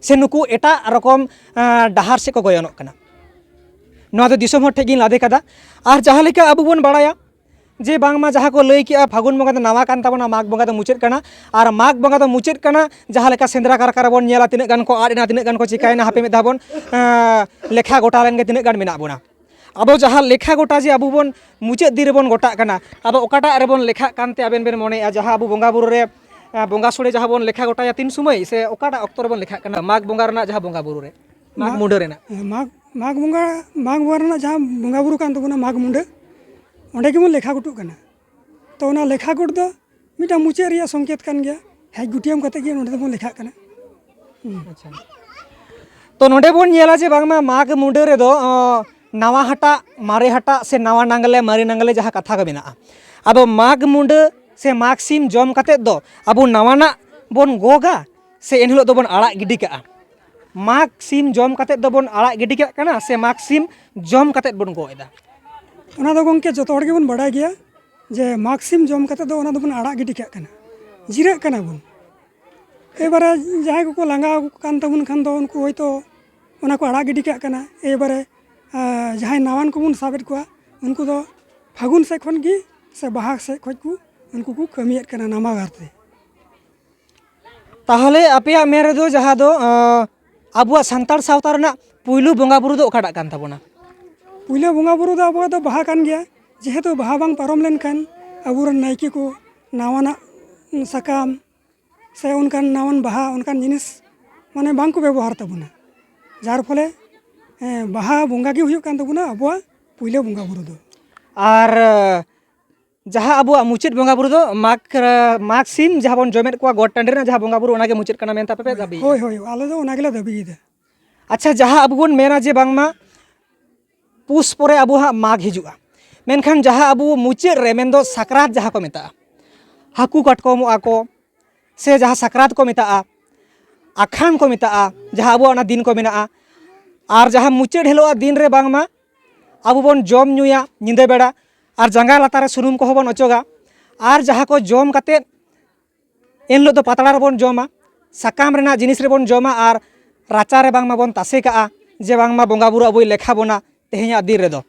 ᱥᱮ ᱱᱩᱠᱩ ᱮᱴᱟᱜ ᱨᱚᱠᱚᱢ, ᱟᱸ, ᱰᱟᱦᱟᱨ ᱥᱮᱫ ᱠᱚ ᱜᱚᱭᱚᱱᱚᱜ ᱠᱟᱱᱟ? ᱱᱚᱣᱟ ᱫᱚ ᱫᱤᱥᱚᱢ ᱦᱚᱲ ᱴᱷᱮᱱ ᱜᱤᱧ ᱞᱟᱫᱮ ᱠᱟᱫᱟ᱾ ᱟᱨ ᱡᱟᱦᱟᱸ ᱞᱮᱠᱟ ᱟᱵᱚ ᱵᱚᱱ ᱵᱟᱲᱟᱭᱟ ᱡᱮ ᱵᱟᱝᱢᱟ ᱡᱟᱦᱟᱸ ᱠᱚ ᱞᱟᱹᱭ ᱠᱮᱜᱼᱟ, ᱯᱷᱟᱹᱜᱩᱱ ᱵᱚᱸᱜᱟ ᱫᱚ ᱱᱟᱣᱟ ᱠᱟᱱ ᱛᱟᱵᱚᱱᱟ, ᱢᱟᱜᱽ ᱵᱚᱸᱜᱟ ᱫᱚ ᱢᱩᱪᱟᱹᱫ ᱠᱟᱱᱟ᱾ ᱟᱨ ᱢᱟᱜᱽ ᱵᱚᱸᱜᱟ ᱫᱚ ᱢᱩᱪᱟᱹᱫ ᱠᱟᱱᱟ, ᱡᱟᱦᱟᱸ ᱞᱮᱠᱟ ᱥᱮᱸᱫᱽᱨᱟ ᱠᱟᱨᱠᱟ ᱨᱮᱵᱚᱱ ᱧᱮᱞᱟ, ᱛᱤᱱᱟᱹᱜ ᱜᱟᱱ ᱠᱚ ᱟᱫ ᱮᱱᱟ, ᱛᱤᱱᱟᱹᱜ ᱜᱟᱱ ᱠᱚ ᱪᱤᱠᱟᱭᱮᱱᱟ, ᱦᱟᱯᱮ ᱢᱤᱫ ᱫᱷᱟᱣ ᱵᱚᱱ, ᱟᱸ, ᱞᱮᱠᱷᱟ ᱜᱚᱴᱟ ᱞᱮᱱ ᱜᱮ ᱛᱤᱱᱟᱹᱜ ᱜᱟᱱ ᱢᱮᱱᱟᱜ ᱵᱚᱱᱟ᱾ ᱟᱵᱚ ᱡᱟᱦᱟᱸ ᱞᱮᱠᱷᱟ ᱜᱚᱴᱟ ᱡᱮ ᱟᱵᱚ ᱵᱚᱱ ᱢᱩᱪᱟᱹᱫ ᱫᱤᱱ ᱨᱮᱵᱚᱱ ᱜᱚᱴᱟᱜ ᱠᱟᱱᱟ, ᱟᱫᱚ ᱚᱠᱟᱴᱟᱜ ᱨᱮᱵᱚᱱ ᱞᱮᱠᱷᱟᱜ ᱠᱟᱱᱛᱮ ᱟᱵᱮᱱ ᱵᱮᱱ ᱢᱚᱱᱮᱭᱮᱫᱼᱟ? ᱡᱟᱦᱟᱸ ᱟᱵᱚ ᱵᱚᱸᱜᱟ ᱵᱩᱨᱩ ᱨᱮ, ᱟᱸ, ᱵᱚᱸᱜᱟ ᱥᱳᱲᱮ ᱡᱟᱦᱟᱸ ᱵᱚᱱ ᱞᱮᱠᱷᱟ ᱜᱚᱴᱟᱭᱟ, ᱛᱤᱱ ᱥᱚᱢᱚᱭ ᱥᱮ ᱚᱠᱟᱴᱟᱜ ᱚᱠᱛᱚ ᱨᱮᱵᱚᱱ ᱞᱮᱠᱷᱟᱜ ᱠᱟᱱᱟ ᱢᱟᱜᱽ ᱵᱚᱸᱜᱟ ᱨᱮᱱᱟᱜ ᱡᱟᱦᱟᱸ ᱵᱚᱸᱜᱟ ᱵᱩᱨᱩ ᱨᱮ, ᱢᱟᱜᱽ ᱢᱟᱜᱽ, ᱢᱩᱰᱟᱹ ᱨᱮᱱᱟᱜ? ᱦᱮᱸ, ᱢᱟᱜᱽ, ᱢᱟᱜᱽ ᱵᱚᱸᱜᱟ, ᱢᱟᱜᱽ ᱵᱚᱸᱜᱟ ᱨᱮᱱᱟᱜ ᱡᱟᱦᱟᱸ ᱵᱚᱸᱜᱟ ᱵᱩᱨᱩ ᱠᱟᱱ ᱛᱟᱵᱚᱱᱟ ᱢᱟᱜᱽ ᱢᱩᱰᱟᱹ, ᱚᱸᱰᱮ ᱜᱮᱵᱚᱱ ᱞᱮᱠᱷᱟ ᱜᱚᱴᱚᱜ ᱠᱟᱱᱟ᱾ ᱛᱚ ᱚᱱᱟ ᱞᱮᱠᱷᱟ ᱜᱚᱴ ᱫᱚ ᱢᱤᱫᱴᱟᱝ ᱢᱩᱪᱟᱹᱫ ᱨᱮᱭᱟᱜ ᱥᱚᱝᱠᱮᱛ ᱠᱟᱱ ᱜᱮᱭᱟ᱾ ᱦᱮᱡ ᱜᱩᱴᱤᱭᱟᱹᱢ ᱠᱟᱛᱮ ᱜᱮ ᱱᱚᱸᱰᱮ ᱫᱚᱵᱚᱱ ᱞᱮᱠᱷᱟᱜ ᱠᱟᱱᱟ᱾ ᱦᱩᱸ᱾ ᱟᱪᱪᱷᱟ᱾ ᱛᱚ ᱱᱚᱸᱰᱮ ᱵᱚᱱ ᱧᱮᱞᱟ ᱡᱮ ᱵᱟᱝᱢᱟ ᱢᱟᱜᱽ ᱢᱩᱰᱟᱹ ᱨᱮᱫᱚ, ᱚ, ᱱᱟᱣᱟ ᱦᱟᱴᱟᱜ, ᱢᱟᱨᱮ ᱦᱟᱴᱟᱜ ᱥᱮ ᱱᱟᱣᱟ ᱱᱟᱝᱜᱽᱞᱮ, ᱢᱟᱨᱮ ᱱᱟᱝᱜᱽᱞᱮ ᱡᱟᱦᱟᱸ ᱠᱟᱛᱷᱟ ᱠᱚ ᱢᱮᱱᱟᱜᱼᱟ, ᱟᱫᱚ ᱢᱟᱜᱽ ᱢᱩᱰᱟᱹ ᱥᱮ ᱢᱟᱜᱽ ᱥᱤᱢ ᱡᱚᱢ ᱠᱟᱛᱮᱫ ᱫᱚ ᱟᱵᱚ ᱱᱟᱣᱟᱱᱟᱜ ᱵᱚᱱ ᱜᱚᱜᱟ ᱥᱮ ᱮᱱᱦᱤᱞᱳᱜ ᱫᱚᱵᱚᱱ ᱟᱲᱟᱜ ᱜᱤᱰᱤ ᱠᱟᱜᱼᱟ? ᱢᱟᱜᱽ ᱥᱤᱢ ᱡᱚᱢ ᱠᱟᱛᱮᱫ ᱫᱚᱵᱚᱱ ᱟᱲᱟᱜ ᱜᱤᱰᱤ ᱠᱟᱜ ᱠᱟᱱᱟ ᱥᱮ ᱢᱟᱜᱽ ᱥᱤᱢ ᱡᱚᱢ ᱠᱟᱛᱮᱫ ᱵᱚᱱ ᱜᱚᱜ ᱮᱫᱟ? ᱚᱱᱟ ᱫᱚ ᱜᱚᱢᱠᱮ ᱡᱚᱛᱚ ᱦᱚᱲ ᱜᱮᱵᱚᱱ ᱵᱟᱲᱟᱭ ᱜᱮᱭᱟ ᱡᱮ ᱢᱟᱜᱽ ᱥᱤᱢ ᱡᱚᱢ ᱠᱟᱛᱮᱫ ᱫᱚ ᱚᱱᱟ ᱫᱚᱵᱚᱱ ᱟᱲᱟᱜ ᱜᱤᱰᱤ ᱠᱟᱜ ᱠᱟᱱᱟ, ᱡᱤᱨᱟᱹᱜ ᱠᱟᱱᱟ ᱵᱚᱱ᱾ ᱮᱵᱟᱨᱮ ᱡᱟᱦᱟᱸᱭ ᱠᱚᱠᱚ ᱞᱟᱸᱜᱟ ᱟᱠᱟᱱ ᱛᱟᱵᱚᱱ ᱠᱷᱟᱱ ᱫᱚ ᱩᱱᱠᱩ ᱦᱚᱭᱛᱳ ᱚᱱᱟ ᱠᱚ ᱟᱲᱟᱜ ᱜᱤᱰᱤ ᱠᱟᱜ ᱠᱟᱱᱟ᱾ ᱮᱵᱟᱨᱮ, ᱟᱸ, ᱡᱟᱦᱟᱸᱭ ᱱᱟᱣᱟᱱ ᱠᱚᱵᱚᱱ ᱥᱟᱵᱮᱫ ᱠᱚᱣᱟ, ᱩᱱᱠᱩ ᱫᱚ ᱯᱷᱟᱹᱜᱩᱱ ᱥᱮᱫ ᱠᱷᱚᱱ ᱜᱮ ᱥᱮ ᱵᱟᱦᱟ ᱥᱮᱫ ᱠᱷᱚᱱ ᱠᱚ, ᱩᱱᱠᱩ ᱠᱚ ᱠᱟᱹᱢᱤᱭᱮᱫ ᱠᱟᱱᱟ ᱱᱟᱢᱟᱜᱟᱨ ᱛᱮ᱾ ᱛᱟᱦᱚᱞᱮ ᱟᱯᱮᱭᱟᱜ ᱢᱮᱱ ᱨᱮᱫᱚ ᱡᱟᱦᱟᱸ ᱫᱚ, ᱟᱸ, ᱟᱵᱚᱣᱟᱜ ᱥᱟᱱᱛᱟᱲ ᱥᱟᱶᱛᱟ ᱨᱮᱱᱟᱜ ᱯᱩᱭᱞᱩ ᱵᱚᱸᱜᱟ ᱵᱩᱨᱩ ᱫᱚ ᱚᱠᱟᱴᱟᱜ ᱠᱟᱱ ᱛᱟᱵᱚᱱᱟ? ᱯᱩᱭᱞᱩ ᱵᱚᱸᱜᱟ ᱵᱩᱨᱩ ᱫᱚ ᱟᱵᱚᱣᱟᱜ ᱫᱚ ᱵᱟᱦᱟ ᱠᱟᱱ ᱜᱮᱭᱟ᱾ ᱡᱮᱦᱮᱛᱩ ᱵᱟᱦᱟ ᱵᱟᱝ ᱯᱟᱨᱚᱢ ᱞᱮᱱᱠᱷᱟᱱ ᱟᱵᱚᱨᱮᱱ ᱱᱟᱭᱠᱮ ᱠᱚ ᱱᱟᱣᱟᱱᱟᱜ ᱥᱟᱠᱟᱢ ᱥᱮ ᱚᱱᱠᱟᱱ ᱱᱟᱣᱟᱱ ᱵᱟᱦᱟ, ᱚᱱᱠᱟᱱ ᱡᱤᱱᱤᱥ ᱢᱟᱱᱮ ᱵᱟᱝ ᱠᱚ ᱵᱮᱵᱚᱦᱟᱨ ᱛᱟᱵᱚᱱᱟ᱾ ᱡᱟᱨ ᱯᱷᱚᱞᱮ, ᱮᱸ, ᱵᱟᱦᱟ ᱵᱚᱸᱜᱟ ᱜᱮ ᱦᱩᱭᱩᱜ ᱠᱟᱱ ᱛᱟᱵᱚᱱᱟ ᱟᱵᱚᱣᱟᱜ ᱯᱩᱭᱞᱩ ᱵᱚᱸᱜᱟ ᱵᱩᱨᱩ ᱫᱚ᱾ ᱟᱨ ᱡᱟᱦᱟᱸ ᱟᱵᱚᱣᱟᱜ ᱢᱩᱪᱟᱹᱫ ᱵᱚᱸᱜᱟ ᱵᱩᱨᱩ ᱫᱚ ᱢᱟᱜᱽ, ᱢᱟᱜᱽ ᱥᱤᱢ ᱡᱟᱦᱟᱸ ᱵᱚᱱ ᱡᱚᱢᱮᱫ ᱠᱚᱣᱟ ᱜᱚᱴ ᱴᱟᱺᱰᱤ ᱨᱮᱱᱟᱜ ᱡᱟᱦᱟᱸ ᱵᱚᱸᱜᱟ ᱵᱩᱨᱩ, ᱚᱱᱟᱜᱮ ᱢᱩᱪᱟᱹᱫ ᱠᱟᱱᱟ ᱢᱮᱱᱛᱮ ᱟᱯᱮ ᱯᱮ ᱫᱟᱹᱵᱤᱭᱮᱫᱟ? ᱦᱳᱭ, ᱦᱳᱭ, ᱟᱞᱮ ᱫᱚ ᱚᱱᱟ ᱜᱮᱞᱮ ᱫᱟᱹᱵᱤᱭᱮᱫᱟ᱾ ᱟᱪᱪᱷᱟ, ᱡᱟᱦᱟᱸ ᱟᱵᱚ ᱵᱚᱱ ᱢᱮᱱᱟ ᱡᱮ ᱵᱟᱝᱢᱟ ᱯᱩᱥ ᱯᱚᱨᱮ ᱟᱵᱚ ᱦᱟᱸᱜ ᱢᱟᱜᱽ ᱦᱤᱡᱩᱜᱼᱟ, ᱢᱮᱱᱠᱷᱟᱱ ᱡᱟᱦᱟᱸ ᱟᱵᱚ ᱢᱩᱪᱟᱹᱫ ᱨᱮ, ᱢᱮᱱᱫᱚ ᱥᱟᱠᱨᱟᱛ ᱡᱟᱦᱟᱸ ᱠᱚ ᱢᱮᱛᱟᱜᱼᱟ, ᱦᱟᱹᱠᱩ ᱠᱟᱴᱠᱚᱢᱚᱜᱼᱟ ᱠᱚ, ᱥᱮ ᱡᱟᱦᱟᱸ ᱥᱟᱠᱨᱟᱛ ᱠᱚ ᱢᱮᱛᱟᱜᱼᱟ, ᱟᱠᱷᱟᱱ ᱠᱚ ᱢᱮᱛᱟᱜᱼᱟ, ᱡᱟᱦᱟᱸ ᱟᱵᱚᱣᱟᱜ ᱚᱱᱟ ᱫᱤᱱ ᱠᱚ ᱢᱮᱱᱟᱜᱼᱟ, ᱟᱨ ᱡᱟᱦᱟᱸ ᱢᱩᱪᱟᱹᱫ ᱦᱤᱞᱳᱜ ᱫᱤᱱ ᱨᱮ ᱵᱟᱝᱢᱟ ᱟᱵᱚ ᱵᱚᱱ ᱡᱚᱢ ᱧᱩᱭᱟ ᱧᱤᱫᱟᱹ ᱵᱮᱲᱟ, ᱟᱨ ᱡᱟᱸᱜᱟ ᱞᱟᱛᱟᱨ ᱨᱮ ᱥᱩᱱᱩᱢ ᱠᱚᱦᱚᱸ ᱵᱚᱱ ᱚᱪᱚᱜᱟ, ᱟᱨ ᱡᱟᱦᱟᱸ ᱠᱚ ᱡᱚᱢ ᱠᱟᱛᱮᱫ ᱮᱱ ᱦᱤᱞᱳᱜ ᱫᱚ ᱯᱟᱛᱲᱟ ᱨᱮᱵᱚᱱ ᱡᱚᱢᱟ, ᱥᱟᱠᱟᱢ ᱨᱮᱱᱟᱜ ᱡᱤᱱᱤᱥ ᱨᱮᱵᱚᱱ ᱡᱚᱢᱟ, ᱟᱨ ᱨᱟᱪᱟ ᱨᱮ ᱵᱟᱝᱢᱟ ᱵᱚᱱ ᱛᱟᱥᱮ ᱠᱟᱜᱼᱟ ᱡᱮ ᱵᱟᱝᱢᱟ ᱵᱚᱸᱜᱟ ᱵᱩᱨᱩ ᱟᱵᱚᱭ ᱞᱮᱠᱷᱟ ᱵᱚᱱᱟ ᱛᱮᱦᱮᱧᱟᱜ ᱫᱤᱱ ᱨᱮᱫᱚ᱾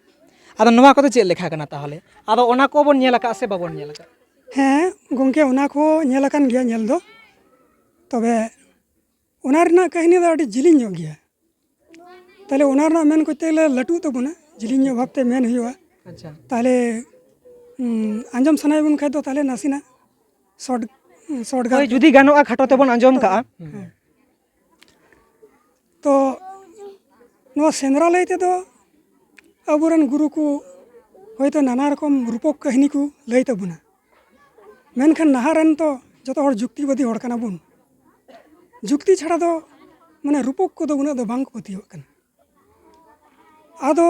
ᱟᱫᱚ ᱱᱚᱣᱟ ᱠᱚᱫᱚ ᱪᱮᱫ ᱞᱮᱠᱷᱟ ᱠᱟᱱᱟ ᱛᱟᱦᱚᱞᱮ? ᱟᱫᱚ ᱚᱱᱟ ᱠᱚᱵᱚᱱ ᱧᱮᱞ ᱟᱠᱟᱫᱼᱟ ᱥᱮ ᱵᱟᱵᱚᱱ ᱧᱮᱞ ᱟᱠᱟᱫᱼᱟ? ᱦᱮᱸ ᱜᱚᱢᱠᱮ, ᱚᱱᱟ ᱠᱚ ᱧᱮᱞ ᱟᱠᱟᱱ ᱜᱮᱭᱟ ᱧᱮᱞ ᱫᱚ᱾ ᱛᱚᱵᱮ ᱚᱱᱟ ᱨᱮᱱᱟᱜ ᱠᱟᱹᱦᱱᱤ ᱫᱚ ᱟᱹᱰᱤ ᱡᱤᱞᱤᱧ ᱧᱚᱜ ᱜᱮᱭᱟ᱾ ᱛᱟᱦᱞᱮ ᱚᱱᱟ ᱨᱮᱱᱟᱜ ᱢᱮᱱ ᱠᱚᱨᱛᱮ ᱜᱮᱞᱮ ᱞᱟᱹᱴᱩᱜ ᱛᱟᱵᱚᱱᱟ, ᱡᱤᱞᱤᱧ ᱧᱚᱜ ᱵᱷᱟᱵᱛᱮ ᱢᱮᱱ ᱦᱩᱭᱩᱜᱼᱟ᱾ ᱟᱪᱪᱷᱟ᱾ ᱛᱟᱦᱞᱮ, ᱩᱸ, ᱟᱸᱡᱚᱢ ᱥᱟᱱᱟᱭᱮᱫ ᱵᱚᱱ ᱠᱷᱟᱡ ᱫᱚ ᱛᱟᱦᱞᱮ ᱱᱟᱥᱮᱱᱟᱜ short, short ᱦᱳᱭ, ᱜᱟᱨ ᱡᱩᱫᱤ ᱜᱟᱱᱚᱜᱼᱟ, ᱠᱷᱟᱴᱚ ᱛᱮᱵᱚᱱ ᱟᱸᱡᱚᱢ ᱠᱟᱜᱼᱟ᱾ ᱦᱮᱸ᱾ ᱛᱚ ᱱᱚᱣᱟ ᱥᱮᱸᱫᱽᱨᱟ ᱞᱟᱹᱭ ᱛᱮᱫᱚ ᱟᱵᱚᱨᱮᱱ ᱜᱩᱨᱩ ᱠᱚ ᱦᱚᱭᱛᱳ ᱱᱟᱱᱟ ᱨᱚᱠᱚᱢ ᱨᱩᱯᱚᱠ ᱠᱟᱹᱦᱱᱤ ᱠᱚ ᱞᱟᱹᱭ ᱛᱟᱵᱚᱱᱟ, ᱢᱮᱱᱠᱷᱟᱱ ᱱᱟᱦᱟᱜ ᱨᱮᱱ ᱛᱚ ᱡᱚᱛᱚ ᱦᱚᱲ ᱡᱩᱠᱛᱤᱵᱟᱫᱤ ᱦᱚᱲ ᱠᱟᱱᱟ ᱵᱚᱱ᱾ ᱡᱩᱠᱛᱤ ᱪᱷᱟᱲᱟ ᱫᱚ ᱢᱟᱱᱮ ᱨᱩᱯᱚᱠ ᱠᱚᱫᱚ ᱩᱱᱟᱹᱜ ᱫᱚ ᱵᱟᱝ ᱠᱚ ᱯᱟᱹᱛᱭᱟᱹᱣᱟᱜ ᱠᱟᱱᱟ᱾ ᱟᱫᱚ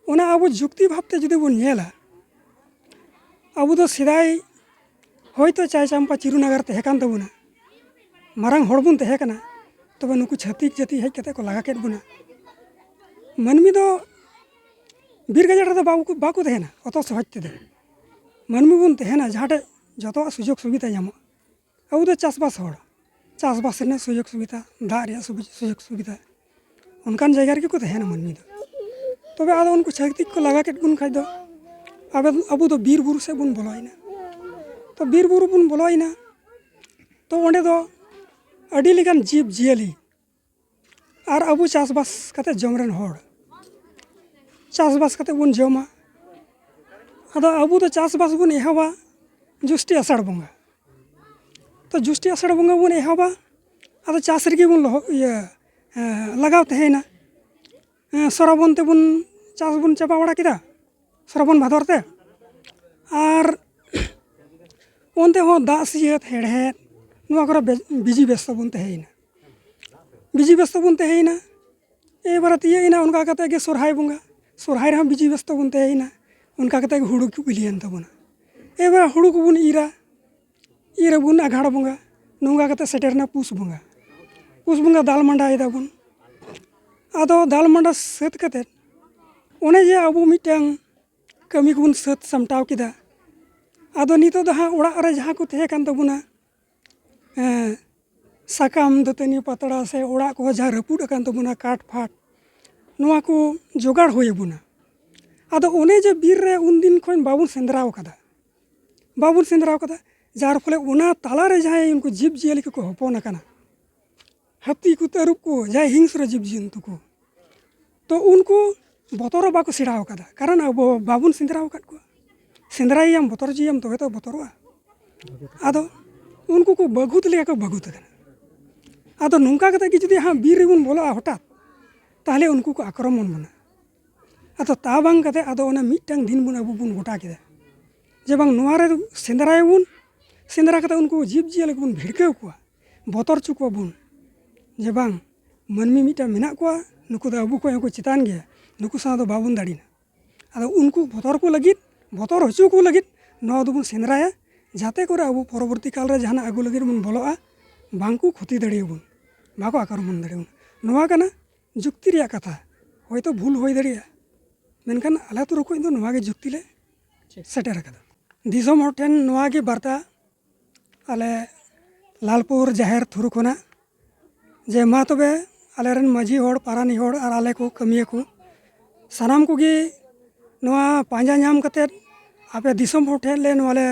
ᱚᱱᱟ ᱟᱵᱚ ᱡᱩᱠᱛᱤ ᱵᱷᱟᱵᱽᱛᱮ ᱡᱩᱫᱤ ᱵᱚᱱ ᱧᱮᱞᱟ, ᱟᱵᱚ ᱫᱚ ᱥᱮᱫᱟᱭ ᱦᱚᱭᱛᱳ ᱪᱟᱭ ᱪᱟᱢᱯᱟ ᱪᱤᱨᱩ ᱱᱟᱜᱟᱨ ᱛᱟᱦᱮᱸ ᱠᱟᱱ ᱛᱟᱵᱚᱱᱟ, ᱢᱟᱨᱟᱝ ᱦᱚᱲ ᱵᱚᱱ ᱛᱟᱦᱮᱸ ᱠᱟᱱᱟ, ᱛᱚᱵᱮ ᱱᱩᱠᱩ ᱪᱷᱟᱹᱛᱤᱠ ᱡᱟᱹᱛᱤ ᱦᱮᱡ ᱠᱟᱛᱮ ᱠᱚ ᱞᱟᱜᱟ ᱠᱮᱫ ᱵᱚᱱᱟ᱾ ᱢᱟᱹᱱᱢᱤ ᱫᱚ ᱵᱤᱨ ᱜᱟᱡᱟᱲ ᱨᱮᱫᱚ ᱵᱟᱠᱚ, ᱵᱟᱠᱚ ᱛᱟᱦᱮᱱᱟ ᱚᱛᱚ ᱥᱚᱦᱚᱡᱽ ᱛᱮᱫᱚ᱾ ᱢᱟᱹᱱᱢᱤ ᱵᱚᱱ ᱛᱟᱦᱮᱱᱟ ᱡᱟᱦᱟᱸ ᱴᱷᱮᱡ ᱡᱚᱛᱚᱣᱟᱜ ᱥᱩᱡᱳᱜᱽ ᱥᱩᱵᱤᱫᱷᱟ ᱧᱟᱢᱚᱜᱼᱟ᱾ ᱟᱵᱚ ᱫᱚ ᱪᱟᱥᱵᱟᱥ ᱦᱚᱲ, ᱪᱟᱥᱵᱟᱥ ᱨᱮᱱᱟᱜ ᱥᱩᱡᱳᱜᱽ ᱥᱩᱵᱤᱫᱷᱟ, ᱫᱟᱜ ᱨᱮᱭᱟᱜ ᱥᱩᱵᱤ-, ᱥᱩᱡᱳᱜᱽ ᱥᱩᱵᱤᱫᱷᱟ, ᱚᱱᱠᱟᱱ ᱡᱟᱭᱜᱟ ᱨᱮᱜᱮ ᱠᱚ ᱛᱟᱦᱮᱱᱟ ᱢᱟᱹᱱᱢᱤ ᱫᱚ᱾ ᱛᱚᱵᱮ ᱟᱫᱚ ᱩᱱᱠᱩ ᱪᱷᱟᱹᱛᱤᱠ ᱠᱚ ᱞᱟᱜᱟ ᱠᱮᱫ ᱵᱚᱱ ᱠᱷᱟᱡ ᱫᱚ ᱟᱵᱚ, ᱟᱵᱚ ᱫᱚ ᱵᱤᱨ ᱵᱩᱨᱩ ᱥᱮᱫ ᱵᱚᱱ ᱵᱚᱞᱚᱭᱮᱱᱟ᱾ ᱛᱚ ᱵᱤᱨ ᱵᱩᱨᱩ ᱵᱚᱱ ᱵᱚᱞᱚᱭᱮᱱᱟ, ᱛᱚ ᱚᱸᱰᱮ ᱫᱚ ᱟᱹᱰᱤ ᱞᱮᱠᱟᱱ ᱡᱤᱵᱽ ᱡᱤᱭᱟᱹᱞᱤ ᱟᱨ ᱟᱵᱚ ᱪᱟᱥᱵᱟᱥ ᱠᱟᱛᱮ ᱡᱚᱢ ᱨᱮᱱ ᱦᱚᱲ, ᱪᱟᱥᱵᱟᱥ ᱠᱟᱛᱮ ᱵᱚᱱ ᱡᱚᱢᱟ᱾ ᱟᱫᱚ ᱟᱵᱚ ᱫᱚ ᱪᱟᱥᱵᱟᱥ ᱵᱚᱱ ᱮᱦᱚᱵᱟ ᱡᱩᱥᱴᱤ ᱟᱥᱟᱲ ᱵᱚᱸᱜᱟ᱾ ᱛᱚ ᱡᱩᱥᱴᱤ ᱟᱥᱟᱲ ᱵᱚᱸᱜᱟ ᱵᱚᱱ ᱮᱦᱚᱵᱟ, ᱟᱫᱚ ᱪᱟᱥ ᱨᱮᱜᱮ ᱵᱚᱱ ᱞᱚᱦᱚ ᱤᱭᱟᱹ ᱞᱟᱜᱟᱣ ᱛᱟᱦᱮᱸᱭᱮᱱᱟ᱾ ᱥᱨᱟᱵᱚᱱ ᱛᱮᱵᱚᱱ ᱪᱟᱥ ᱵᱚᱱ ᱪᱟᱵᱟ ᱵᱟᱲᱟ ᱠᱮᱫᱟ, ᱥᱨᱟᱵᱚᱱ ᱵᱷᱟᱫᱚᱨ ᱛᱮ᱾ ᱟᱨ ᱚᱱᱛᱮ ᱦᱚᱸ ᱫᱟᱜ ᱥᱤᱭᱟᱹᱛ ᱦᱮᱲᱦᱮᱫ ᱱᱚᱣᱟ ᱠᱚᱨᱮ ᱵᱤᱡᱤ ᱵᱮᱥᱛᱚ ᱵᱚᱱ ᱛᱟᱦᱮᱸᱭᱮᱱᱟ᱾ ᱵᱤᱡᱤ ᱵᱮᱥᱛᱚ ᱵᱚᱱ ᱛᱟᱦᱮᱸᱭᱮᱱᱟ᱾ ᱮᱵᱟᱨᱮ ᱛᱤᱭᱟᱹᱜ ᱮᱱᱟ ᱚᱱᱠᱟ ᱠᱟᱛᱮ ᱜᱮ ᱥᱚᱨᱦᱟᱭ ᱵᱚᱸᱜᱟ᱾ ᱥᱚᱨᱦᱟᱭ ᱨᱮᱦᱚᱸ ᱵᱤᱡᱤ ᱵᱮᱥᱛᱚ ᱵᱚᱱ ᱛᱟᱦᱮᱸᱭᱮᱱᱟ᱾ ᱚᱱᱠᱟ ᱠᱟᱛᱮ ᱜᱮ ᱦᱩᱲᱩ ᱠᱚ ᱵᱤᱞᱤᱭᱮᱱ ᱛᱟᱵᱚᱱᱟ᱾ ᱮᱵᱟᱨ ᱦᱩᱲᱩ ᱠᱚᱵᱚᱱ ᱤᱨᱟ, ᱤᱨ ᱟᱵᱚᱱ ᱟᱜᱷᱟᱲ ᱵᱚᱸᱜᱟ᱾ ᱱᱚᱝᱠᱟ ᱠᱟᱛᱮ ᱥᱮᱴᱮᱨ ᱮᱱᱟ ᱯᱩᱥ ᱵᱚᱸᱜᱟ᱾ ᱯᱩᱥ ᱵᱚᱸᱜᱟ ᱫᱟᱞ ᱢᱟᱸᱰᱟᱭ ᱫᱟᱵᱚᱱ᱾ ᱟᱫᱚ ᱫᱟᱞ ᱢᱟᱸᱰᱟ ᱥᱟᱹᱛ ᱠᱟᱛᱮ ᱚᱱᱮ ᱡᱮ ᱟᱵᱚ ᱢᱤᱫᱴᱟᱝ ᱠᱟᱹᱢᱤ ᱠᱚᱵᱚᱱ ᱥᱟᱹᱛ ᱥᱟᱢᱴᱟᱣ ᱠᱮᱫᱟ᱾ ᱟᱫᱚ ᱱᱤᱛᱚᱜ ᱫᱚ ᱦᱟᱸᱜ ᱚᱲᱟᱜ ᱨᱮ ᱡᱟᱦᱟᱸ ᱠᱚ ᱛᱟᱦᱮᱸ ᱠᱟᱱ ᱛᱟᱵᱚᱱᱟ, ᱥᱟᱠᱟᱢ, ᱫᱟᱹᱛᱟᱹᱱᱤ, ᱯᱟᱛᱲᱟ ᱥᱮ ᱚᱲᱟᱜ ᱠᱚ ᱡᱟᱦᱟᱸ ᱨᱟᱹᱯᱩᱫ ᱟᱠᱟᱱ ᱛᱟᱵᱚᱱᱟ, ᱠᱟᱴ ᱯᱷᱟᱴ, ᱱᱚᱣᱟ ᱠᱚ ᱡᱚᱜᱟᱲ ᱦᱩᱭ ᱟᱵᱚᱱᱟ᱾ ᱟᱫᱚ ᱚᱱᱮ ᱡᱮ ᱵᱤᱨ ᱨᱮ ᱩᱱᱫᱤᱱ ᱠᱷᱚᱱ ᱵᱟᱵᱚᱱ ᱥᱮᱸᱫᱽᱨᱟ ᱟᱠᱟᱫᱟ, ᱵᱟᱵᱚᱱ ᱥᱮᱸᱫᱽᱨᱟ ᱟᱠᱟᱫᱟ, ᱡᱟᱨ ᱯᱷᱚᱞᱮ ᱚᱱᱟ ᱛᱟᱞᱟᱨᱮ ᱡᱟᱦᱟᱸᱭ ᱩᱱᱠᱩ ᱡᱤᱵᱽ ᱡᱤᱭᱟᱹᱞᱤ ᱠᱚᱠᱚ ᱦᱚᱯᱚᱱ ᱟᱠᱟᱱᱟ, ᱦᱟᱹᱛᱤ ᱠᱚ, ᱛᱟᱹᱨᱩᱵ ᱠᱚ, ᱡᱟᱦᱟᱸᱭ ᱦᱤᱝᱥᱨᱚ ᱡᱤᱵᱽ ᱡᱚᱱᱛᱩ ᱠᱚ, ᱛᱚ ᱩᱱᱠᱩ ᱵᱚᱛᱚᱨ ᱦᱚᱸ ᱵᱟᱠᱚ ᱥᱮᱬᱟ ᱟᱠᱟᱫᱟ, ᱠᱟᱨᱚᱱ ᱟᱵᱚ ᱵᱟᱵᱚᱱ ᱥᱮᱸᱫᱽᱨᱟ ᱟᱠᱟᱫ ᱠᱚᱣᱟ᱾ ᱥᱮᱸᱫᱽᱨᱟᱭᱮᱭᱟᱢ, ᱵᱚᱛᱚᱨ ᱦᱚᱪᱚᱭᱮᱭᱟᱢ, ᱛᱚᱵᱮ ᱛᱚ ᱵᱚᱛᱚᱨᱚᱜᱼᱟ᱾ ᱟᱫᱚ ᱩᱱᱠᱩ ᱠᱚ ᱵᱟᱹᱜᱩᱛ ᱞᱮᱠᱟ ᱠᱚ ᱵᱟᱹᱜᱩᱛ ᱟᱠᱟᱱᱟ᱾ ᱟᱫᱚ ᱱᱚᱝᱠᱟ ᱠᱟᱛᱮ ᱜᱮ ᱡᱩᱫᱤ ᱦᱟᱸᱜ ᱵᱤᱨ ᱨᱮᱵᱚᱱ ᱵᱚᱞᱚᱜᱼᱟ ᱦᱚᱴᱟᱛ, ᱛᱟᱦᱚᱞᱮ ᱩᱱᱠᱩ ᱠᱚ ᱟᱠᱨᱚᱢᱚᱱ ᱵᱚᱱᱟ᱾ ᱟᱫᱚ ᱛᱟ ᱵᱟᱝ ᱠᱟᱛᱮ ᱟᱫᱚ ᱚᱱᱟ ᱢᱤᱫᱴᱟᱝ ᱫᱤᱱ ᱵᱚᱱ ᱟᱵᱚ ᱵᱚᱱ ᱜᱚᱴᱟ ᱠᱮᱫᱟ ᱡᱮ ᱵᱟᱝ ᱱᱚᱣᱟ ᱨᱮ ᱥᱮᱸᱫᱽᱨᱟᱭᱟᱵᱚᱱ, ᱥᱮᱸᱫᱽᱨᱟ ᱠᱟᱛᱮ ᱩᱱᱠᱩ ᱡᱤᱵᱽ ᱡᱤᱭᱟᱹᱞᱤ ᱠᱚᱵᱚᱱ ᱵᱷᱤᱲᱠᱟᱹᱣ ᱠᱚᱣᱟ, ᱵᱚᱛᱚᱨ ᱦᱚᱪᱚ ᱠᱚᱣᱟ ᱵᱚᱱ ᱡᱮ ᱵᱟᱝ ᱢᱟᱹᱱᱢᱤ ᱢᱤᱫᱴᱟᱝ ᱢᱮᱱᱟᱜ ᱠᱚᱣᱟ, ᱱᱩᱠᱩ ᱫᱚ ᱟᱵᱚ ᱠᱷᱚᱱ ᱦᱚᱸᱠᱚ ᱪᱮᱛᱟᱱ ᱜᱮᱭᱟ, ᱱᱩᱠᱩ ᱥᱟᱶ ᱫᱚ ᱵᱟᱵᱚᱱ ᱫᱟᱲᱮᱱᱟ᱾ ᱟᱫᱚ ᱩᱱᱠᱩ ᱵᱚᱛᱚᱨ ᱠᱚ ᱞᱟᱹᱜᱤᱫ, ᱵᱚᱛᱚᱨ ᱦᱚᱪᱚ ᱠᱚ ᱞᱟᱹᱜᱤᱫ ᱱᱚᱣᱟ ᱫᱚᱵᱚᱱ ᱥᱮᱸᱫᱽᱨᱟᱭᱟ, ᱡᱟᱛᱮ ᱠᱚᱨᱮ ᱟᱵᱚ ᱯᱚᱨᱚᱵᱚᱨᱛᱤ ᱠᱟᱞ ᱨᱮ ᱡᱟᱦᱟᱱᱟᱜ ᱟᱹᱜᱩ ᱞᱟᱹᱜᱤᱫ ᱵᱚᱱ ᱵᱚᱞᱚᱜᱼᱟ, ᱵᱟᱝ ᱠᱚ ᱠᱷᱚᱛᱤ ᱫᱟᱲᱮᱭᱟᱵᱚᱱ, ᱵᱟᱠᱚ ᱟᱠᱨᱚᱢᱚᱱ ᱫᱟᱲᱮᱭᱟᱵᱚᱱ᱾ ᱱᱚᱣᱟ ᱠᱟᱱᱟ ᱡᱩᱠᱛᱤ ᱨᱮᱭᱟᱜ ᱠᱟᱛᱷᱟ᱾ ᱦᱚᱭᱛᱳ ᱵᱷᱩᱞ ᱦᱩᱭ ᱫᱟᱲᱮᱭᱟᱜᱼᱟ, ᱢᱮᱱᱠᱷᱟᱱ ᱟᱞᱮ ᱟᱹᱛᱩ ᱨᱮ ᱠᱷᱚᱱ ᱫᱚ ᱱᱚᱣᱟ ᱜᱮ ᱡᱩᱠᱛᱤ ᱞᱮ ᱥᱮᱴᱮᱨ ᱟᱠᱟᱫᱟ᱾ ᱫᱤᱥᱚᱢ ᱦᱚᱲ ᱴᱷᱮᱱ ᱱᱚᱣᱟ ᱜᱮ ᱵᱟᱨᱛᱟ ᱟᱞᱮ ᱞᱟᱞᱯᱩᱨ ᱡᱟᱦᱮᱨ ᱛᱷᱨᱩ ᱠᱷᱚᱱᱟᱜ, ᱡᱮ ᱢᱟ ᱛᱚᱵᱮ ᱟᱞᱮᱨᱮᱱ ᱢᱟᱹᱡᱷᱤ ᱦᱚᱲ, ᱯᱟᱨᱟᱱᱤᱠ ᱦᱚᱲ ᱟᱨ ᱟᱞᱮ ᱠᱚ ᱠᱟᱹᱢᱤᱭᱟᱹ ᱠᱚ ᱥᱟᱱᱟᱢ ᱠᱚᱜᱮ ᱱᱚᱣᱟ ᱯᱟᱸᱡᱟ ᱧᱟᱢ ᱠᱟᱛᱮᱫ ᱟᱯᱮ ᱫᱤᱥᱚᱢ ᱦᱚᱲ ᱴᱷᱮᱱ ᱞᱮ ᱱᱚᱣᱟ ᱞᱮ,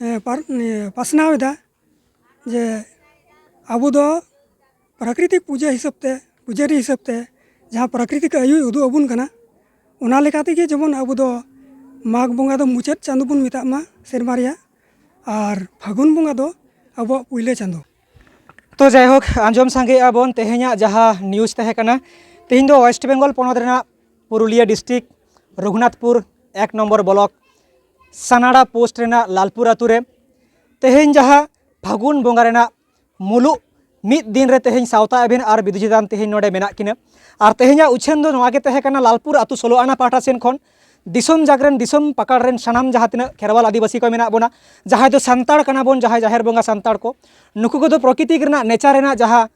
ᱮ, ᱯᱟᱨ-, ᱮ, ᱯᱟᱥᱱᱟᱣ ᱮᱫᱟ᱾ ᱡᱮ ᱟᱵᱚ ᱫᱚ ᱯᱨᱟᱠᱨᱤᱛᱤᱠ ᱯᱩᱡᱟᱹ ᱦᱤᱥᱟᱹᱵ ᱛᱮ, ᱯᱩᱡᱟᱹᱨᱤ ᱦᱤᱥᱟᱹᱵ ᱛᱮ ᱡᱟᱦᱟᱸ ᱯᱨᱟᱠᱨᱤᱛᱤᱠ ᱟᱹᱭᱩᱭ ᱩᱫᱩᱜ ᱟᱵᱚᱱ ᱠᱟᱱᱟ, ᱚᱱᱟ ᱞᱮᱠᱟ ᱛᱮᱜᱮ ᱡᱮᱢᱚᱱ ᱟᱵᱚ ᱫᱚ ᱢᱟᱜᱽ ᱵᱚᱸᱜᱟ ᱫᱚ ᱢᱩᱪᱟᱹᱫ ᱪᱟᱸᱫᱚ ᱵᱚᱱ ᱢᱮᱛᱟᱜ ᱢᱟ ᱥᱮᱨᱢᱟ ᱨᱮᱭᱟᱜ, ᱟᱨ ᱯᱷᱟᱹᱜᱩᱱ ᱵᱚᱸᱜᱟ ᱫᱚ ᱟᱵᱚᱣᱟᱜ ᱯᱩᱭᱞᱟᱹ ᱪᱟᱸᱫᱚ᱾ ᱛᱚ ᱡᱟᱭᱦᱳᱠ, ᱟᱸᱡᱚᱢ ᱥᱟᱸᱜᱮᱭᱮᱜᱼᱟ ᱵᱚᱱ ᱛᱮᱦᱮᱧᱟᱜ ᱡᱟᱦᱟᱸ ᱱᱤᱭᱩᱡᱽ ᱛᱟᱦᱮᱸ ᱠᱟᱱᱟ, ᱛᱮᱦᱮᱧ ᱫᱚ ᱳᱭᱮᱥᱴ ᱵᱮᱝᱜᱚᱞ ᱯᱚᱱᱚᱛ ᱨᱮᱱᱟᱜ ᱯᱩᱨᱩᱞᱤᱭᱟᱹ ᱰᱤᱥᱴᱨᱤᱠᱴ, ᱨᱚᱜᱷᱩᱱᱟᱛᱷᱯᱩᱨ ᱮᱠ ᱱᱚᱢᱵᱚᱨ ᱵᱞᱚᱠ, ᱥᱟᱱᱟᱲᱟ ᱯᱳᱥᱴ ᱨᱮᱱᱟᱜ ᱞᱟᱞᱯᱩᱨ ᱟᱛᱳ ᱨᱮ ᱛᱮᱦᱮᱧ ᱡᱟᱦᱟᱸ ᱯᱷᱟᱹᱜᱩᱱ ᱵᱚᱸᱜᱟ ᱨᱮᱱᱟᱜ ᱢᱩᱞᱩᱜ ᱢᱤᱫ ᱫᱤᱱ ᱨᱮ ᱛᱮᱦᱮᱧ ᱥᱟᱶᱛᱟ ᱮᱵᱷᱮᱱ ᱟᱨ ᱵᱤᱫᱩ ᱪᱮᱛᱟᱱ ᱛᱮᱦᱮᱧ ᱱᱚᱰᱮ ᱢᱮᱱᱟᱜ ᱠᱤᱱᱟ᱾ ᱟᱨ ᱛᱮᱦᱮᱧᱟᱜ ᱩᱪᱷᱟᱹᱱ ᱫᱚ ᱱᱚᱣᱟ ᱜᱮ ᱛᱟᱦᱮᱸ ᱠᱟᱱᱟ, ᱞᱟᱞᱯᱩᱨ ᱟᱛᱳ ᱥᱳᱞᱳ ᱟᱱᱟ ᱯᱟᱦᱴᱟ ᱥᱮᱱ ᱠᱷᱚᱱ ᱫᱤᱥᱚᱢ ᱡᱟᱜᱽᱨᱮᱱ ᱫᱤᱥᱚᱢ ᱯᱟᱠᱟᱲ ᱨᱮᱱ ᱥᱟᱱᱟᱢ ᱡᱟᱦᱟᱸ ᱛᱤᱱᱟᱹᱜ ᱠᱷᱮᱨᱣᱟᱞ ᱟᱹᱫᱤᱵᱟᱹᱥᱤ ᱠᱚ ᱢᱮᱱᱟᱜ ᱵᱚᱱᱟ, ᱡᱟᱦᱟᱸᱭ ᱫᱚ ᱥᱟᱱᱛᱟᱲ ᱠᱟᱱᱟ ᱵᱚᱱ, ᱡᱟᱦᱟᱸᱭ ᱡᱟᱦᱮᱨ ᱵᱚᱸᱜᱟ ᱥᱟᱱᱛᱟᱲ ᱠᱚ, ᱱᱩᱠᱩ ᱠᱚᱫᱚ ᱯᱨᱚᱠᱤᱛᱤᱠ ᱨᱮᱱᱟᱜ, ᱱᱮᱪᱟᱨ ᱨᱮᱱᱟᱜ ᱡᱟᱦᱟᱸ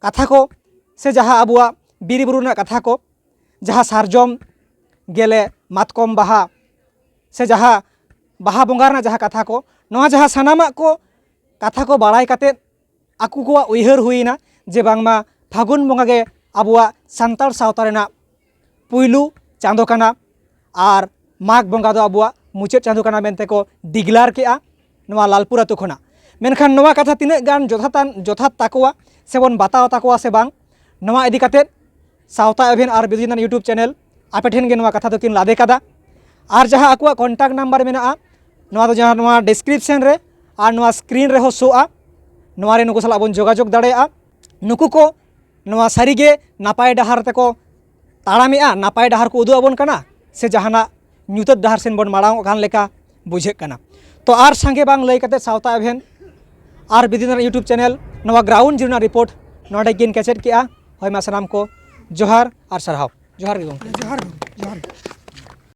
ᱠᱟᱛᱷᱟ ᱠᱚ ᱥᱮ ᱡᱟᱦᱟᱸ ᱟᱵᱚᱣᱟᱜ ᱵᱤᱨ ᱵᱩᱨᱩ ᱨᱮᱱᱟᱜ ᱠᱟᱛᱷᱟ ᱠᱚ, ᱡᱟᱦᱟᱸ ᱥᱟᱨᱡᱚᱢ, ᱜᱮᱞᱮ, ᱢᱟᱛᱠᱚᱢ ᱵᱟᱦᱟ ᱥᱮ ᱡᱟᱦᱟᱸ ᱵᱟᱦᱟ ᱵᱚᱸᱜᱟ ᱨᱮᱱᱟᱜ ᱡᱟᱦᱟᱸ ᱠᱟᱛᱷᱟ ᱠᱚ, ᱱᱚᱣᱟ ᱡᱟᱦᱟᱸ ᱥᱟᱱᱟᱢᱟᱜ ᱠᱚ ᱠᱟᱛᱷᱟ ᱠᱚ ᱵᱟᱲᱟᱭ ᱠᱟᱛᱮᱫ ᱟᱠᱚ ᱠᱚᱣᱟᱜ ᱩᱭᱦᱟᱹᱨ ᱦᱩᱭᱮᱱᱟ ᱡᱮ ᱵᱟᱝᱢᱟ ᱯᱷᱟᱹᱜᱩᱱ ᱵᱚᱸᱜᱟ ᱜᱮ ᱟᱵᱚᱣᱟᱜ ᱥᱟᱱᱛᱟᱲ ᱥᱟᱶᱛᱟ ᱨᱮᱱᱟᱜ ᱯᱩᱭᱞᱩ ᱪᱟᱸᱫᱚ ᱠᱟᱱᱟ ᱟᱨ ᱢᱟᱜᱽ ᱵᱚᱸᱜᱟ ᱫᱚ ᱟᱵᱚᱣᱟᱜ ᱢᱩᱪᱟᱹᱫ ᱪᱟᱸᱫᱚ ᱠᱟᱱᱟ ᱢᱮᱱᱛᱮ ᱠᱚ ᱰᱤᱜᱽᱞᱟᱨ ᱠᱮᱜᱼᱟ ᱱᱚᱣᱟ ᱞᱟᱞᱯᱩᱨ ᱟᱛᱳ ᱠᱷᱚᱱᱟᱜ᱾ ᱢᱮᱱᱠᱷᱟᱱ ᱱᱚᱣᱟ ᱠᱟᱛᱷᱟ ᱛᱤᱱᱟᱹᱜ ᱜᱟᱱ ᱡᱚᱛᱷᱟᱛᱟᱱ, ᱡᱚᱛᱷᱟᱛ ᱛᱟᱠᱚᱣᱟ ᱥᱮᱵᱚᱱ ᱵᱟᱛᱟᱣ ᱛᱟᱠᱚᱣᱟ ᱥᱮ ᱵᱟᱝ, ᱱᱚᱣᱟ ᱤᱫᱤ ᱠᱟᱛᱮᱫ ᱥᱟᱶᱛᱟ ᱮᱵᱷᱮᱱ ᱟᱨ ᱵᱤᱫᱩ ᱪᱮᱛᱟᱱ YouTube ᱪᱮᱱᱮᱞ ᱟᱯᱮ ᱴᱷᱮᱱ ᱜᱮ ᱱᱚᱣᱟ ᱠᱟᱛᱷᱟ ᱫᱚᱠᱤᱱ ᱞᱟᱫᱮ ᱠᱟᱫᱟ᱾ ᱟᱨ ᱡᱟᱦᱟᱸ ᱟᱠᱚᱣᱟᱜ ᱠᱚᱱᱴᱟᱠᱴ ᱱᱟᱢᱵᱟᱨ ᱢᱮᱱᱟᱜᱼᱟ, ᱱᱚᱣᱟ ᱫᱚ ᱡᱟᱦᱟᱸ ᱱᱚᱣᱟ ᱰᱤᱥᱠᱨᱤᱯᱥᱚᱱ ᱨᱮ ᱟᱨ ᱱᱚᱣᱟ ᱥᱠᱨᱤᱱ ᱨᱮᱦᱚᱸ ᱥᱳᱜᱼᱟ, ᱱᱚᱣᱟ ᱨᱮ ᱱᱩᱠᱩ ᱥᱟᱞᱟᱜ ᱵᱚᱱ ᱡᱳᱜᱟᱡᱳᱜᱽ ᱫᱟᱲᱮᱭᱟᱜᱼᱟ᱾ ᱱᱩᱠᱩ ᱠᱚ ᱱᱚᱣᱟ ᱥᱟᱹᱨᱤᱜᱮ ᱱᱟᱯᱟᱭ ᱰᱟᱦᱟᱨ ᱛᱮᱠᱚ ᱛᱟᱲᱟᱢᱮᱜᱼᱟ, ᱱᱟᱯᱟᱭ ᱰᱟᱦᱟᱨ ᱠᱚ ᱩᱫᱩᱜ ᱟᱵᱚᱱ ᱠᱟᱱᱟ, ᱥᱮ ᱡᱟᱦᱟᱱᱟᱜ ᱧᱩᱛᱟᱹᱛ ᱰᱟᱦᱟᱨ ᱥᱮᱱ ᱵᱚᱱ ᱢᱟᱲᱟᱝ ᱚᱜ ᱠᱟᱱ ᱞᱮᱠᱟ ᱵᱩᱡᱷᱟᱹᱜ ᱠᱟᱱᱟ᱾ ᱛᱚ ᱟᱨ ᱥᱟᱸᱜᱮ ᱵᱟᱝ ᱞᱟᱹᱭ ᱠᱟᱛᱮ ᱥᱟᱶᱛᱟ ᱮᱵᱷᱮᱱ ᱟᱨ ᱵᱤᱫᱩ ᱪᱟᱸᱫᱟᱱ YouTube ᱪᱮᱱᱮᱞ ᱱᱚᱣᱟ ᱜᱨᱟᱣᱩᱱᱰ ᱡᱤᱨᱳ ᱨᱮᱱᱟᱜ ᱨᱤᱯᱳᱨᱴ ᱱᱚᱰᱮ ᱜᱮᱧ ᱠᱮᱪᱮᱫ ᱠᱮᱜᱼᱟ᱾ ᱦᱳᱭ ᱢᱟ ᱥᱟᱱᱟᱢ ᱠᱚ ᱡᱚᱦᱟᱨ ᱟᱨ ᱥᱟᱨᱦᱟᱣ᱾ ᱡᱚᱦᱟᱨ ᱜᱮ ᱜᱚᱢᱠᱮ᱾ ᱡᱚᱦᱟᱨ ᱜᱮ, ᱡᱚᱦᱟᱨ ᱜᱮ᱾